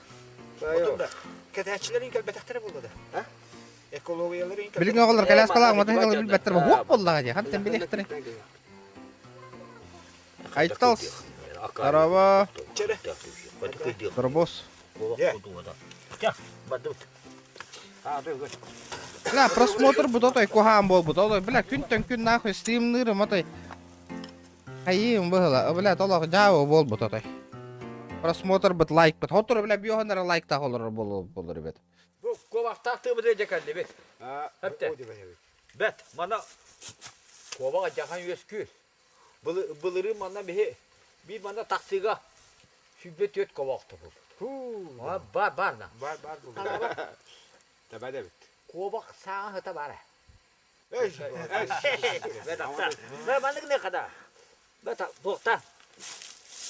Кәтәчилер инкел бәтәхтәре булды да. Экологиялар инкел.
Билген оғылар коляскалар мотоцикл билбеттер. Хуак боллага же. Хантен билехтер. Айталс. Араба. Дробос. Бля, просмотр бу той кухам бол бу той. Бля, күнтөн күн нахуй стримныры мотой. Хайым быһыла. Бля, толох жао бол бу той. Просмотр бит лайк бит. Хотур бля биохонер лайк та холор бол бол ребят.
Бу ковақтақты бі де кәлді бет. Әпті. Бет, мана коваға жақан өскүр. Былыры мана бе bir мана таксига сүбет өт ковақты бұл. Бар, бар на.
Бар, бар бу. Таба да бит.
Ковақ саған хыта бар.
Эй,
Бет, ақта. Бе, манык не қада. Бет, тоқта.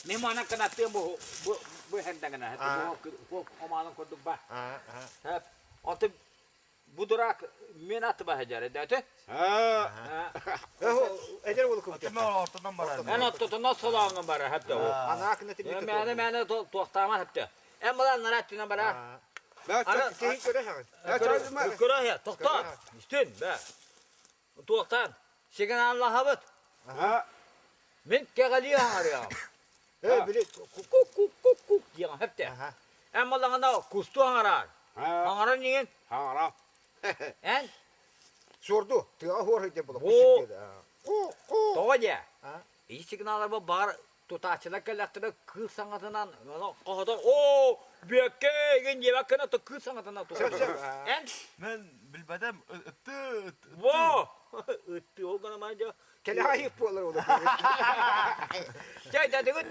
Мен мана канаттым бу бу бу хендеңene. Бу бу оманын көрдүк ба. Хеп. Аты бу дурак мен аты ба хажар эдәте.
Ha. Эдер болуп көтө.
Мен аты тона салаңым бар хепте.
Ана кына тибит.
Мен мен тоқтама хепте. Эн балан нарат түнэ бара. Көрө тохтоо. Истин, бэ. Туохтан? Сигналлаһабыт. Мин кэҕэлии аҥарыам.
Э, били
ку-ку-ку-ку диэҕин хөптө. Эн балаҕана кусту аҥараар. Аҥаран иҥин.
Аҥара.
Эн?
Суорду, тыаҕа хуор сылдьар була.
Бу. Тоҕо диэ? Ити сигналларбыт баҕар тутааччылар кэллэхтэрэ кыыс саҥатынан хоһотон оо бүөккэ игин диэбэккэ то кыыс саҥатынан тутар. Эн?
Мен билбэтим ытты
Во! Ытты ол гына ман дьэ.
Кэлэҕэйик буолар ол.
Чэй дадыгыт.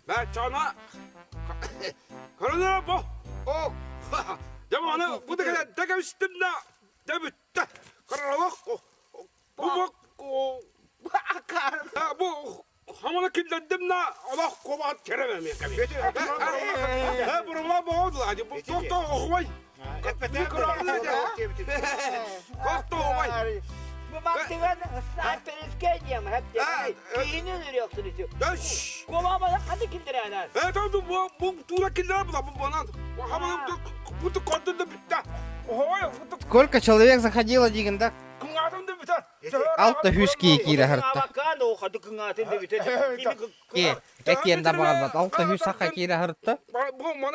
Бә чана Көрөнө бу. О. Дьэ маны бу да кэлэ дэгэбистим да дэбүттэ. Каралах бу бу бу хамана киллэрдим на олох кубаат керемем Э бурумла боодула бу тохто охуй. Тохто охуй.
Бу мантыган снайперскэй диэм хэпте. Киһини өлөрүөхтүн үтү. Кубаабала ханы киллэрэнэр.
Э там бу бу тура киллэр бу бу банан. Хамана бу көрдүн да бүтtä. Охуй.
Сколько человек заходило деген да? Алта хүс кии киирэ сырытта. Ки, этиэн да баҕарбат. Алта хүс саха киирэ сырытта.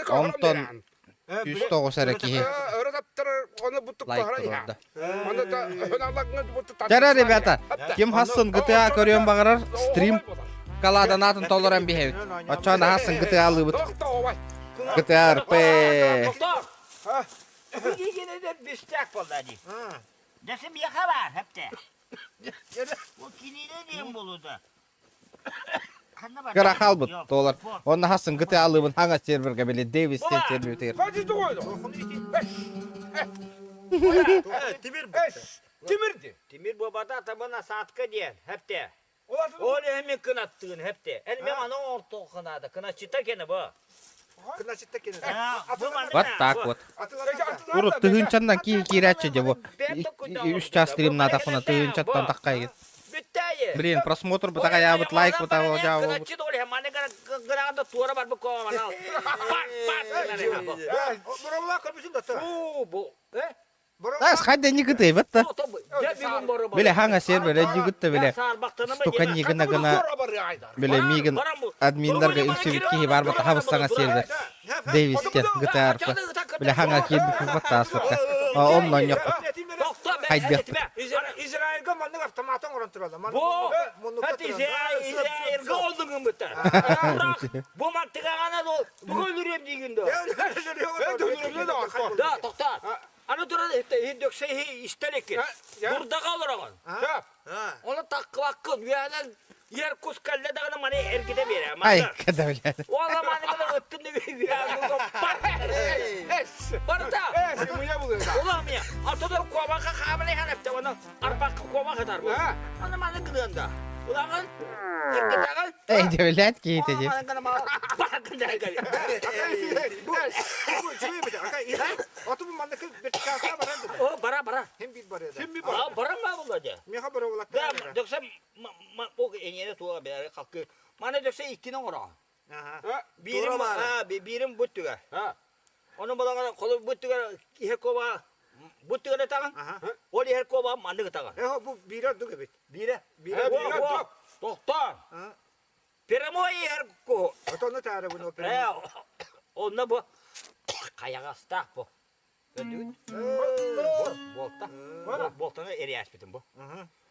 Онтон 109 эрэ киһи лайк туруорда. Дьэ, ребята, ким хассын GTA көрүөн баҕарар, стрим каладан атын толорон биһэбит. Оччоон хассын GTA алыыбыт. GTA RP.
Десе миэхэ баар, хэпте. Ол кинини диэн буолууда.
Кыра хаалбыт туолар. Онно хассын GTA алыыбын хаҥа серверга били Дэвис диэн серверитигэр.
Тимир Тимир
Тимир буолбата табына саатка диэн, хэпте. Ол эми кынаттыын хэпте. Эн мен аны ортоқ кынада. Кыначчыта кene бу.
Кыначчыта кene.
Вот так вот. Урут тыһыынчаннан киһи киирээччи дьэ бу. Үс час стримнаатахпына тыһыынчаттан таххайгын. Блин, просмотр бытаҕайаабыт, лайк бытаҕайаабыт. Тас хайда не гытыйбат да. Биле хаҥа сервер эддигит да биле стука нигына гына биле мигин админнарга үҥсүбүт киһи бар бата хабыс саҥа сервер Дэвистен GTA RP биле хаҥа киирбит бат тааспакка онно онньохпут хайдыахпыт
Израильга маннык автомат оҥорон тураллар.
Бу Израильга олдугун быта. Бу мантыгаҕана тугу өлүрүөм диигин дуо? Да, тоқтар. Аны туран дөксө истэн экин. Бурдаға олороҕун. Оны таккыбаккын үөһэнэн ер кус кэллэ даҕаны маны эргитэ биэрэ.
Ай, когда блядь.
Ола маны гына ыттын Барыта. Ула мия. Алтыдар куобаха хаабыны ханапта оны арбакка куоба хатар бу. Аны маны гынында. Улагын эргитагын.
Эй, блядь, киһитэ дии.
О, бара, бара.
Хим бит бар
Хим бит бар. Бара ма була дьэ.
Меха бара була.
Да, дөксө о эҥиэнэ туга бэри халкы. Маны дөксө иккини оҥоро. Биирим биирим буттугар. Ону балаҕана холу буттугар иһэ коба буттугар этаҕын. Ол иһэр коба маннык ытаҕын.
Э, бу биирэ ордук эбит.
Биирэ.
Биирэ
ордук. Тохтоон. Прямой иһэр ку.
Отону таарыбын
Э, онно бу хайаҕастаах бу. Көрдүгүт? Буолта. Буолтаны эрийээспитим бу.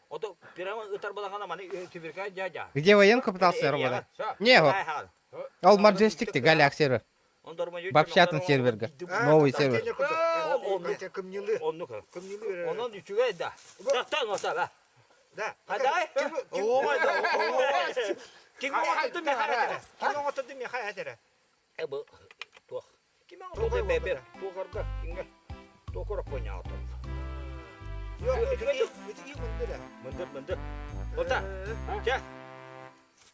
Ото прямо ытар балаҕана маны түбүркэ дьа-дьа.
Где военка пытался работать? Не, вот. Ол Маджестик ты, Галяк сервер. Вообще атын серверге. Новый сервер.
Оннук. Онон үчүгэй да. Тахтан ота да.
Да.
Хадай? Ким оҥотторду миэхэ
Ким оҥотторду миэхэ этэрэ.
Э бу туох. Ким оҥотторду бэбер туохарга кинге туохор понял.
Үтүги мындыр.
Мындыр мындыр. Ота. Чэ.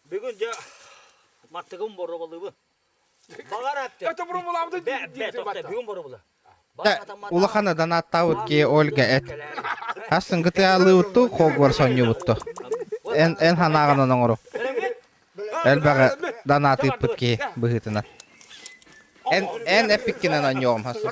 Бүгүн дьэ маттыгым боробалыбын. Бағар әпті.
Это боробалабыты.
Бә, бә, тоқта, бүгүн боробала.
Улахана донаттаабыт киһи Ольга эт. Хассын GTA лыыбытту, Хогвартс оонньуубутту. Эн эн ханаҕынан оҥору. Элбэҕи донат ыыппыт киһи быһыытынан. Эн эн эппиккинэн онньуоҕум хасу.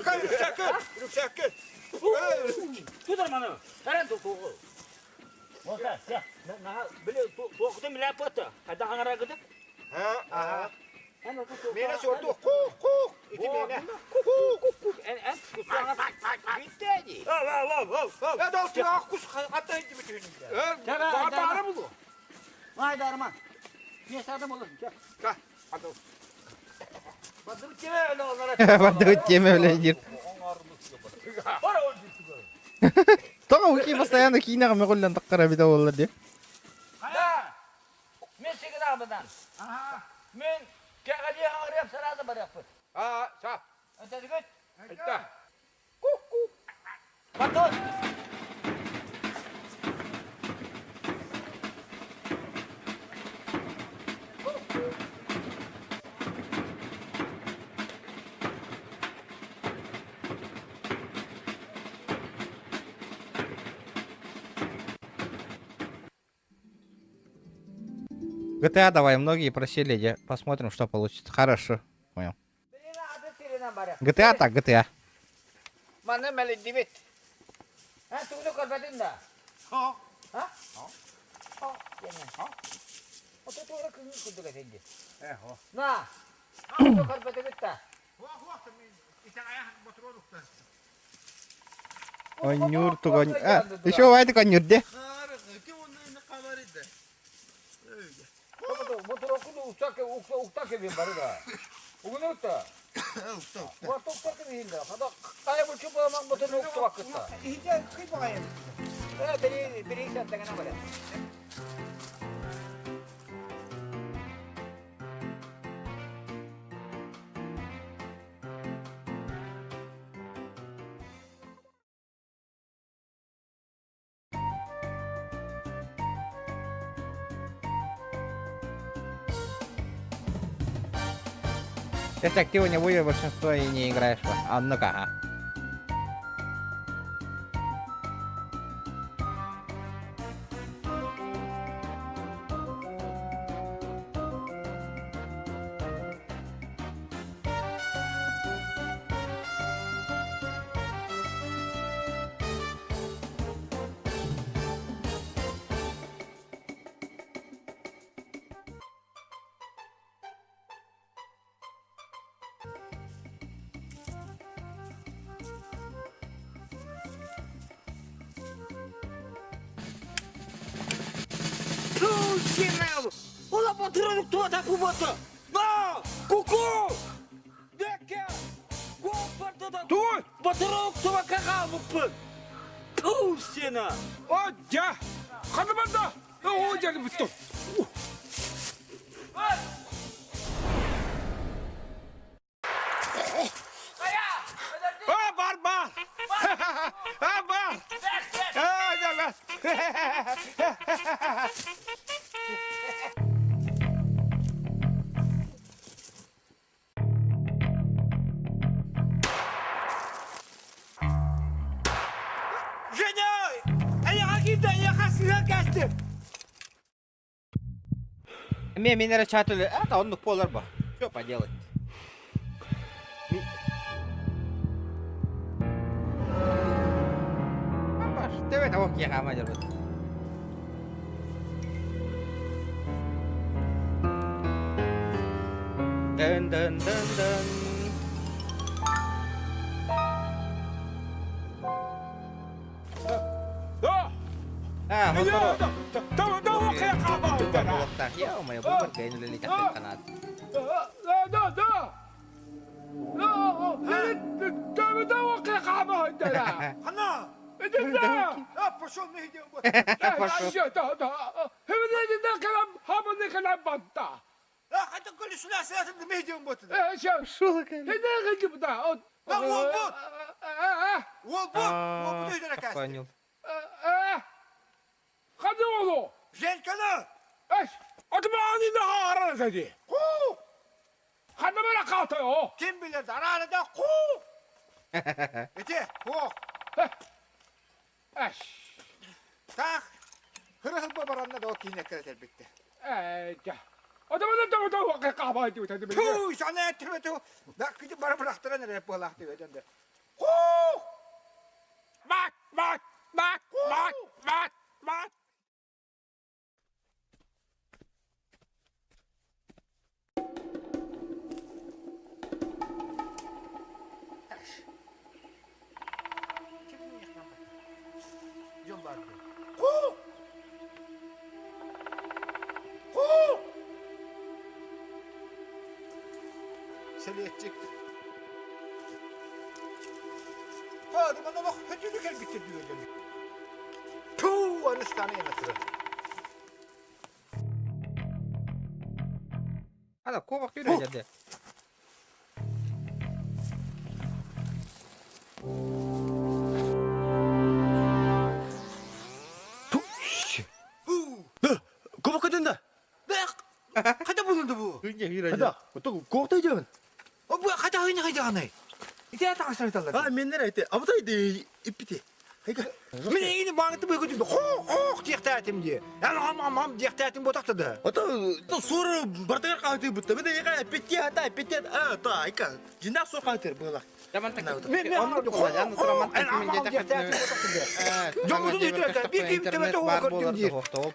Миэнэ суорту кук кук ити миэнэ кук кук эн эн
Бардыбыт тиэмэ үлэ диир. Тоҕо уки постоянно киинэҕэ мөҕүллэн таххара эбитэ буолла дии.
Мен сигнабынан. Мен кэҕэлиэ хаҥырыам сараада барыахпыт.
Аа, са.
Этэргит?
Этэ.
Батон!
GTA давай, многие просили, я посмотрим, что получится. Хорошо, понял. GTA так, GTA.
Манна мэлиддибит. Эн тугу көрбөтүн да?
Ha?
Ha? Ha? Диэн. Ото туора кыҥыы курдук этинди. На! Ото көрбөтүгүт да?
Онньуур тугон... А, еще вайтик онньур де. Если актива не будет, большинство и не играешь. А ну-ка, ага.
Туй! О, дьэ! Ханна барда? Оо, дьэ, бүттүм. А, бар, бар! А, бар! А, дьэ, бар!
Ме мин эрэ чат үлэ... Это оннук буолар бо. Что поделать? Төбө того киэхэ дьарбыт. Дын дын дын дын. А, хоттору. Ё-моё, бу баргайын үлэлитэхтин ханаат. Пошел. Пошел. Понял.
Туу, сана эттибэту. Баккыты бары бырахтаран эрэ буолаах диэбэтэн да. Хуу!
Бак, бак, бак, бак, бак, бак.
Дьон баар дуо? Хуу! Хуу! Сэлиэтчик. Хаадыман олох хөтүлү кэлбиттэр дүүрдэн. Туу, аныстаны янатыры.
Ана кобак yürü жерде.
Кобакадында.
Қайда булынды бу?
Қайда? Коқтай жабын.
Бу қайда қайда қайда қандай? Ите ата қашан айталар.
А, меннер айты. Абытай де иппити. Хайка.
Мен егini маңытып өкөтүм. Хо, хо диэхтаатым ди. Ан ам ам ам диэхтаатым ботактады.
Ата сур бартагар кааты бутта. Мен эга петти ата петти а та айка. Жинак сур кааты була.
Мен мен хо хо ан ам ам диэхтаатым ботактады. Жоңузун өтөтө бир ким темете хо көрдүм ди.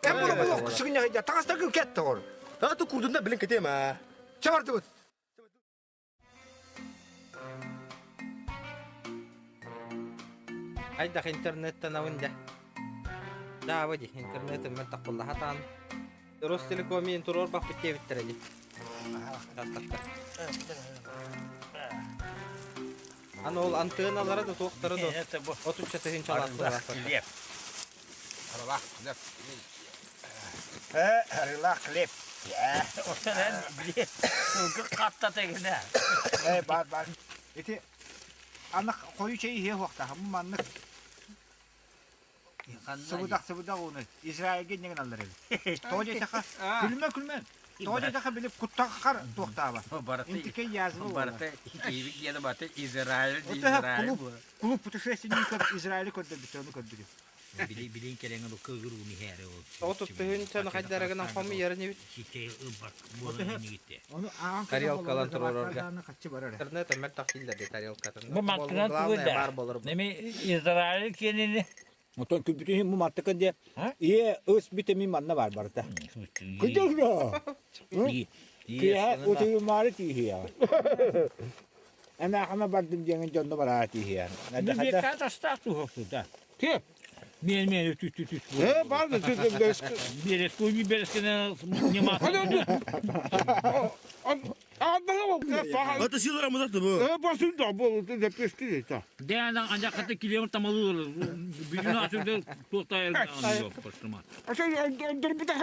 Эм бу бу сыгыня хайда тагастар кетти гор.
Ата курдунда билин кетем а.
Чабарды бут.
Айдах интернеттен авында. Да, води, интернетин мен тақпылла хатан. Ростелекомин турор бақ бітте биттер Аны ол антенналары да туохтары да отучча тыһын чалааттылар.
Хлеб.
Арылах хлеб. Э, арылах хлеб.
Ортадан били сылгы катта тегине.
Э, бар бар. Эти аны кою чей хе хуакта, бу маннык сыбыдак сыбыдак оны Израильге неген алар эби. Тоожа таха күлмө күлмө. Тоожа таха билип куттаккар туактаба. Интике языбы.
Барата киви геде бата Израиль,
Отаха
Израиль.
клуб клуб путешественников Израиль көрдө бүтөнү көрдү.
Били билин кереңе бу кыгыр уми хәре ул.
Отут тыһын чаны хайдарыгынан хомы ярыны бит.
Сите ыбак була нигитте.
Оны ааң
Тарелкалан турорга.
Качы барар.
Интернет өмөр тахилдер тарелкатын.
Бу мантынан
Главное бар
тугуда.
болор.
Неме Израиль кенini
Отон күбүтүн бу маттыкын де. Ие өс битемин манна бар барта. Күдөгрө. Кия утуймары тихия.
Эме хама бардым деген жонду бара тихия.
Бир катастах тухту да.
Ке?
Мен мен түс түс түс.
Э, барды түс
Берес көйбі берескене нема.
Ата силара мудаты бу.
Э, басын да бу депешти да.
Дәнә анда каты километр тамалы. Бүтүн асырды токтай yok başıma.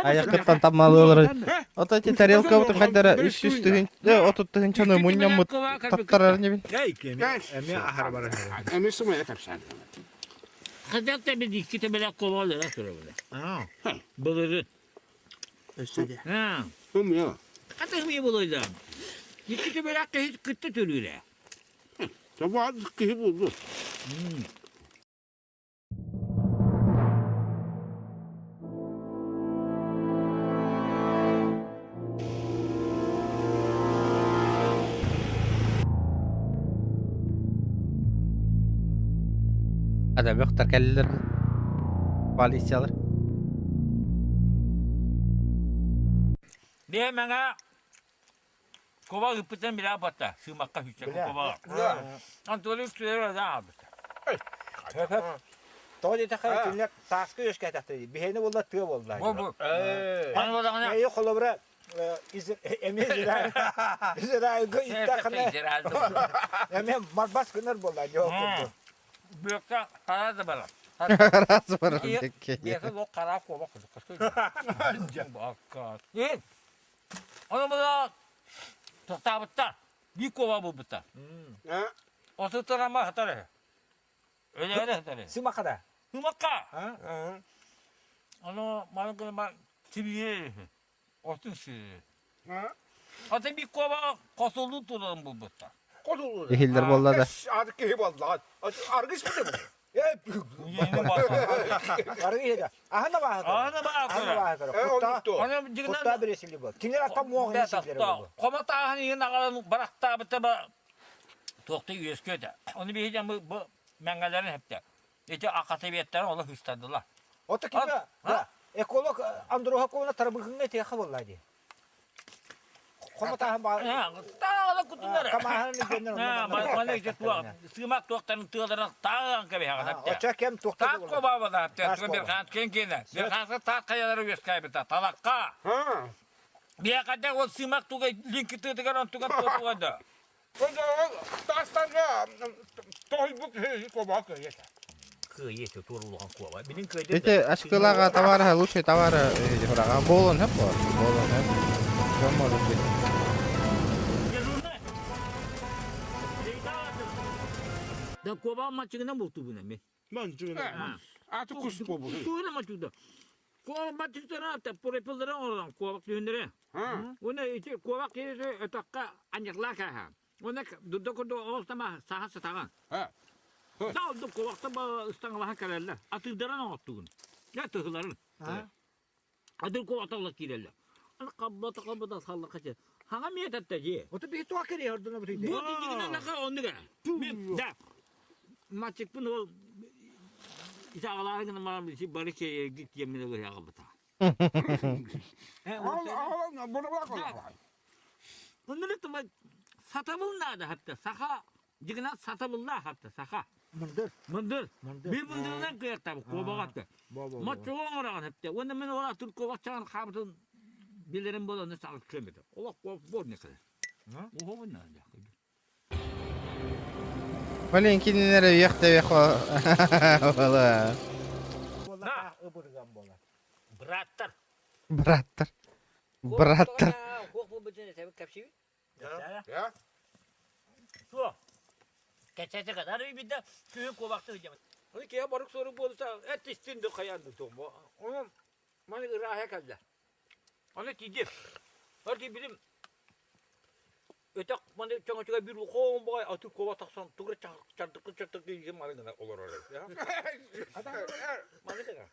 Аяқыттан таммалы олар. От эти тарелка вот хайдара 300 тыһын, отут тыһын чаны мунняммыт таттарар не бин.
Эме ахар барар.
Эме сымая капсан.
Хадак та bir iki tebele kovalı la sonra böyle. Bılırı.
Өссөде.
Ha.
Ömüyor.
Katı mı bulaydı? İki tebele kıyıt kıttı türüyle.
Tamam kıyı buldu.
Ада бөхтөр кәллер. Полициялар.
Ne mena kova ıpıtan bile batta. Sığmakka hüçe kova. Antolü tüyler da abi.
Тоожа таха күнлек таскы өскә тахты. Бихени болла тыа болла.
Bu bu. Аны bodağına.
Эйе холобра эме Израиль. Израильге иттахана. Эме марбас кынар болла жок.
Büyükte kara da bala.
Раз бар.
Биясы о кара kova kızı. Bakka. Ne? Onu bu tohtabıtta. Bir kova bu butta. Oturtama hatarı. Öyle öyle hatarı.
Сымакада.
Hımakka. Onu bana bak tibiye. Otun sürü. Ata bir kova kosoldu tutalım bu butta.
Ehiller болла да.
Arı kıyı buldu. Arı kısmı bu.
Yeni bak.
Арыгы иһэ. Аһына бааһы.
Аһына бааһы.
Аһына бааһы көрө. Кутта. Кутта бересили бу. Кинилер атта муох ини сидлери бу.
Хомо тааһын иһин аҕалан барахтаабыта ба туохта үөскүөтэ. Оны биһи бу мэҥэлэрин хепте. Ити акатыбиеттарын олох ыстардылар.
Ото киме эколог Андроха тарабыгыңа этиэхэ буолла дии. Хомо тааһын баа.
Таала кутунар.
Камааһын дьоннор
Маны ити туох сыымак туохтарын тыаларын таалан кэбиһэҕин апте.
Оча кем туохта
Таат кобаабада апте. Бирхаан кен кенэ. Бирхаанса таат хайалары үөскээбитэ. Талакка. Биэхадэ ол сыымак туга линки тыатыгар онтугар туотугада.
Таастарга тоһуйбут кобаа кыайыта.
Кыайыта туорулухан куоба. Билин кыайда.
Эти очкилага товара лучшие товары врага. Болон хэп Болон хэп. Все может быть.
Да куоба мачыгынан бултубун эми.
Манчыгынан. Аты кус кобу.
Тугuna мачыгда. Куоба мачыгтара та пурепылдара орон куобак түһүннэре. Уна ити куобак киһи өтөккө аньыклаа кааха. Уна дурда курдук оҕустама саха сатаҕан. Саалды куобакта ба ыстаҥалаһан кэлэллэр. Атыырдаран оҥоттугун. Я тыһыларын. Атыр куобакта олох киирэллэр. Аны хаббата хаббата саллакка че. Хаҥа миэтэтте дии.
Ото биһи туох кэрие ордуна бутуйда.
Бу дигинен наха оннуга. Мен да мачыкпын ол итаҕалаары гына баран бары киэйэргит диэммин ылыһаҕабыта. Сатабыл наада хатта саха дигинен сатабыллаах хатта саха.
Мындыр.
Мындыр. Bir мындырынан кыяктабы куобаҕа Моччуга оҥороҕун хепте. Уонна мен ола тур куобахчаан хаабытын билерим болон саҕыт көмөтө. Олох куоб не кылар. Оһо наада.
Блин, кинилэр үйэх тэбэх буола.
Браттар.
Браттар. Браттар.
Оны тиийдим. Өр билим Өтөх маны чоҥочуга биир хоон баҕай аты куоба тахсан тугу чардыкы чардыкы илдьин маны гына олорор Маны гына.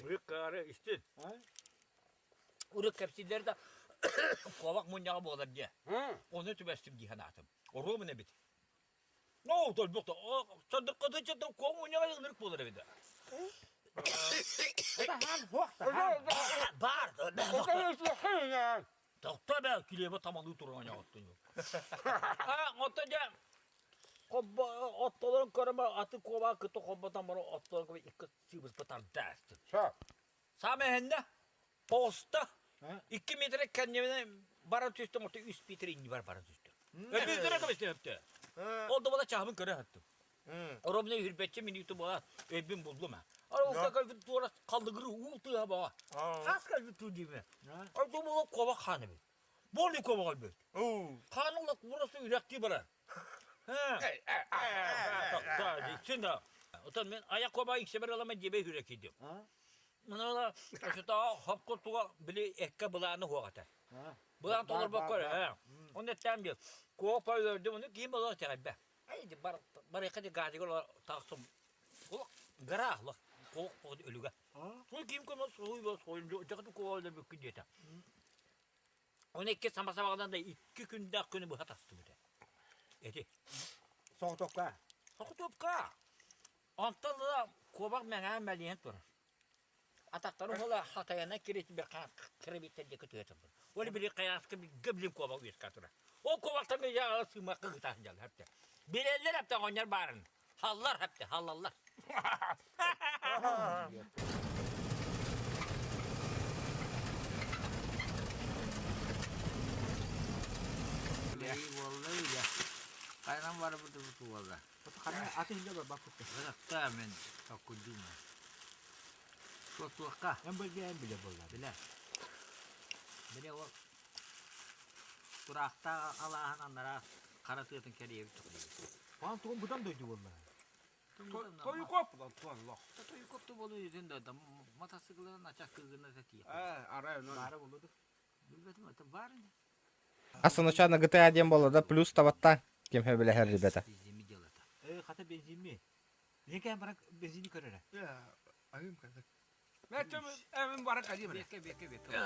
Уруккаары истин. Урут кэпсииллэр да куобах мунньаҕа буолар диэ. Ону түбэстим дии санаатым. Оруобун эбит. Ну, толбукта. Чардыккы чардык куобах мунньаҕа ынырык буолар эбит. Бар. Тохто бэ, килиэбэ тамалыы туран оттон. А, отто дьэ, хоббо оттолорун көрөмө аты куобаа кытта хобботан баран оттолорун көрө икки сыыбыспа тардаастым. Саамай эһэннэ поста 2 метр кэннибинэ баран түстүм, отто 3 метр инни бар баран түстүм. Өбү көрө көбүстүм өптө. Ол да була чаһыбын көрө хаттым. Ровно үрбэтче минуты була өйбүн булдум. Ара уста кэлбит туора қалдыгыры уу тыа баҕа. Хас кэлбит туу диме. Ар бу коба хааны бит. Боли коба кэлбит. Хааны улак бурасы үрәкти барар. Син да. Отон мен аяк коба иксе бер алама дебе үрәк идем. Мына ошота хопко туга били экке былааны хуагата. Былаан толорбоккор. Оны тәм бир. Коопа өлөрдүм, оны кийим болор тәгәббә. Барыка де газигол тахсым. Ол гара лох коок өлүгө. Сол кийим көмө суй бол сойунду жакты коолда бүккүн диэте. Оны икки сама сабаҕынан да икки күндээх күнү быһа тастым этэ. Эти.
Соҕотохха.
Соҕотуопка. Онтон ыла куобах мэҥээн мэлийэн турар. Атахтарын буола хатайана кирит бир кирибиттер диэки түһэ турбут. Ол били хайааска билим куобах үөскэ турар. Ол куобахтан били сыымакка кытаах дьалла хапта. Билэллэр хапта оҕонньор баарын. Халлар хапта, халлаллар. Хайран барбыт буолла.
Аты инде бар бакытты.
Ыракта мен токкуйдум. Туохка?
Эн бөлгө эн биле болла.
Биле. Биле ол тураахта алааһын аннара хара тыатын кэриэбит тоқуйбут.
Пан тугун бутан дойду болла.
Тойукоп туан лох.
Тойукоп болу yüzün да мотоциклын ачак кызгына тетия.
Э, арай
Бары болду.
Билбетим это бар инде.
Аса начально GTA 1 было, да, плюс табатта. Кем билэһэр, ребята.
Бензинми делата.
Э, хата бензинми. Бекэ барак бензини көрөрө.
Айым кадак. Мен эми барак адим.
Бекке, бекке, бекке.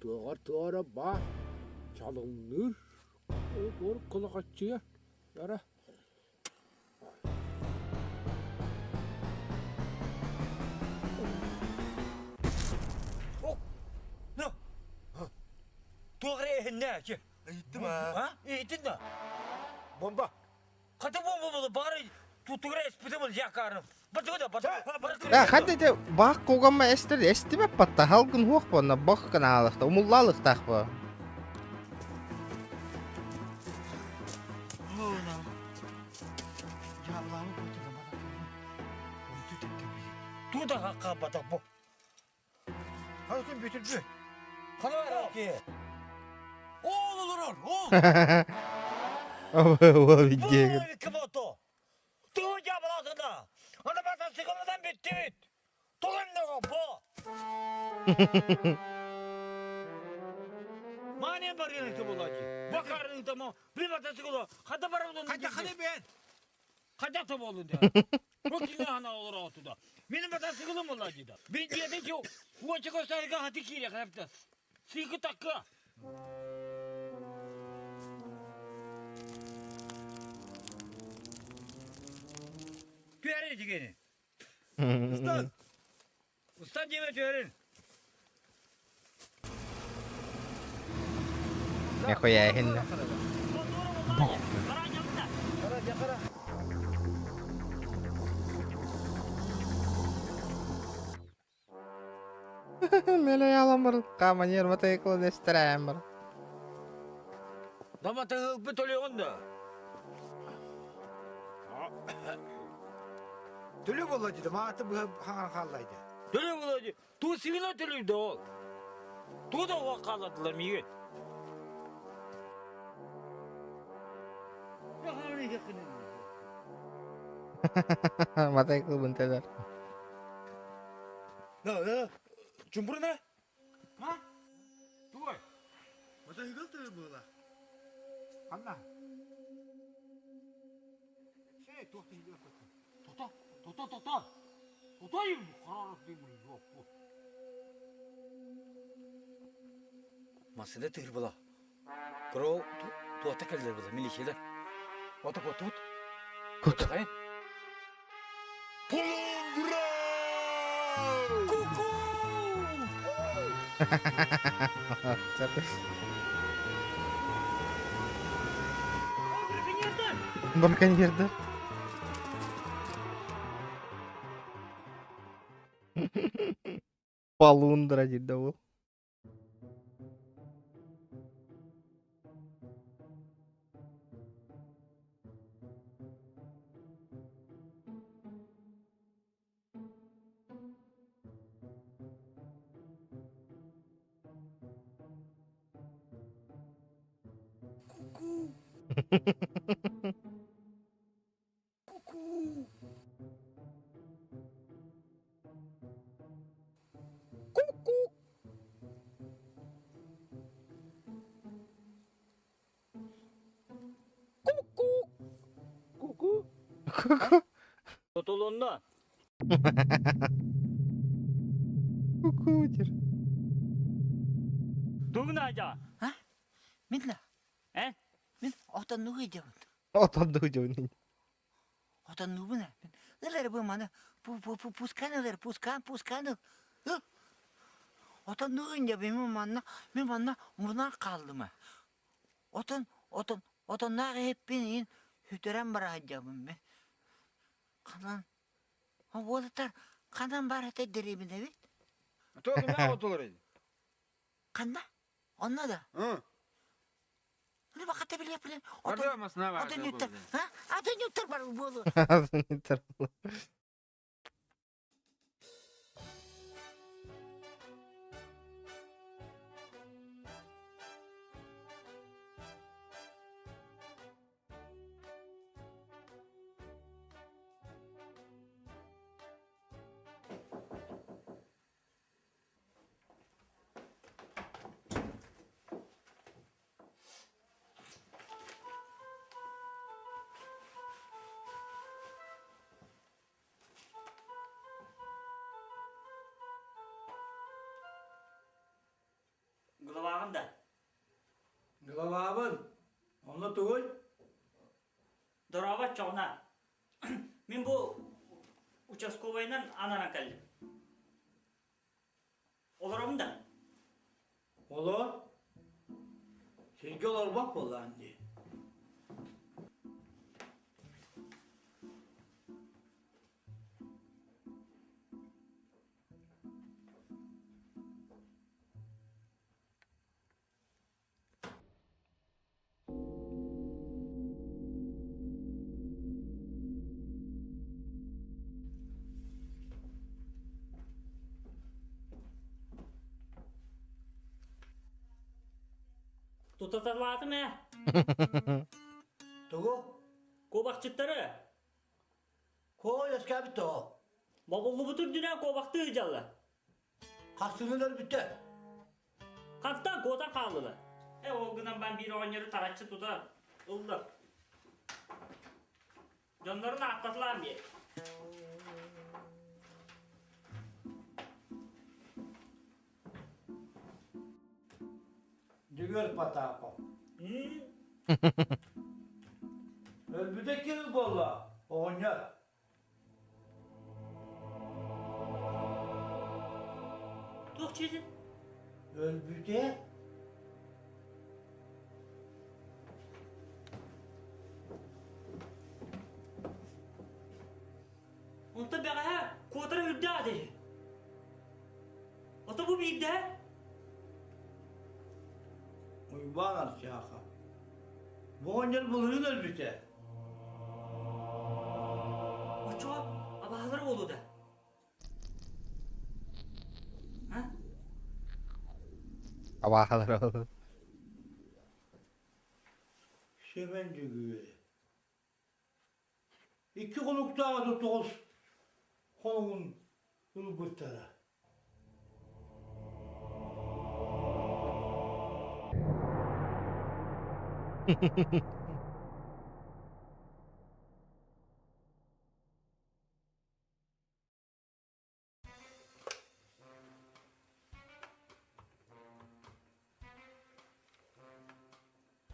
Туоҕар туора баар чалыҥныыр туор кулахаччыйа ара
Туох эрэ эһиннэ ки?
Ыйыттым аа.
А? Ыйыттын да?
Бомба.
Хата бомба буолу баҕар тутугура эспите был якарым.
Да, ханна ити баах кугамма эстер эстибэт батта халгын хуох буонна бох канаалахта умуллаалыктаах бо.
Туда хакка бу.
Хатын бүтүрдү.
Хана ки. Ол олорор, ол.
Ол видео.
Кимото. Тугу дьаабылаатына? Аны батасыгымынан бүттүбүт. Тугуннугу бу? Мане барыны булади. Бакарын тамо, bir батасыгылы, хата барылын.
Хайда ханы бен.
Хайда та болун да. Бу кини ана olur отуда. Benim батасыгылым булади да. Ben diyede ki, uçak gösterge hati kire kapta. Sıkı takka. Tüyeri digeni.
Устан.
Устан деме tüyerin.
Нихуя иһиннэ. Мелей аламыр, каманер мотоциклын эстерээмэр.
Дома тыгылбы төлөҕүн да.
Төлө болла деді, мааты хаҥар хааллайды.
Төлө була ди. Туу сигина төлүйдө ол. Туу да уа хаалладылар миигин.
Мотоцикл бынтелер.
Да, да. Чумбурна?
А? Туой.
Мотоцикл ты была.
Анна. Сей, туох
Тото, тото, тото. Тото им карарат дейм yok bu. Masada tır bula. Kro tuata keller bula milişeler. Ota kotut.
Kut. Браконьердар. Полундра диде ол. Ку-ку.
Тотолонна.
Ку-ку диир.
Тугна жа.
А? Мин да.
Э?
Мин отоннугу идебин.
Отоннугу дьонун.
Отоннугун. Ылар бу маны пускан ылар, пускан, пускан. Отоннугу идебин мин манна, мин манна мунан хааллым. Отон, отон, отоннаах иһиппин иин сүтэрэн бара сылдьабын мин. Ханан, уолаттар ханан баар этэ дэриэбинэбит?
Тоғыз отулар edi.
Ханна? Онно да? Ну, баката биле биле.
Орда масына бар.
Атын юттар. А? Атын юттар бар буолу.
Атын
Главабын. Онно тугуй?
Дорообо чоҕуна. Мин бу участковайынан ананан кэллим. Олоробун да?
Олор. Сиргэ олорбот буоллаан дии.
Тутаталаатым ээ.
Тугу?
Куобахчыттары.
Куо үөскээбит тоҕо?
Бобуллубут үрдүнэн куобахтыы сылдьаллар.
Хастыыны өлбүттэр.
Хантан куотан хааллылар. Э ол гынан баран биир оҕонньору тараччы тута ыллар. Дьоннорун ааттатылаан биэр.
Дьөгүөр Потапов. Өлбүтэ ким буолла, оҕонньор?
Туох дьиэтин?
Өлбүтэ?
Онтон бэҕэһээ куотара үрдээх этэ. Ото бу биирдэ
Уйбаан Арчаха. Бу оҕонньор былырыын өлбүтэ.
Оччоҕо абаһалар буолуо да? А?
Абаһалар буолуо.
Сэмэн Дьөгүөрэ. Икки хонуктааҕыта тоҕус хонугун ылбыттара.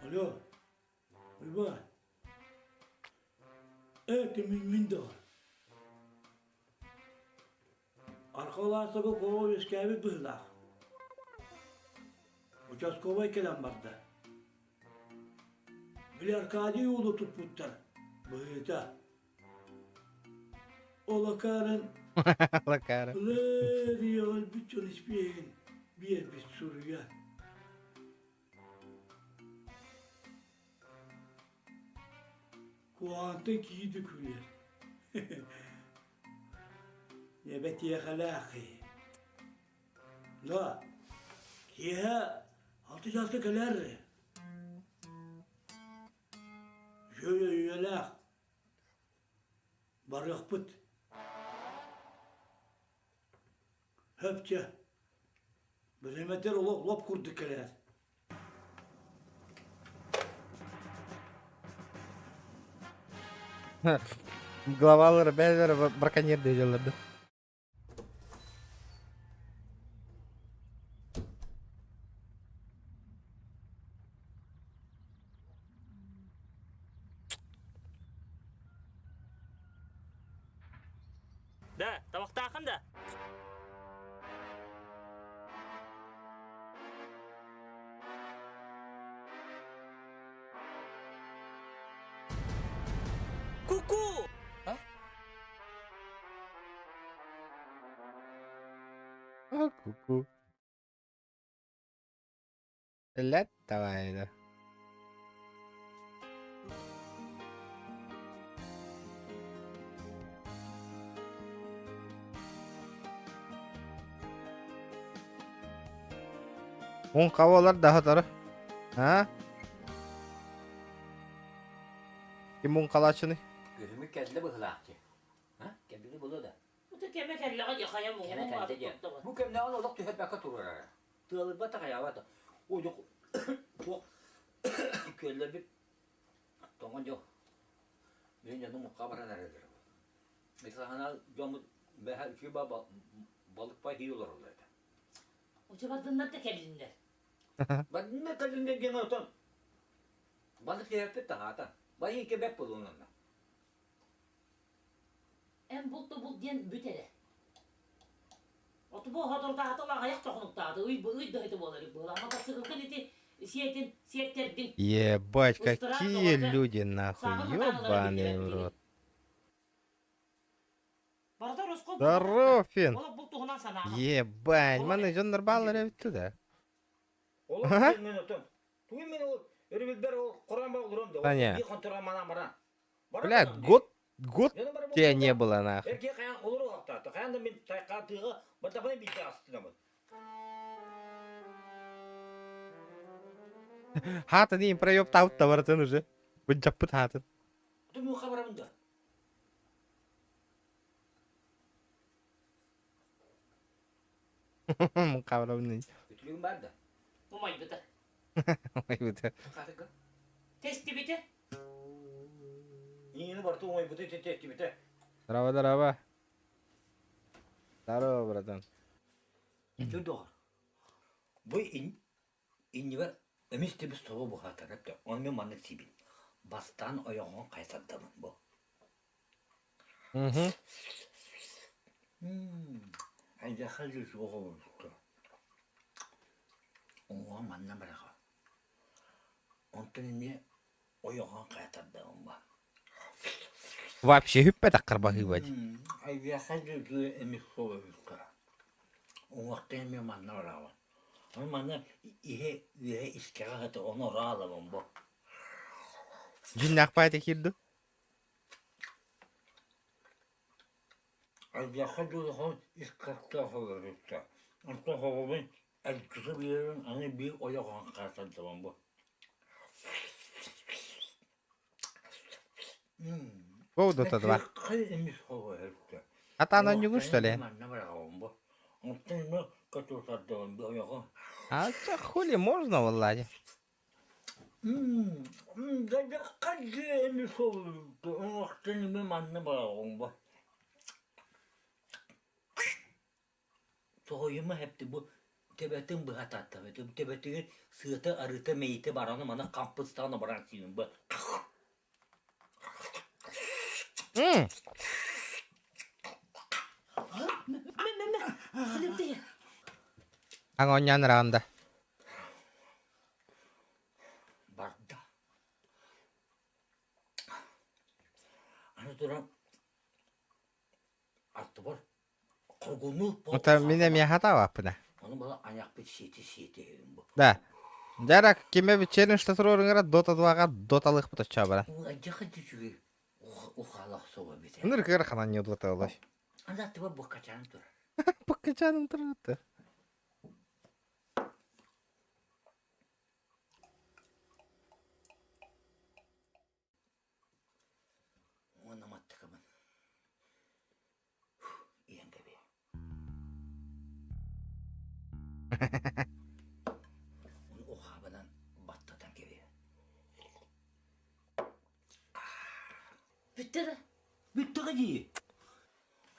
Алло, Уйбаан. Ээ, мин даҕаны. Архалаасаба куоба үөскээбит быһыылаах. Участковай кэлэн барда. Били Аркадий уолу туппуттар, быһыыта. Ол акаарын
Лакара.
Ылыы өлбүт дьон испиэһин биэрбит суруйа. Куһаҕантан киһи да күлэр. Эбэтиэхэлээх киһи. Да, киэһэ алты чааска кэлээр. Үчүгэй үйэлээх. Барыахпыт. Хөп чэ. Бириэмэтигэр олох лоп курдук кэлээр.
Главалар бээлэр браконьер диэллэр да.
Да, табахтаахын да. Ку-ку!
А, ку-ку. Лет давай, да. Мун кавалар daha тары. А? Ким мун калачыны?
Күһүмү кэллэ быһылаах дии. А? Кэлбити булуо да.
Бу кэмэ кэллэҕэ дии хайа
Кэмэ кэллэ дии. Бу кэмнэҕин олох түһэрбэккэ турарара. Тыалырбат да хайаабат. Ой, туох күөллэрбит тоҥон дьол. Мин дьонум мукка баран эрэллэр. Ити дьоммут бэһэ үчүгэй балык пай хии олороллор этэ.
Уча бардыннар да кэллиннэр.
Бардыннар кэллиннэр диэн отон. Балык иһэппит таһаата. Байыы кебеп булуунанна.
Эн булт да булт диэн бүт эрэ. Оту бу хоторутааһыта аҕыйах тохунуктаата, ый ый дыһыты буолар быһыла. Ама сыгылгын ити сиэтин, сиэттэрдин.
Ебать,
Ыстыраан
какие
доҕорго
люди нахуй,
сааҕын хатаан ылара
ёбаный
биллибэт
в
кини.
рот.
Барыта росход
Здоров,
буолбатах да.
Фин.
Олох бул туһунан санаама.
Ебать,
Олох
маны дьон нормально эбит да.
Олох
Ага.
мен отон. Тугу мен ол өрүбүлбер ол Коран ба олорон да.
Таня.
Би контора манан баран.
Бля, год, год тебя не было нахуй.
Эрке каян олору хактааты. Каян да мен тайка тыга бартабай бите астынамын.
Хатын им проеб таут тавартын уже. Быджаппыт хатын.
Туму хабарабын да.
Кабрабын.
Үтүлүгүм бар да.
Умайбыта.
Ой,
Катыка.
Тестибите.
Иини барты умайбыты теттибите.
Здорово, здорово. Здорово, братан.
Жүр Бу иннибер эмис тебис собо бухатар эпте. Он мен маннык сибин. Бастан ойоҕон кайсардамын бу.
Угу.
Айдаха жүз оҕо Оҥоҕо манна бараҕа. Онтон эмиэ ойоҕон кайтардамын ба.
Вообще хүппэ таккарбаһыыбать.
Айдаха жүз эмис собо Уҥуохтан эмиэ манна бараҕа. Ону манна иһэ үөһэ искэҕэ сытар, ону ораалабын бу.
Дьиннээх паайта киирду.
Алдьархай дуулахан ис кыахтаах олорбуттар. Онтон хоҕобун эргитэ биэрэн аны биир ойоҕоһун хаатардабын бу.
Go Dota 2.
Кый эмис хоҕо
Атаан онньугун что ли?
Манна бараҕабын бу. Онтон эмэ катуусардабын бу ойоҕо.
А чё хули можно валлади?
Дадьаххай эмис оҥохтон эмэ манна бараҕын бу. Соһуйума хэпти бу төбөтүн быһа таттабыт. Төбөтүгэр сыата арыта мэйитэ бараны маны хампыстаан баран сиибин бу.
Аҥонньоон раунда.
Барда. Аны туран аттыбар хоргунуу
Это мин эмиэ хатаабаппына.
Ону бала айахпыт сиэти сиэти бу.
Да. Дьара киме челлендж туруоруҥара Dota 2-га Доталыахпыт оччоо баран.
Айдьаха түчүгэй ухаалах соба бите.
Ныр кыр ханан не Доталай.
Анда аттыбар буккачаан турар.
Буккачаным турар.
Уонна маттыкабын. Иэн кэбиэ. Оны ухаабынан баттатан кэбиэ.
Бүттэ да.
Бүттэҕэ дии.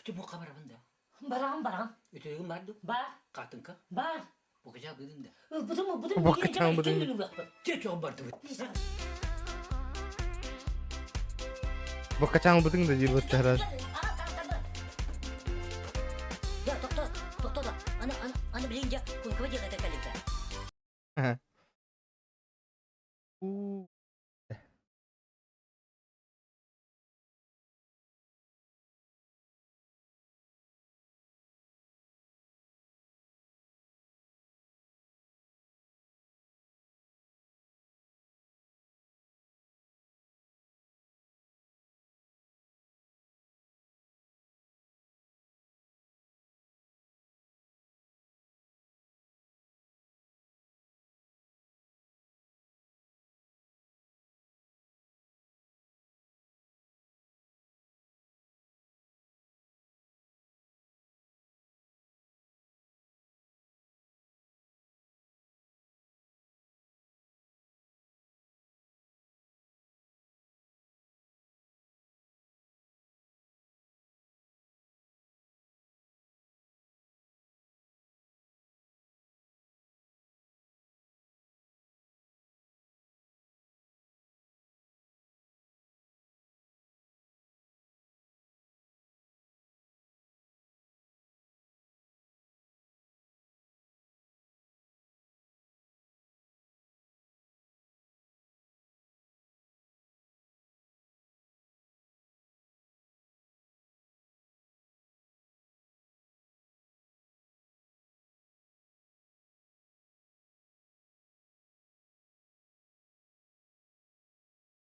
Ити бу хабарабын да.
Бараҕын бараҕын.
Үтүлүгүм бар дуу?
Бар.
Картынка?
Бар.
Букачаа быгын да.
Ылбытым ылбытым.
Букачаан быдын.
Чэ бардыбыт.
Буккачаан бытыҥ да диир быттарар.
Я тохто, тохто да. Аны аны аны билин дьэ кункуба диэҕэ кэлибитэ.
У.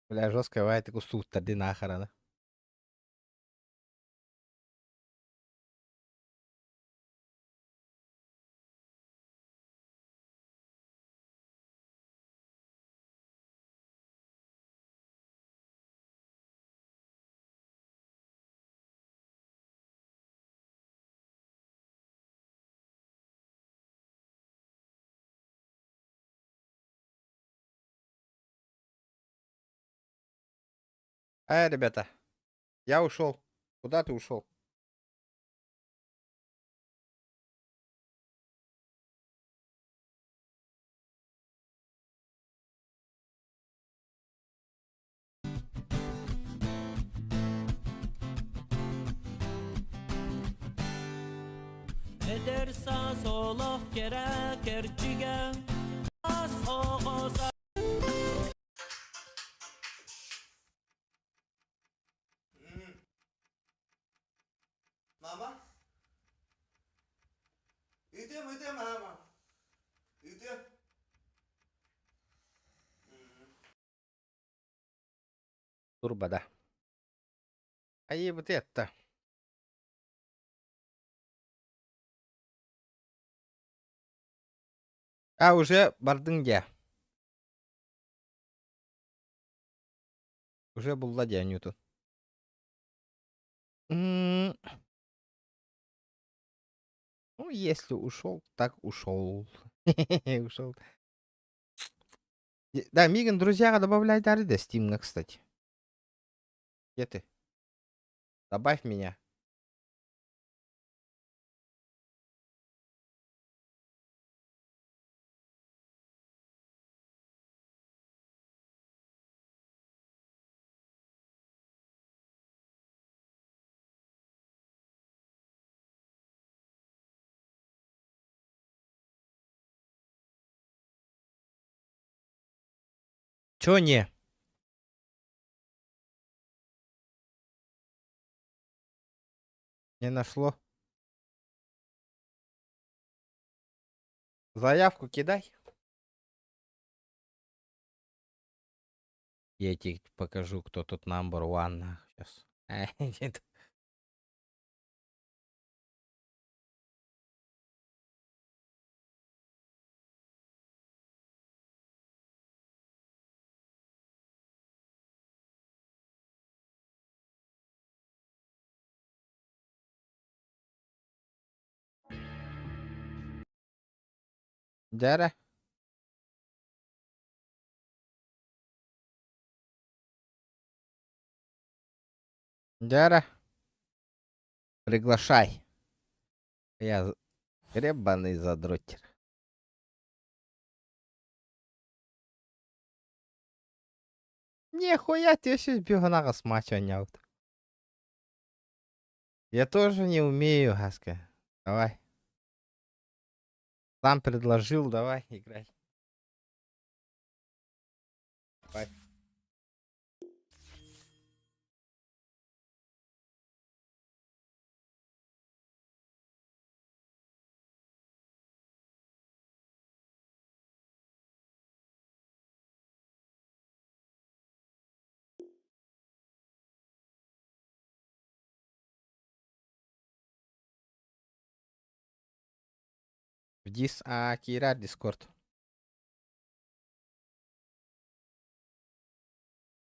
Бля, жестко бывает устууттар дии нахараны. Эй, ребята, я ушел. Куда ты ушел?
Эдэр саас олох кэрэ кэрчигэ Ас оҕо
Мама? Ыытыам, ыытыам, мама. Ыытыам.
Турбада. Айыбыт это. А уже бардың дьэ. Уже булла дьэ Ньютон. Ну, если ушел, так ушел. Ушел. Да, Миган, друзья, добавляй дары до Стимна, кстати. Где ты? Добавь меня. Чё не? Не нашло. Заявку кидай. Я тебе покажу, кто тут number one. Сейчас. Дьэ Дьэ Приглашай. Я гребаный задротер. Нихуя ты сейчас бегунага смача Я тоже не умею, Гаска. Давай. Сам предложил, давай, играй. Давай. В дис а Кира Дискорд.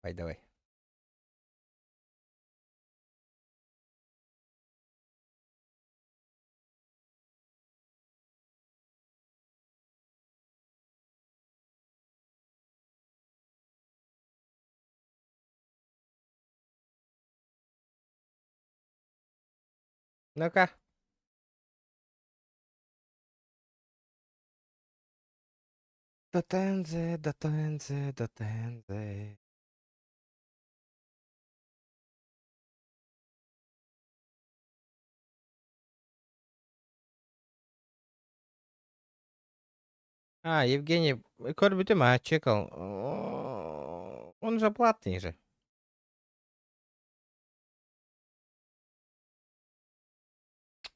Давай, давай. Ну-ка. Дотензе, дотензе, дотензе. А, Евгений, көрбүтүм, а, чекал. Он же платный же.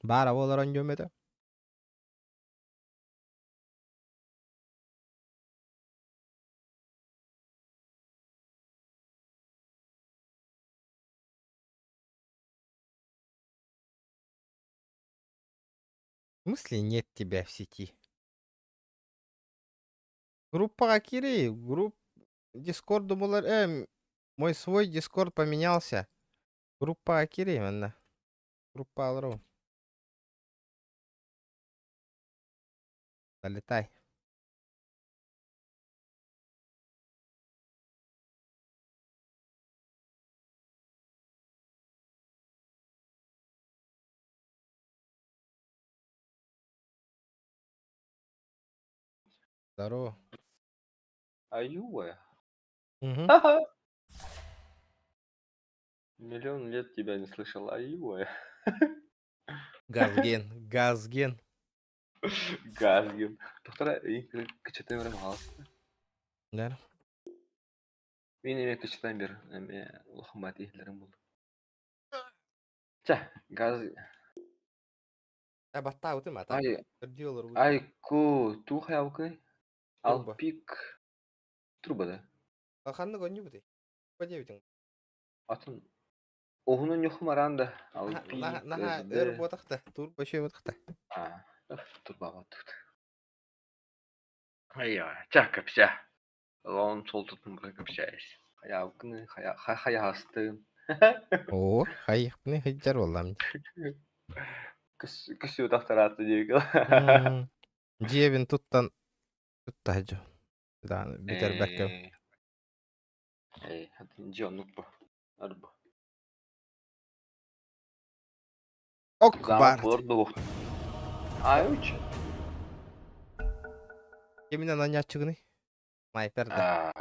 Баара буолар диэм этэ. В смысле нет тебя в сети? Группаҕа киирий, групп Дискорд думалар, мой свой Дискорд поменялся. Группаҕа киирий манна. Группа алару. Залетай. Здорово.
Аюва.
Мгм.
Миллион лет тебя не слышал. Аюва.
Газген, Газген.
Газген. Доктора, кычатай берем хаалыста.
Да.
Мин эмиэ кычатан бер эмиэ улахан баат иһиллэрим буолла. Чэ, газ
Баттаабытым ата.
Ай,
Көрдүү олорбут.
айку, туох хайабыкый?
Турба.
Алпик турба да.
Ханнык онньубутуй? По диэбитиҥ.
Атын уһунун ньухум араан да Алпик
Наһаа өр
СД
буотахта. Турба үчүгэй буотахта.
А, турбаҕа тут. Айа, чэ, кэпсээ. Лон сол тутун быһа кэпсээйис. Хайаабыкыны, хайа хайаһастыын.
Оо, хайыахпыный сылдьар буоллам.
Көссүү тахтараатта диэбикэ.
Дьиэбин туттан тутта сылдьар. Бүтэрбэккэ.
Ээ, дьиэ оннук бу. Арба.
Ок
Замок
баар.
буолар дуо? Ай,
Киминэн анньааччыгыный? Снайпер да.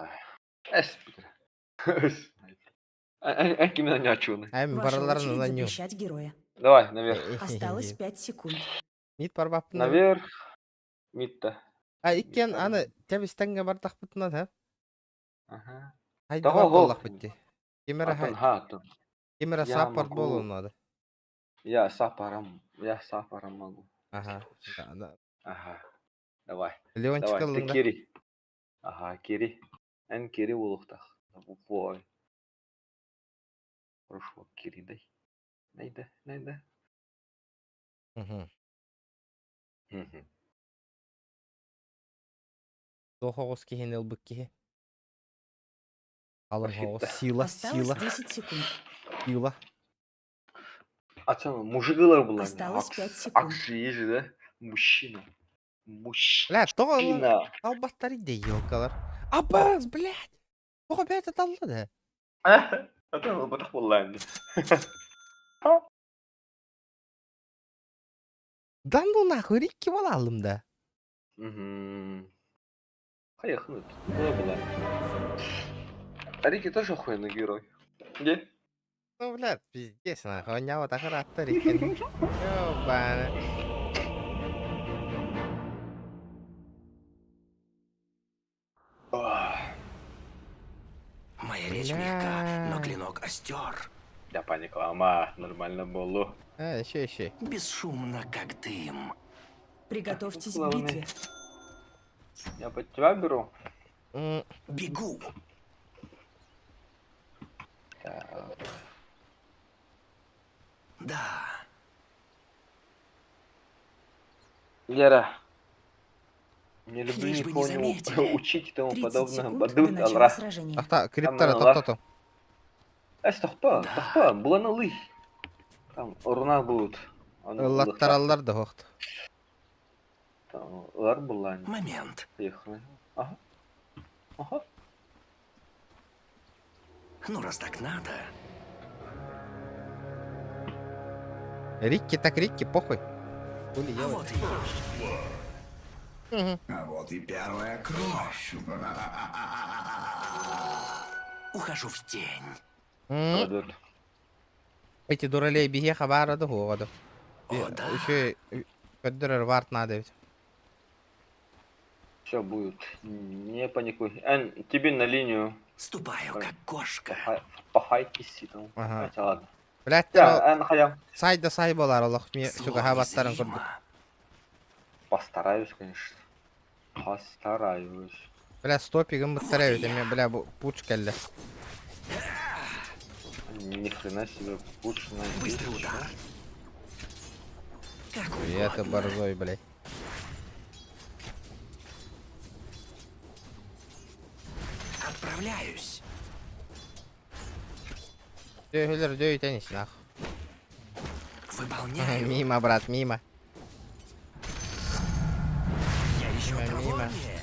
Эс. А кимин анньааччыгыный?
Эм
Ваша
барыларын
очередь
анньуу.
запрещать героя.
Давай, наверх.
Осталось 5 секунд.
Мид барбаппын.
Наверх. Мидта.
А иккиэн аны тэбис тэҥҥэ бардахпытынан һэ?
Ага.
Хайдыбат
Того
буоллахпыт дии. Ким эрэ
Атын ха атын.
ким эрэ
Я
сааппар
могу.
буолуон наада.
Я сапаром. Я сапаром могу.
Ага. Да, да.
Ага. Давай.
Леончик
Давай, ты
ыллыҥ да?
Кири. Ага, Кири. Эн Кири буолуохтаах. Ой. Хорошо, Кири дай. Дай да, дай да.
Мгм.
Мгм.
Туох оҕус киһини ылбыт киһи. Алын оҕус
Охитта.
сила,
Осталось
сила,
10 секунд.
сила.
А что, мужигалар была?
Осталось 5 секунд.
Акши есть же, да? Мужчина.
Бля, тоҕо
Мужчина.
албаттар иде елкалар. Абас, блядь! Тоҕо бэйэтэ талла да?
Атын ылбатах буолла ини.
Да ну нахуй, Рикки буолаалым да.
Мгм. Поехали. Было была. А Рики тоже охуенный герой. Где?
Ну, блядь, пиздец, нахуй, онньообот ыраатта Риккини. Ёбана.
Моя речь мягка, но
Бля.
клинок остер.
Я паниклама, нормально было.
А, еще, еще.
Бесшумно, как дым.
Приготовьтесь к
Главное.
битве.
Я под тебя беру.
Бегу.
Так.
Да.
Лера. Не люблю
Лишь бы не
никого не
заметили.
учить и тому
30
подобное.
секунд до
Бадут
начала
алра.
сражения.
Ахта, криптара,
Аман
тохтото.
Эс тохто, тохто, буланы лый. Там урна будут.
Ыллаттараллар да хохт.
Там ылар буллан.
Момент.
Поехали. Ага. Ага.
Ну, раз так надо.
Рикки так Рикки, похуй. Хули
А
делать.
вот и
Мгм.
А вот и первая кровь. Ухожу в тень.
М. Эти дуралей биһиэхэ хабаара да хуоҕа да.
О, да.
Еще көрдөрөр варт надо ведь.
Все будет. Не паникуй. Эн, тебе на линию.
Ступаю, как кошка.
Пахайтесь там.
Ага.
Хотя ладно.
Блядь,
Я, эн хаям.
сай да сай болар олох ми
Зло
чугаһаабаттарын
незримо.
курдук.
Постараюсь, конечно. Постараюсь.
Бля, стопигым быттара эбит эми бля бу пуч кэллэ.
Ни хрена себе, лучше на
Быстрый удар.
Я это борзой, блядь.
Отправляюсь.
Дөһөлөр дөй тенис нах.
Выполняю.
Мимо, брат, мимо.
Я еще
Мимо, мимо.
проворнее.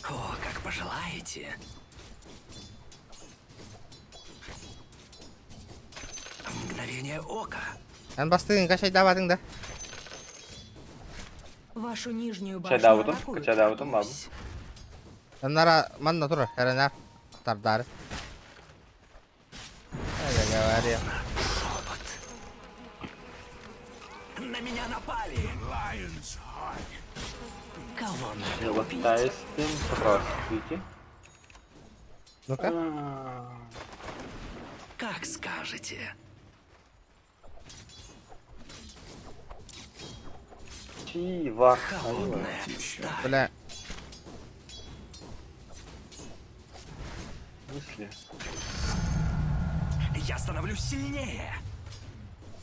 О, как пожелаете. В мгновение ока.
Эн бастыгын качайдаабатыҥ да.
Вашу нижнюю башню
Качайдаабытым,
атакуют.
качайдаабытым бабы.
Нара манна турар, эрэнэр. Тардары. Я говорил.
На меня напали. Кого надо убить?
Золотаистым, здравствуйте.
Ну-ка.
Как скажете.
Чива.
Холодная сталь.
Бля,
Мысли.
Я становлюсь сильнее.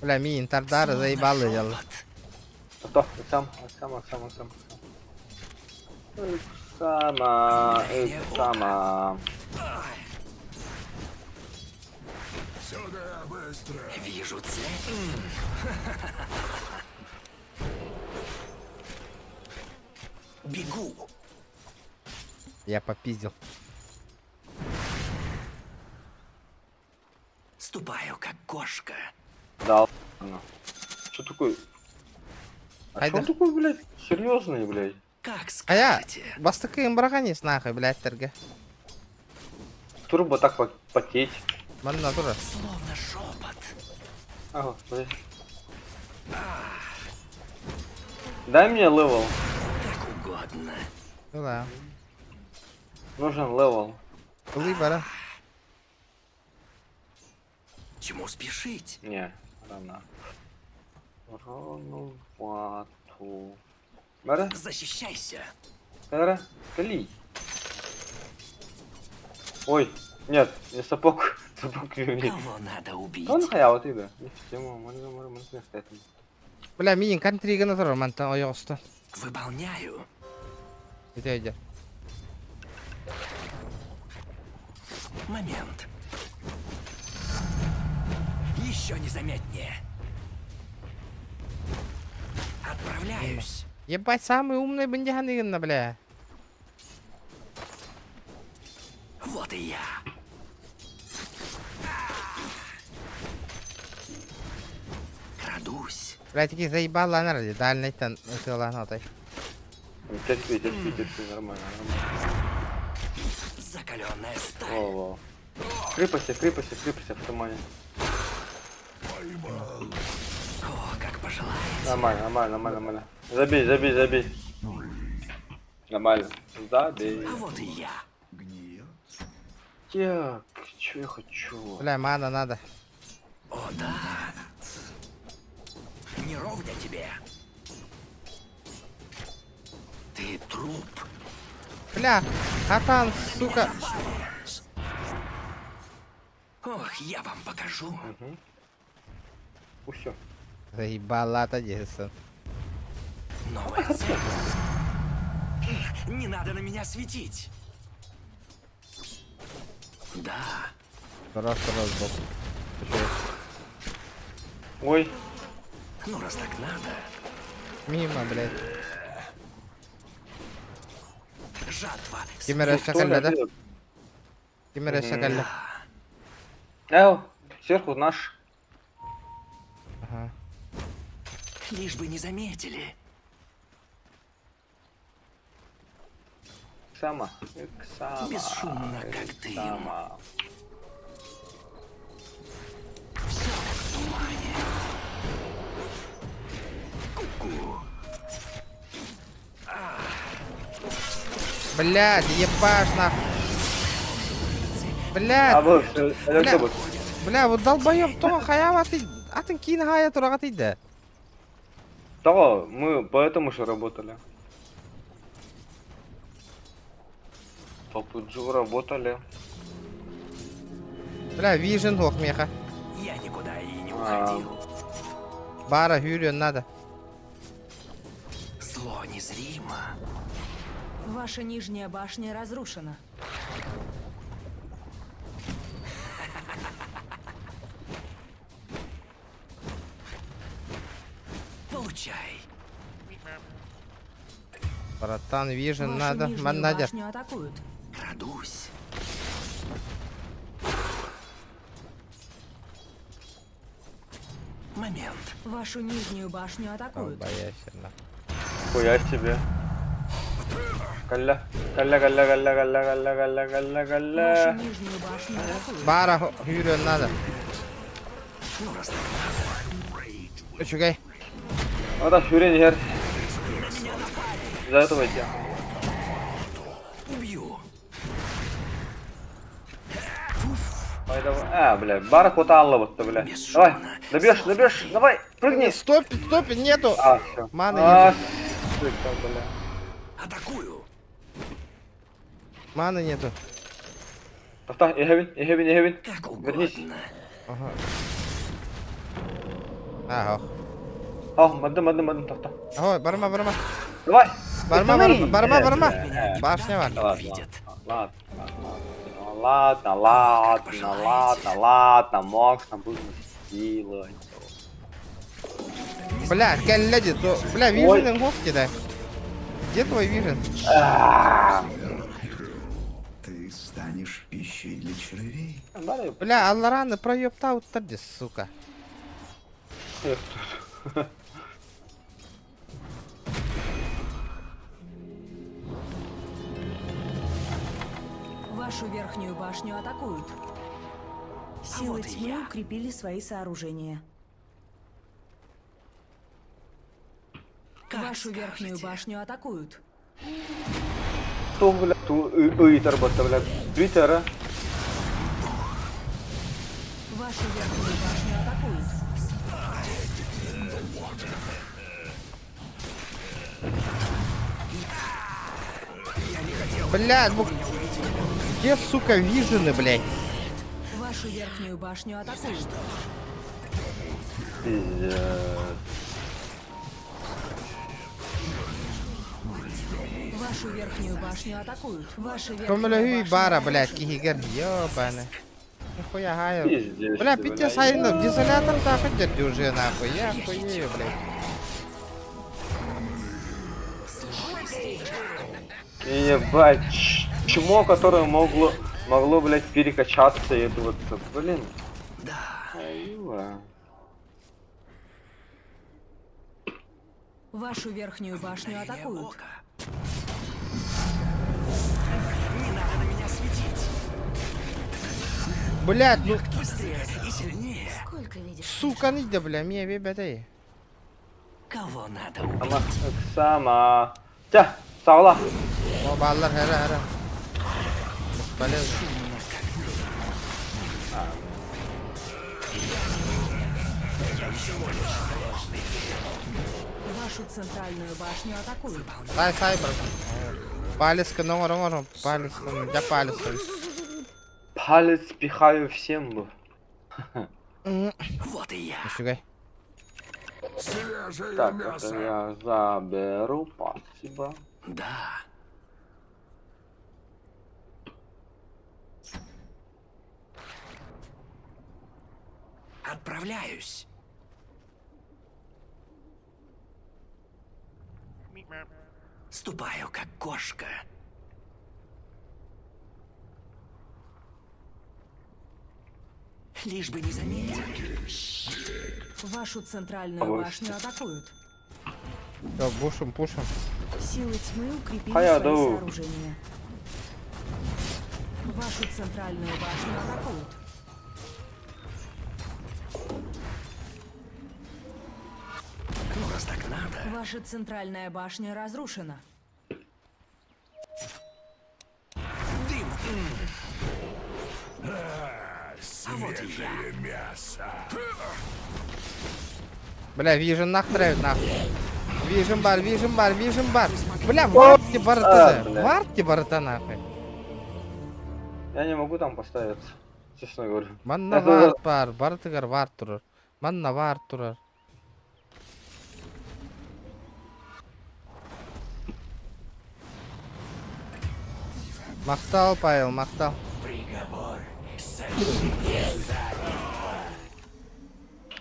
бля, миин тардары заебалы дьалла.
Ото, сам, сам, сам, сам. Сама, сама.
Сюда быстро. Вижу цель. Бегу.
Я попиздил.
Ступаю, как кошка.
Да ладно. Что такое? А
Айда.
что он такой, блядь, серьезный, блядь?
Как
А я бастыкын браганис нахуй, блядь, терге.
Турбо так потеть.
Манна турар.
Словно шепот.
Ага, блядь. Дай мне level.
Как угодно.
Ну да.
Нужен level.
Ылый бара.
Чему спешить?
Не, рано. Рановато. Бара?
Защищайся.
Бара? Кали. Ой, нет, не сапог. Сапог верни.
Кого надо убить?
Он хая вот ида. Не в тему, можно, можно, можно стоять.
Бля, миин контригана турар мантан ойоҕостон.
Выполняю.
Ити өйдер.
Момент. Еще незаметнее. Отправляюсь.
Ебать, самый умный бандиганыгынна, бля.
Вот и я. Крадусь.
Бля, такие заебала анар, дальний тан ытыалаан отой.
Терпи, терпи, терпи, нормально, нормально.
Закаленная сталь.
Во, во. Крепости, крепости, крепости в тумане.
О, как пожелаете.
Нормально, нормально, нормально, нормально. Забей, забей, забей. Нормально. Забей.
А вот и я.
Так, что я хочу?
Бля, мана надо.
О, да. Не ровня тебе. Ты труп.
Бля, Хатан, сука.
Ох, я вам покажу.
Угу. Все.
Заебала-то десен.
Новая цель. Не надо на меня светить. Да.
Раз, раз, бок.
Ой.
Ну, раз так надо.
Мимо, блядь.
Жатва.
Кимера шакалля, да? Кимера шакалля.
Эл, сверху наш.
Ага.
Лишь бы не заметили.
Сама. Сама.
Бесшумно, как дым.
Сама.
Все как в тумане. Ку-ку.
Блядь, ебашь нахуй. Блядь.
А вот,
Бля, бля, вот долбоёб, то хаява ты, атын кин хая турага тиде.
Да, мы поэтому же работали. По пуджу работали.
Бля, вижен хох меха.
Я никуда и не
А.
уходил.
Бара хүрүөн надо.
Зло незримо.
Ваша нижняя башня разрушена.
Получай.
Братан, вижен
Вашу
надо.
нижнюю
Маннадер.
башню атакуют.
Крадусь. Момент.
Вашу нижнюю башню атакуют.
Бояйся, на.
Хуя себе. Калля, калля, калля, калля, калля, калля, калля, калля,
Вашу
калля.
нижнюю башню атакуют.
Бара хүрүөн надо.
Ну, раз так надо.
Үчүгэй.
А да, хүрен иһэр. За этого идти.
Убью.
Ай, давай. А, бля, бара кота алла бутта, бля. Давай, добьешь, добьешь, давай, прыгни.
Стоп, стоп, нету.
А, все.
Маны
А,
нету.
сука, бля.
Атакую.
Маны нету.
Тоқта, эхебин, эхебин, эхебин.
Как
Вернись.
угодно.
Ага. А, ох.
Ал, мадым, мадым, мадым, тоқта.
Ой, барма, барма.
Давай.
Барма, барма, барма, барма.
Меня
Башня бар.
Ладно,
видят.
ладно, ладно, ладно, ладно, ладно, можно было сделать.
Бля, кэллэди, то... Бля, вижен гофти, да. Где твой вижен?
Ты станешь пищей для червей.
Бля, Аллараны проебтал тади, сука.
Вашу верхнюю башню атакуют. Силы
вот и
тьмы
я.
укрепили свои сооружения.
Как
Вашу верхнюю
скажете.
башню атакуют.
Ту, бля, ту, ыйтар батта, бля. Твиттера.
Вашу верхнюю башню атакуют.
Бля, ну... Где, сука, вижены, блядь?
Вашу верхнюю башню атакуют.
Пиздец.
Вашу верхнюю башню атакуют. Ваша верхняя
Көмөлөһүй
башня
бара, блядь,
разрушена.
киһигэр, ёбаны. Нихуя гаю.
Пиздец.
Бля,
ты,
пиздец, айна, дезолятор так дерди уже, нахуй. Я хуею, блядь.
Ебать, чмо, которое могло, могло, блядь, перекачаться и это вот, блин.
Да.
Аюа.
Вашу верхнюю башню
Мгновение
атакуют.
ока. Не надо на меня светить.
Блядь, ну,
Быстрее и сильнее.
Сколько видишь?
сука, не бля, мне бебетай.
Кого надо убить?
Ама, сама. Тя, саула.
О, баллар, хара, хара. Бесполезно.
Вашу центральную башню атакуют.
Сай, сай, братан. Палец, номер, номер, палец, я палец.
Палец пихаю всем бы.
Вот и я.
Нифига.
Так, это я заберу, спасибо.
Да. Отправляюсь. Ступаю, как кошка. Лишь бы не заметили.
Вашу центральную
Ой.
башню атакуют.
Все, бушим, пушим.
Силы тьмы укрепили
А я
свои
даю.
сооружения. Вашу центральную башню атакуют.
Ну, раз так надо.
Ваша центральная башня разрушена.
Дым. А вот и я.
Бля, вижен нахуй, нахуй. Вижен бар, вижен бар, вижен бар. Бля, варьте барата,
А, бля.
варьте барата нахуй.
Я не могу там поставиться, честно говорю.
Манна
Это-
вар бар, барытыгар вар турар. Манна вар турар. Махтал, Павел, махтал.
Приговор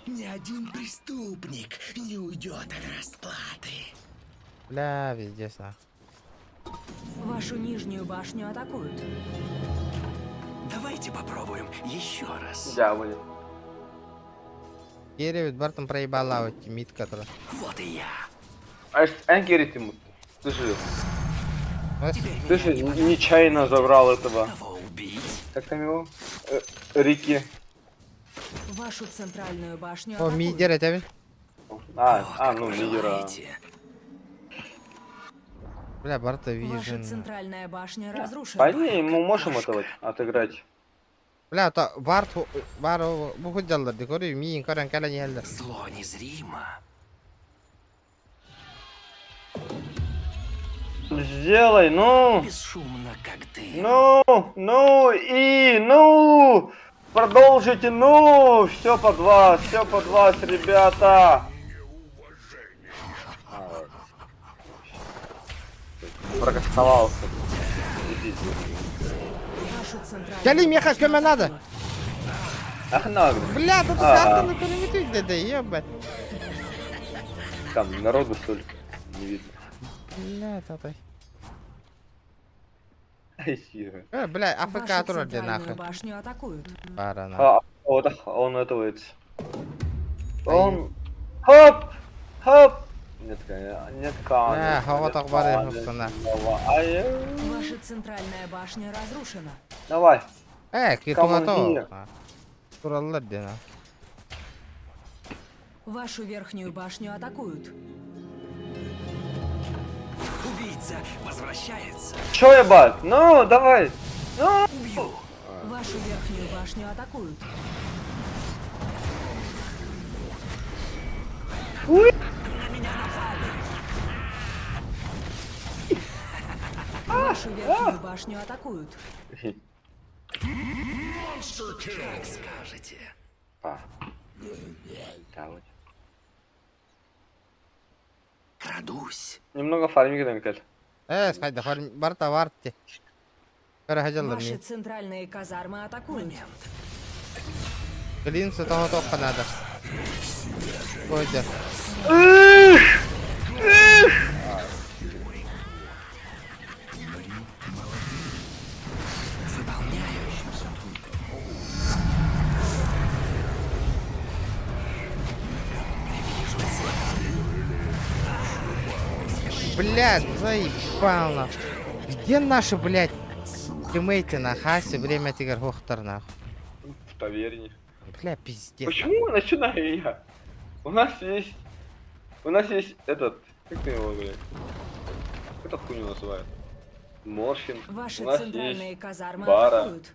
Ни один преступник не уйдет от расплаты.
Бля, везде нахуй.
Вашу нижнюю башню атакуют.
Давайте попробуем еще раз.
Дьяволе.
Кииребит бартын проебала вот мид который.
Вот и я.
Эн керетим. Слушай, слушай, нечаянно забрал этого. Как там его? Рики.
Вашу центральную башню
О,
атакуют.
мидер это
А, ну, лидера.
Бля, барта
Ваша
вижен.
центральная башня разрушена.
По идее, мы можем этого отыграть.
Бля, то барт бар бу худжаллар дикори миин көрөн кэлэн иһэллэр.
Зло незримо.
Сделай, ну!
Бесшумно, как ты.
Ну, ну и ну! Продолжите, ну! Все под вас, все под вас, ребята! Прокастовался. Идите.
Вашу центральную
Кали меха көмө надо.
Ах, надо.
Бля, тут
А.
картаны көрүнүтүй деди, ебать.
Там народу столько не видно.
Бля, татай.
Ай, сира.
Бля, АФК
Вашу
турар де
центральную
нахуй.
башню атакуют.
Бара нахуй.
А, вот он этого это. Он. Хоп! Хоп! Нет, конечно, нет,
Э, хава
конечно.
так бар ехтана.
Давай.
Ваша центральная башня разрушена.
Давай.
Э,
Командир.
китугато. Тураллар де нахуй.
Вашу верхнюю башню атакуют.
Убийца возвращается.
Чё, ебать? Ну, давай. Ну.
Убью.
Вашу верхнюю башню атакуют.
На меня напали.
Вашу верхнюю башню атакуют.
Как скажете.
А. Давай.
Крадусь.
Немного фармик дэнкэл.
Э, хайда фарм барта варти. Көрө хаҗаллар
Ваши
ми.
центральные казармы атакуют.
Клинса того тоққа надо. Койдер.
Выполняю. Вижу цель.
Блядь, заебал нахуй. Где наши, блядь, тиммейты на хасе время тигр хохтар нахуй?
В таверне.
Бля, пиздец.
Почему начинаю я? У нас есть... У нас есть этот... Как ты его, блядь? Как эту хуйню называют? Морфин.
Ваши
У нас
центральные
есть
казармы
Бара.
атакуют.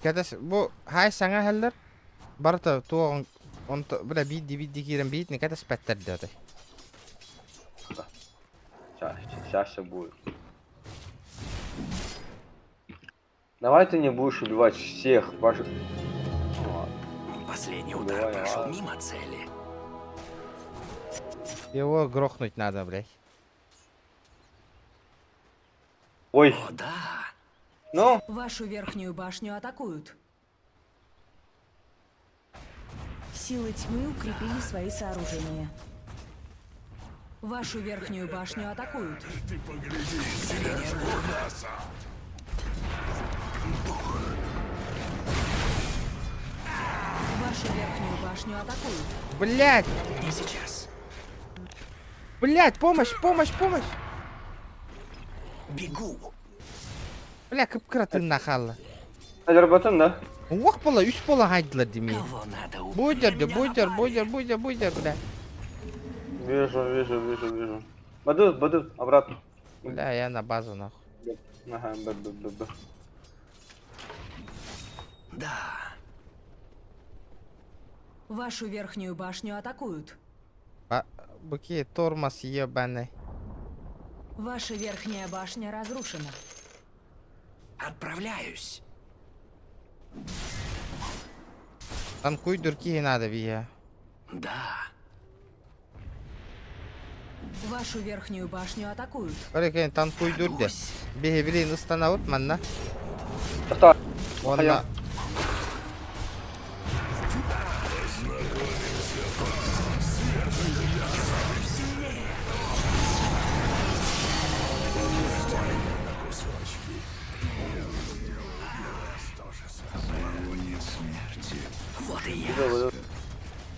Кәдәс, бу хай саңа хәлләр. Барта тугын он бля бидди бидди кирен бит не кәдәс пәттер диде.
Сейчас, сейчас все будет. Давай ты не будешь убивать всех ваших... Ну ладно.
Последний удар
Убивай,
прошел
ладно.
мимо цели.
Его грохнуть надо, блядь.
Ой.
О, да.
Ну?
Вашу верхнюю башню атакуют.
Силы тьмы укрепили свои сооружения.
Вашу верхнюю башню атакуют.
Ты погляди, себя
Вашу верхнюю башню атакуют.
Блядь,
Не сейчас.
блядь, помощь, помощь, помощь.
Бегу.
Бля, кып-кыра нахалла.
Азербайджан, да?
Уох бола, үс бола хайдылар демей.
Кого надо убить?
Буйдер, буйдер, буйдер, буйдер, буйдер, бля.
Вижу, вижу, вижу, вижу. Бадут, бадут, обратно.
Бля, я на базу нахуй.
Ага, б, б, б, б.
Да.
Вашу верхнюю башню атакуют.
Ба, быки тормоз ебаный.
Ваша верхняя башня разрушена.
Отправляюсь.
Танкуй дурки надо бия.
Да.
Вашу верхнюю башню атакуют.
Көрекен танкуйдур де. Биһи билин ыстанабыт манна. Уонна
Вот и я.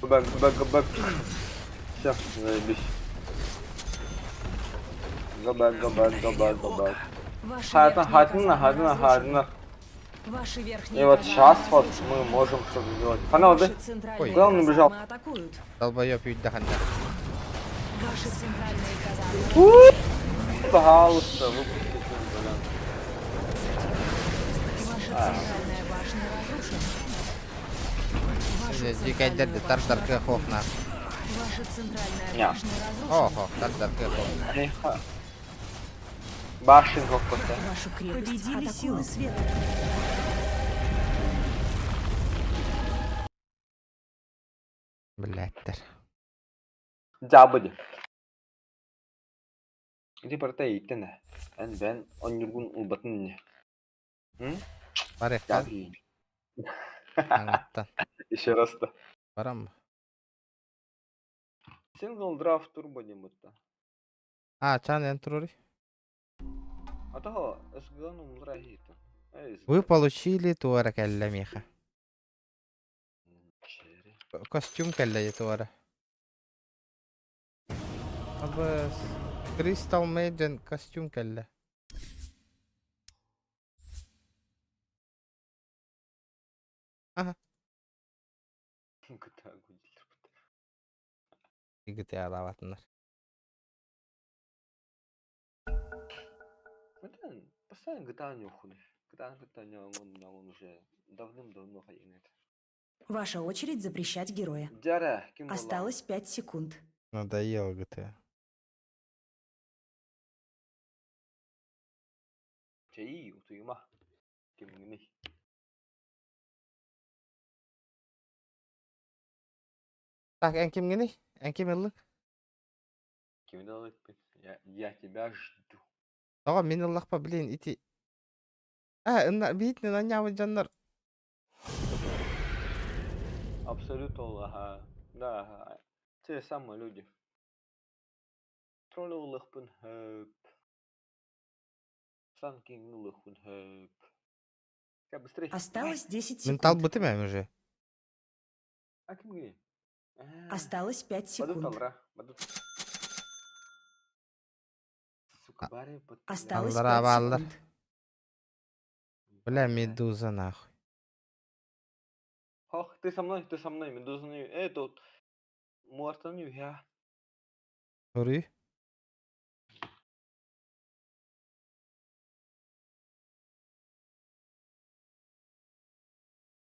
Бэк, бэк, бэк. Все, заебись. Go back, go back, go back, go back.
Ваши
Хатна,
верхние
хатна,
казармы
хатна,
разрушены.
хатна.
Ваши
И
верхние
вот
казармы
сейчас вот
разрушены.
мы можем что-то сделать. Панел, да?
Ваши центральные
Куда он убежал?
казармы атакуют.
долбоеб үйдаханна.
Ваши центральные казармы.
Пожалуйста, выпустите, блин.
Ваша
А.
центральная башня разрушена. Вашу
Дикайдерде
центральную башню
тар-тар көхохна.
Ваша центральная
Не.
башня разрушена.
Охо, тар-тар көхох.
Нихуя. Башен хокоте.
Вашу крепость
Победили
атакуют.
силы света.
Блядьтер.
Жабыды. Иди барта иттен. Эн бен онюргун улбатын не. М?
Барекка.
Жабы.
Аңаттан.
Еще раз то.
Барам.
Сингл драфт турбо не будто.
А, чан энтрури.
А того, СГН умра хита.
Вы получили туара кэллэ миха. Костюм кэллэ туара. Абы Crystal Maiden костюм кэллэ. Ага. GTA лаватыннар.
Блин, постоянно GTA нюхали. GTA GTA не он уже давным-давно хайнет.
Ваша очередь запрещать героя.
Дяра, ким была?
Осталось 5 секунд.
Надоело GTA.
Чаи, утуйма. Ким гни.
Так, эн ким гини? Эн ким ыллык?
Ким делает? Я тебя жду.
Ага, мин ыллахпа, блин, ити. А, ынна битне нанябы жаннар.
Абсолютно, ага. Да, ага. Те самые люди. Тролль улыхпын хөп. Санкин улыхпын хөп. Я быстрее.
Осталось 10
Мин
секунд.
талбытым эм уже.
А ким гни?
Осталось 5
Бадут
секунд.
алра. Бадут. Сука, бари под-
Осталось
Аллара
5
баллар.
секунд.
Бля, медуза нахуй.
Ох, ты со мной, медуза не... Эй, тут... Муартан я.
Көрүй.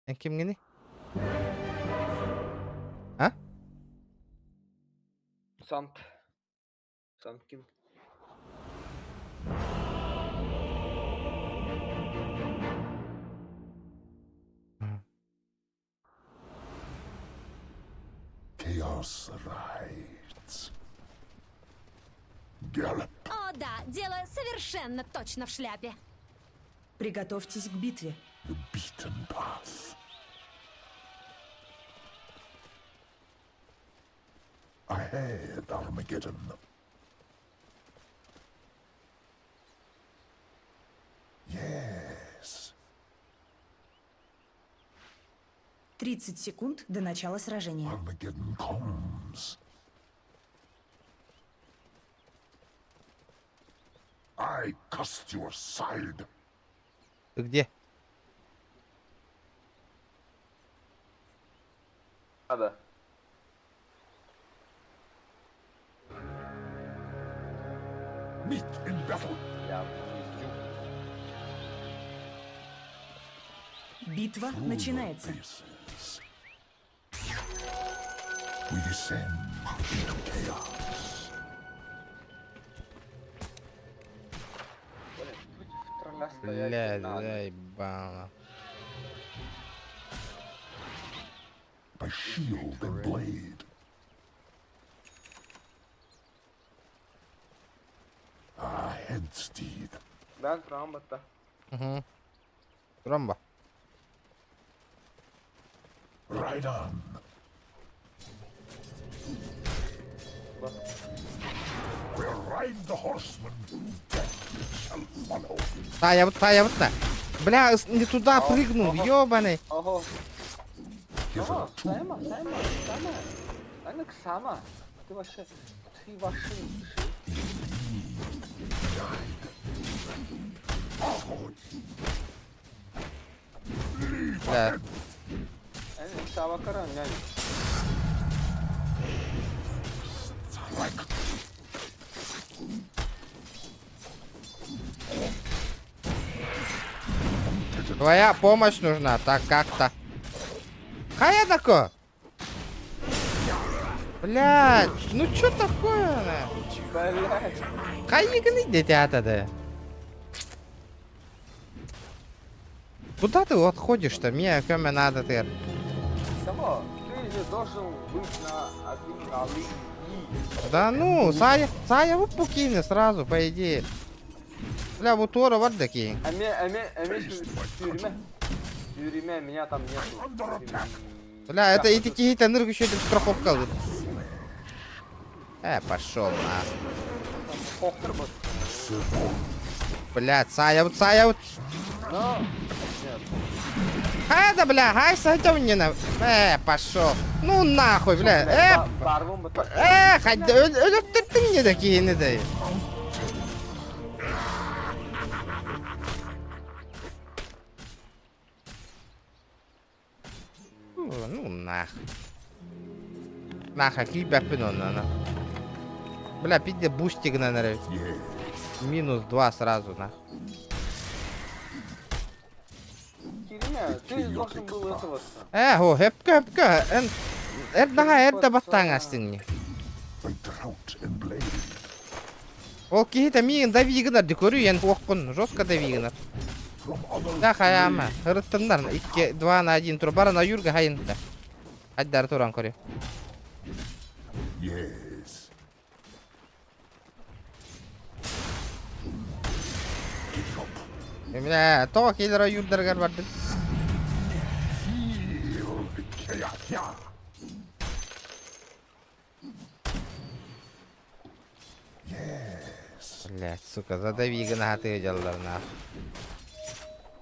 Эн ким гини? А?
Сант. Санкин.
Chaos rides. Gallop.
О, да, дело совершенно точно в шляпе.
Приготовьтесь к битве.
The beaten path. Ahead, Armageddon. Yes.
30 секунд до начала сражения.
Armageddon comes. I cast you aside.
Ты где?
Надо.
Meet in battle.
Я внизу.
Битва начинается.
We descend into chaos.
Блин, против тролля стоять
Бля,
не надо.
заебало.
By shield and blade. Ahead, steed.
Бээн тураҕын батта.
Угу. Ромба.
Ride on. We'll ride the horseman. Death shall follow.
Таайабыт, таайабыт да. Бля, не туда прыгнул, ёбаный.
Ого. Ага, Сайма, Сайма, Сайма. Анак сама. Ты вообще, ты вообще.
Бля.
Сава нянь.
Твоя помощь нужна, так как-то. Хая такое? Блядь, ну чё такое, на?
Блядь.
Хайыгны дитя да. Куда ты отходишь-то? Мне кому надо ты.
Того, ты же должен быть на адреналине.
Да ну, Сая, Сая вот покине сразу, по идее. Бля, вот Тора вот такие.
А мне тюрьме. Тюрьме, меня там нету.
Бля, это и такие то нырк еще страховка. Пошел на. Блядь, Сая, вот, Сая, вот.
Но, нет.
А, да, бля, ай, садим не на. Пошел. Ну нахуй, бля. Хотя, ты мне такие не дай. Ну нахуй. Нахуй, киберпин он, на. Бля, пизде бустик на наверное. Минус 2 сразу, нахуй.
Кириня, ты должен был этого.
О, хепка, хепка. Эн, эр эрдэ баттаҥастыҥ. Ол киһитэ миигин давигынар дикөрү ен туохпун жестко давигынар. Да хаяма, ырыттыннар 2 2 на 1 тур баран аюрга хайынта. Айдар туран көрү.
Yes.
Бля, тоҕо кийлер аюрдаргар бардым. Блять, сука, задави гына жаллар на.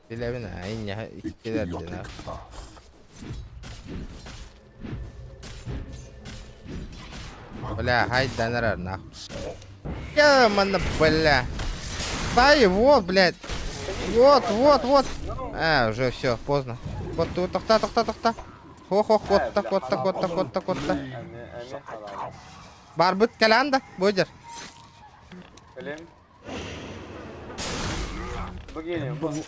Билебин, иння иккилер дина. Бля, хайда нарар нах. Я манна, бля. Дай, вот, блядь. Вот, вот, вот. А, уже все, поздно. Вот тут, тохта, тохта, тохта. Хо, хо, вот так, вот так, вот так, вот так, вот так. Барбыт каланда, бодер.
Кэлин. Богиня, богиня.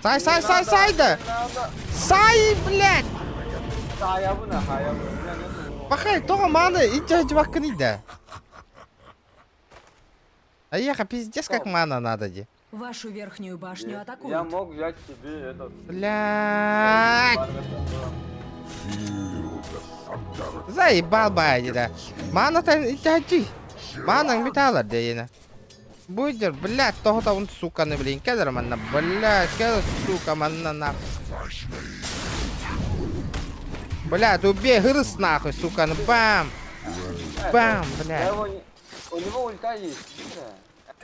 Сай, сай, сай, сай, да. Сай, блядь. Пахай, тоҕо маны иджа жваккын да. А ехать пиздец как мана надо, ди.
Вашу верхнюю башню
Я
атакуют.
мог взять себе этот...
Блядь. Заебал байди, да. Мана-то иджа Манаң биталар дейіне. Будер, блядь, тоғыта он суканы, блин, кедер манна, блядь, кедер, сука, манна, нахуй. Блядь, убей, грыз нахуй, сука, ну бам. Бам, блядь.
У него ульта есть, быстро.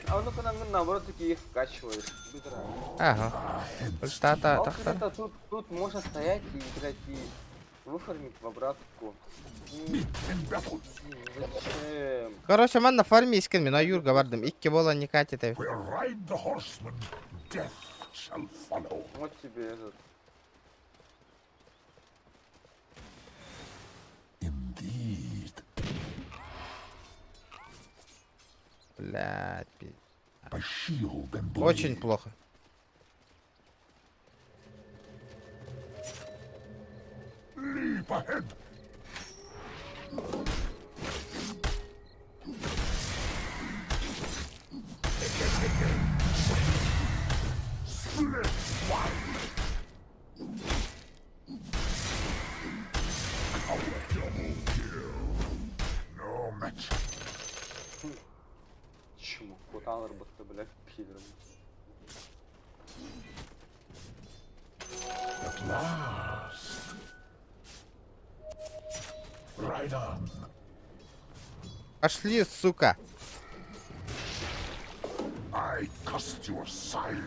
А ну-ка нам наоборот таки их вкачиваешь. Быстро.
Ага. Ульта-та,
А
так
вот это тут можно стоять и, блядь, и выфармить в обратку. Зачем?
Короче, манна фарми искен мен аюрга бардым. Икки бола не катит.
Вот тебе этот.
Indeed.
Блядь. Очень плохо.
Leap ahead. Split wide. Double kill. No match.
Хааларбытта, блядь, пидоры.
At last. Right on.
Пошли, сука.
I cast you aside.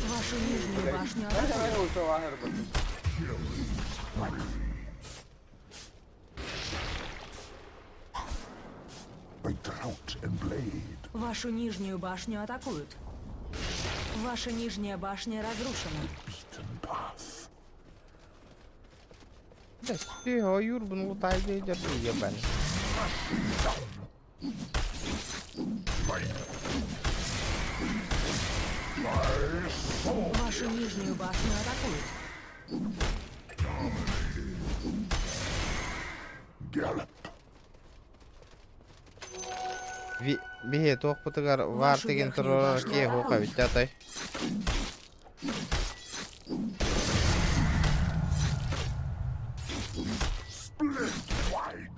Вашу нижнюю башню атакуют.
By drought and blade.
Вашу нижнюю башню атакуют. Ваша нижняя башня разрушена.
Path.
Да ты, юрбун лутай, держи, ебаный.
Вашу нижнюю башню атакуют.
Gallop.
Биһи туохпутугар вар
Вашу
деген
верхнюю
турар
башню
ки хока
атакуют.
бүттәтай.
Split wide.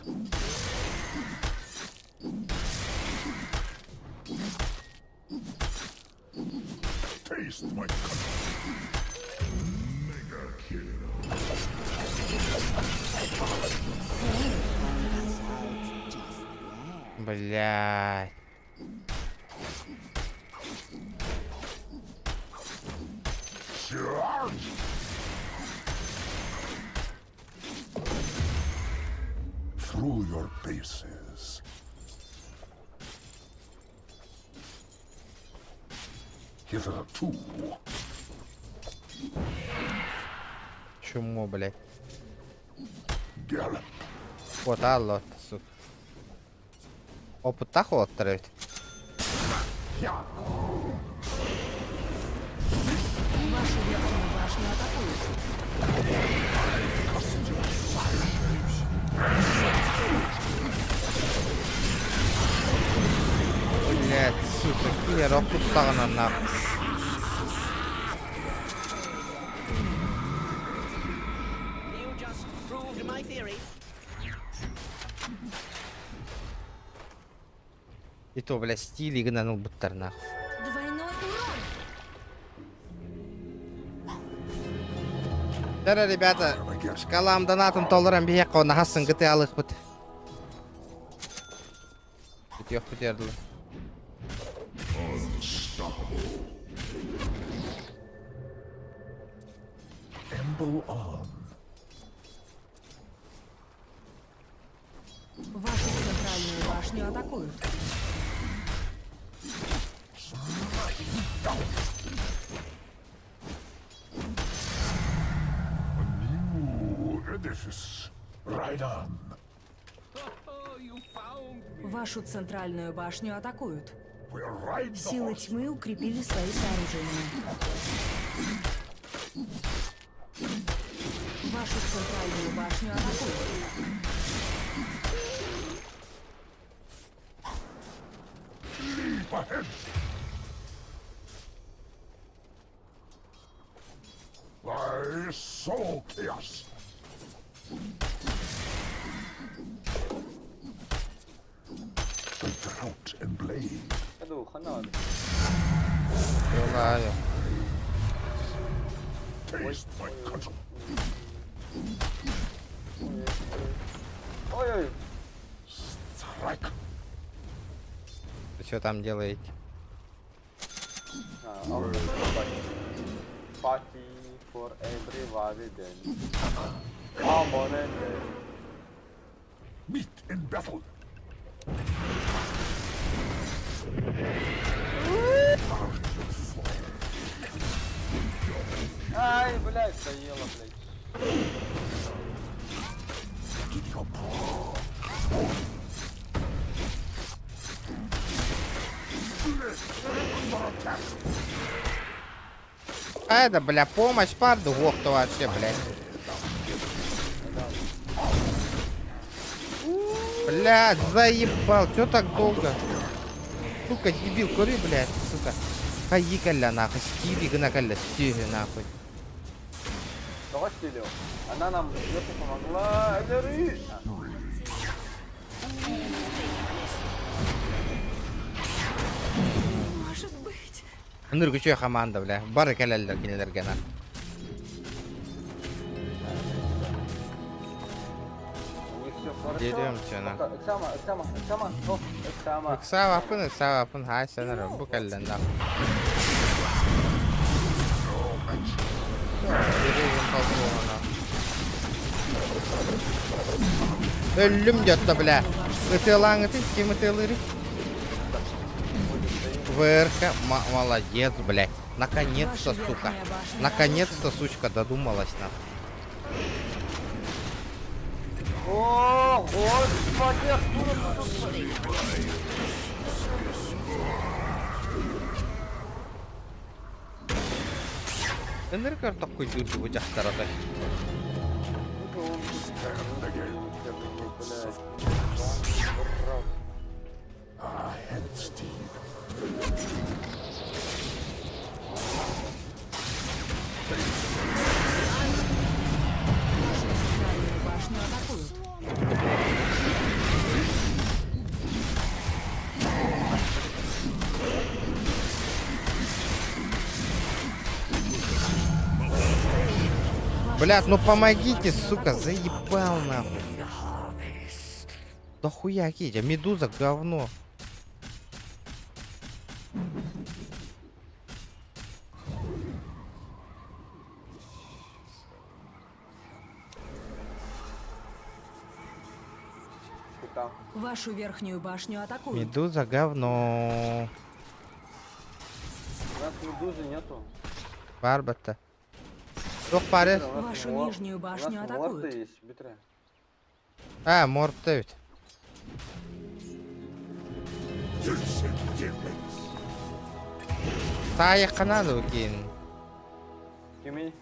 Taste my cunning. Mega kill.
Блядь.
Charge! Through your paces. Hitherto.
Чмо, блядь.
Gallop.
Вот, алло, сука. Опыт холод ведь.
Вашу верхнюю башню атакуют.
Блядь, сука, киллер опыттагына нахуй.
You just proved my theory.
И то, блядь, стили гнанул буттар нахуй.
Двойной урон.
Тара, ребята, шкалам донатом толларам бияққа нахасын гыты алых бут. Бит бит ярдылы.
Unstoppable. Amble on.
Вашу центральную башню атакуют.
Down. A new edifice. Right on.
Вашу центральную башню атакуют.
We'll ride the
Силы
horse.
тьмы укрепили свои сооружения. Вашу центральную башню атакуют.
Leap ahead. I sow chaos. The drought and blade.
Аду, хана.
Йола,
Taste my cudgel.
Ой-ой.
Strike.
Вы что там делаете?
А, Party for everybody then. Come on and then.
Meet in battle.
Ай, блядь, заело, блядь.
Giddy up. Under attack.
А это, бля, помощь парду, ох, то вообще, блядь. Блядь, заебал, чё так долго? Сука, дебил, кури, блядь, сука. Хайи кэллэ нахуй, стили гына кэллэ, сүөһү нахуй.
Тоҕо стилю? Она нам сверху помогла. Өлөрүү!
Может быть.
Ынырык үчүгэй хамаанда, бля. Бары кэлэллэр кинилэргэ на.
У них все хорошо.
Деремся, на.
Пока. Эксама, Эксама, Эксама, о, Эксама.
Ыксаабаппын, ыксаабаппын, хаай сэнэр, бу кэллэ нахуй. Деревьям толкуона. Өллүм дьотто, бля. Ытыалааҥыты, ким ытыалыырый? ВРК, молодец, блядь. Наконец-то, сука. Наконец-то, сучка, додумалась, нахуй.
О, господи, откуда ты тут?
Ынырык ортоккуйдуур бу дьахтар отой.
Вашу центральную башню атакуют.
Блядь, ну помогите, сука, заебал нахуй. Да хуя кидя, медуза говно.
Вашу верхнюю башню атакуют.
Медуза говно.
У нас медузы нету.
Барбата. Туох баарый?
Вашу нижнюю башню
У нас
атакуют.
морты есть, битре.
А, морпта эбит. Таайахха наада киин.
Кимий?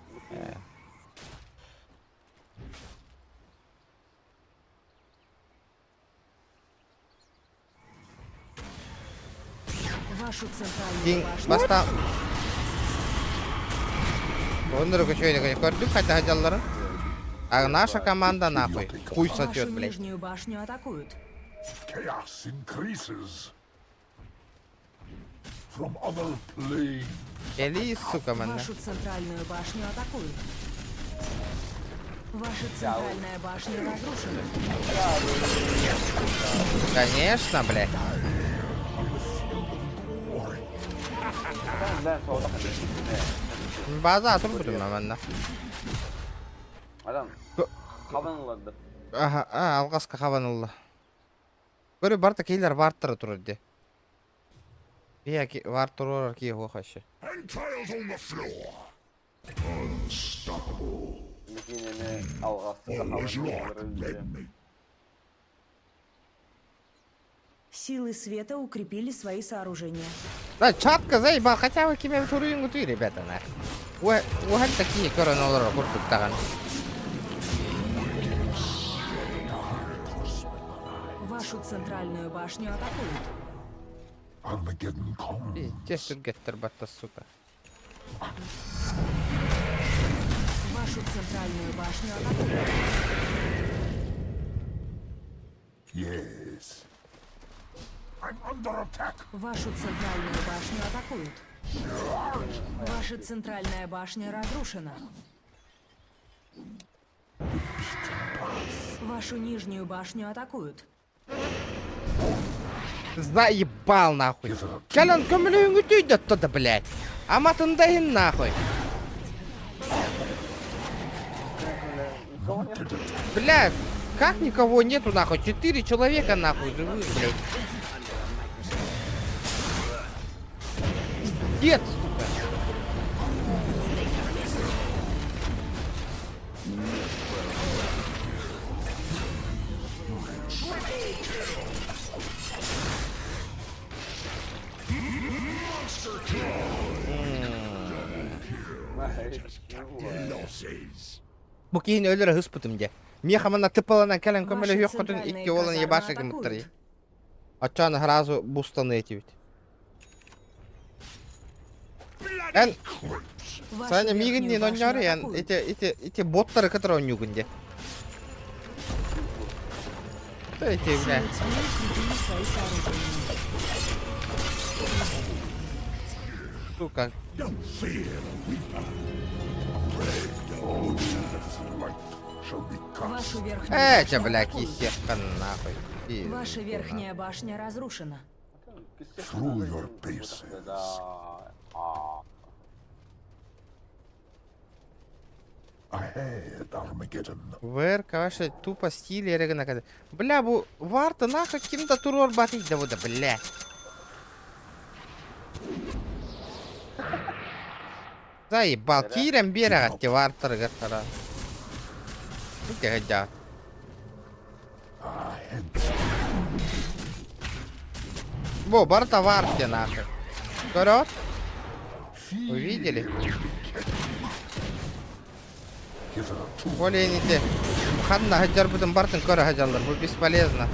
Вашу центральную
Дьиҥ
башню
бастаан Оннук үчүгэй көрдүк хайда сылдьалларын. А наша команда нахуй хуй сосет,
Вашу
блядь.
нижнюю башню атакуют.
Chaos increases. From other planes.
Кэлии, сука, манна.
Вашу центральную башню атакуют. Ваша центральная башня разрушена.
Конечно, блядь. База турбутум манна.
Адам, хабан ылларда.
Аха, а, алҕаска хабан ылла. Көрү барта киилэр баартара турар дии. Биһиэхэ баар туруорар киһи суох вообще.
Entrails on the floor. Unstoppable.
Бикинини алҕаска
Always
хабан
like
ылларар
red meat.
Силы света укрепили свои сооружения.
Да, чатка заебал, хотя бы кими туруйуҥҥутуй, ребята, на. Уһан такие көрөн олорор курдук даҕаны.
Вашу центральную башню атакуют.
Armageddon comes.
Пиздец түргэттэр батта, сука.
Вашу центральную башню атакуют.
Yes. I'm under attack.
Вашу центральную башню атакуют. Ваша центральная башня разрушена. Вашу нижнюю башню атакуют.
Заебал нахуй. Кэлэн көмөлөһүҥҥүтүй да блядь. Аматын да иһин нахуй. Бля, как никого нету нахуй? Четыре человека нахуй живых, блядь. Пиздец, сука.
Losses.
Бу киһини өлөрө ыспытым дьэ. Миэхэ манна тыпаланан кэлэн
Ваши
көмөлөһүөххүтүн
центральные
икки уолан
казармы
ебаша гыммыттар.
атакуют.
Оччоон сразу бустаны этибит. Эн
Вашу
Саня
верхнюю
миигин
башню
онньоору эн
атакуют.
ити ити ити боттары кытары онньуугун дии. Что эти, бля?
Силы тьмы укрепили свои сооружения.
Сука.
Don't fear the Reaper. Red only light shall be
Вашу
cast.
верхнюю
Эти,
башню
бля,
атакуют.
кисетка нахуй. Пизду
Ваша
нахуй.
верхняя башня разрушена.
Through your paces. Ahead, Armageddon.
ВР, короче, тупо стиль эрегана когда. Бля, бу варта нахуй ким-то турор батый да вот, бля. Заебал, киирэн биэрэҕит вартарыгар Кэһэдьаа. Бо, барта варте нахуй. Көрөт? Увидели? Олените. Ханна хаджарбытын бартын көрө хаджаллар. Бу бесполезно.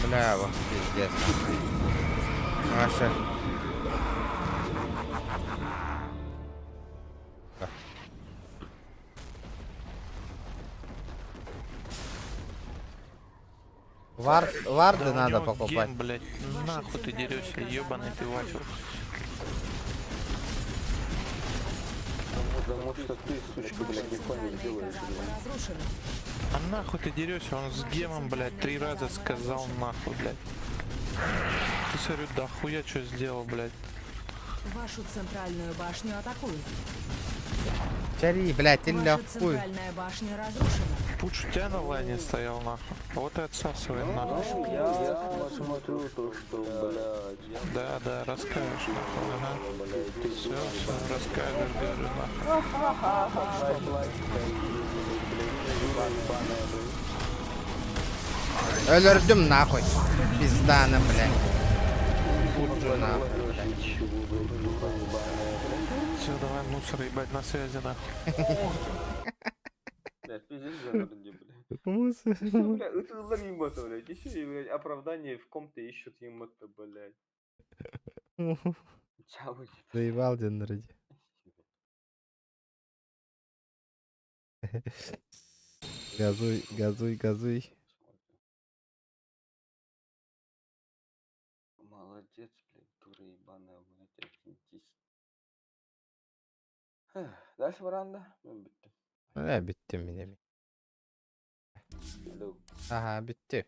Бля, вот пиздец. Маша. Вар, варды
Да у
надо
него
покупать.
Ген, блядь, нахуй ты дерешься, ебаный ты вафел.
Потому что ты, сучка, блядь, нихуя не сделаешь, блядь.
А нахуй ты дерешься, он с гемом, блядь, три раза сказал нахуй, блядь. Ты смотрю, да хуя что сделал, блядь.
Вашу центральную башню атакуют.
Чари, блядь, или
Ваша
хуй.
центральная башня разрушена.
Пуч у тебя на лайне стоял, нахуй. Вот и отсасывай, нахуй.
Ну, я смотрю то, что, блядь.
Да, да, расскажешь, нахуй, ага. Все, все, расскажешь, говорю, нахуй.
Өлөрдүм нахуй. Пизданы, блядь. Пуджу нахуй, блядь.
Все, давай, мусор, ебать, на связи, нахуй.
Блядь, пиздец, блядь.
Мусор.
Еще, бля, это ларимата, блядь. Еще и, блядь, оправдание в ком-то ищут ему-то, блядь. Чао,
Заебал день ради. Газуй, газуй, газуй.
Молодец, блядь, дура ебаная, блядь, отвинтись. Дальше варанда? Ну,
Э, бүттүм мин эми.
Алло.
Ага, бүттү.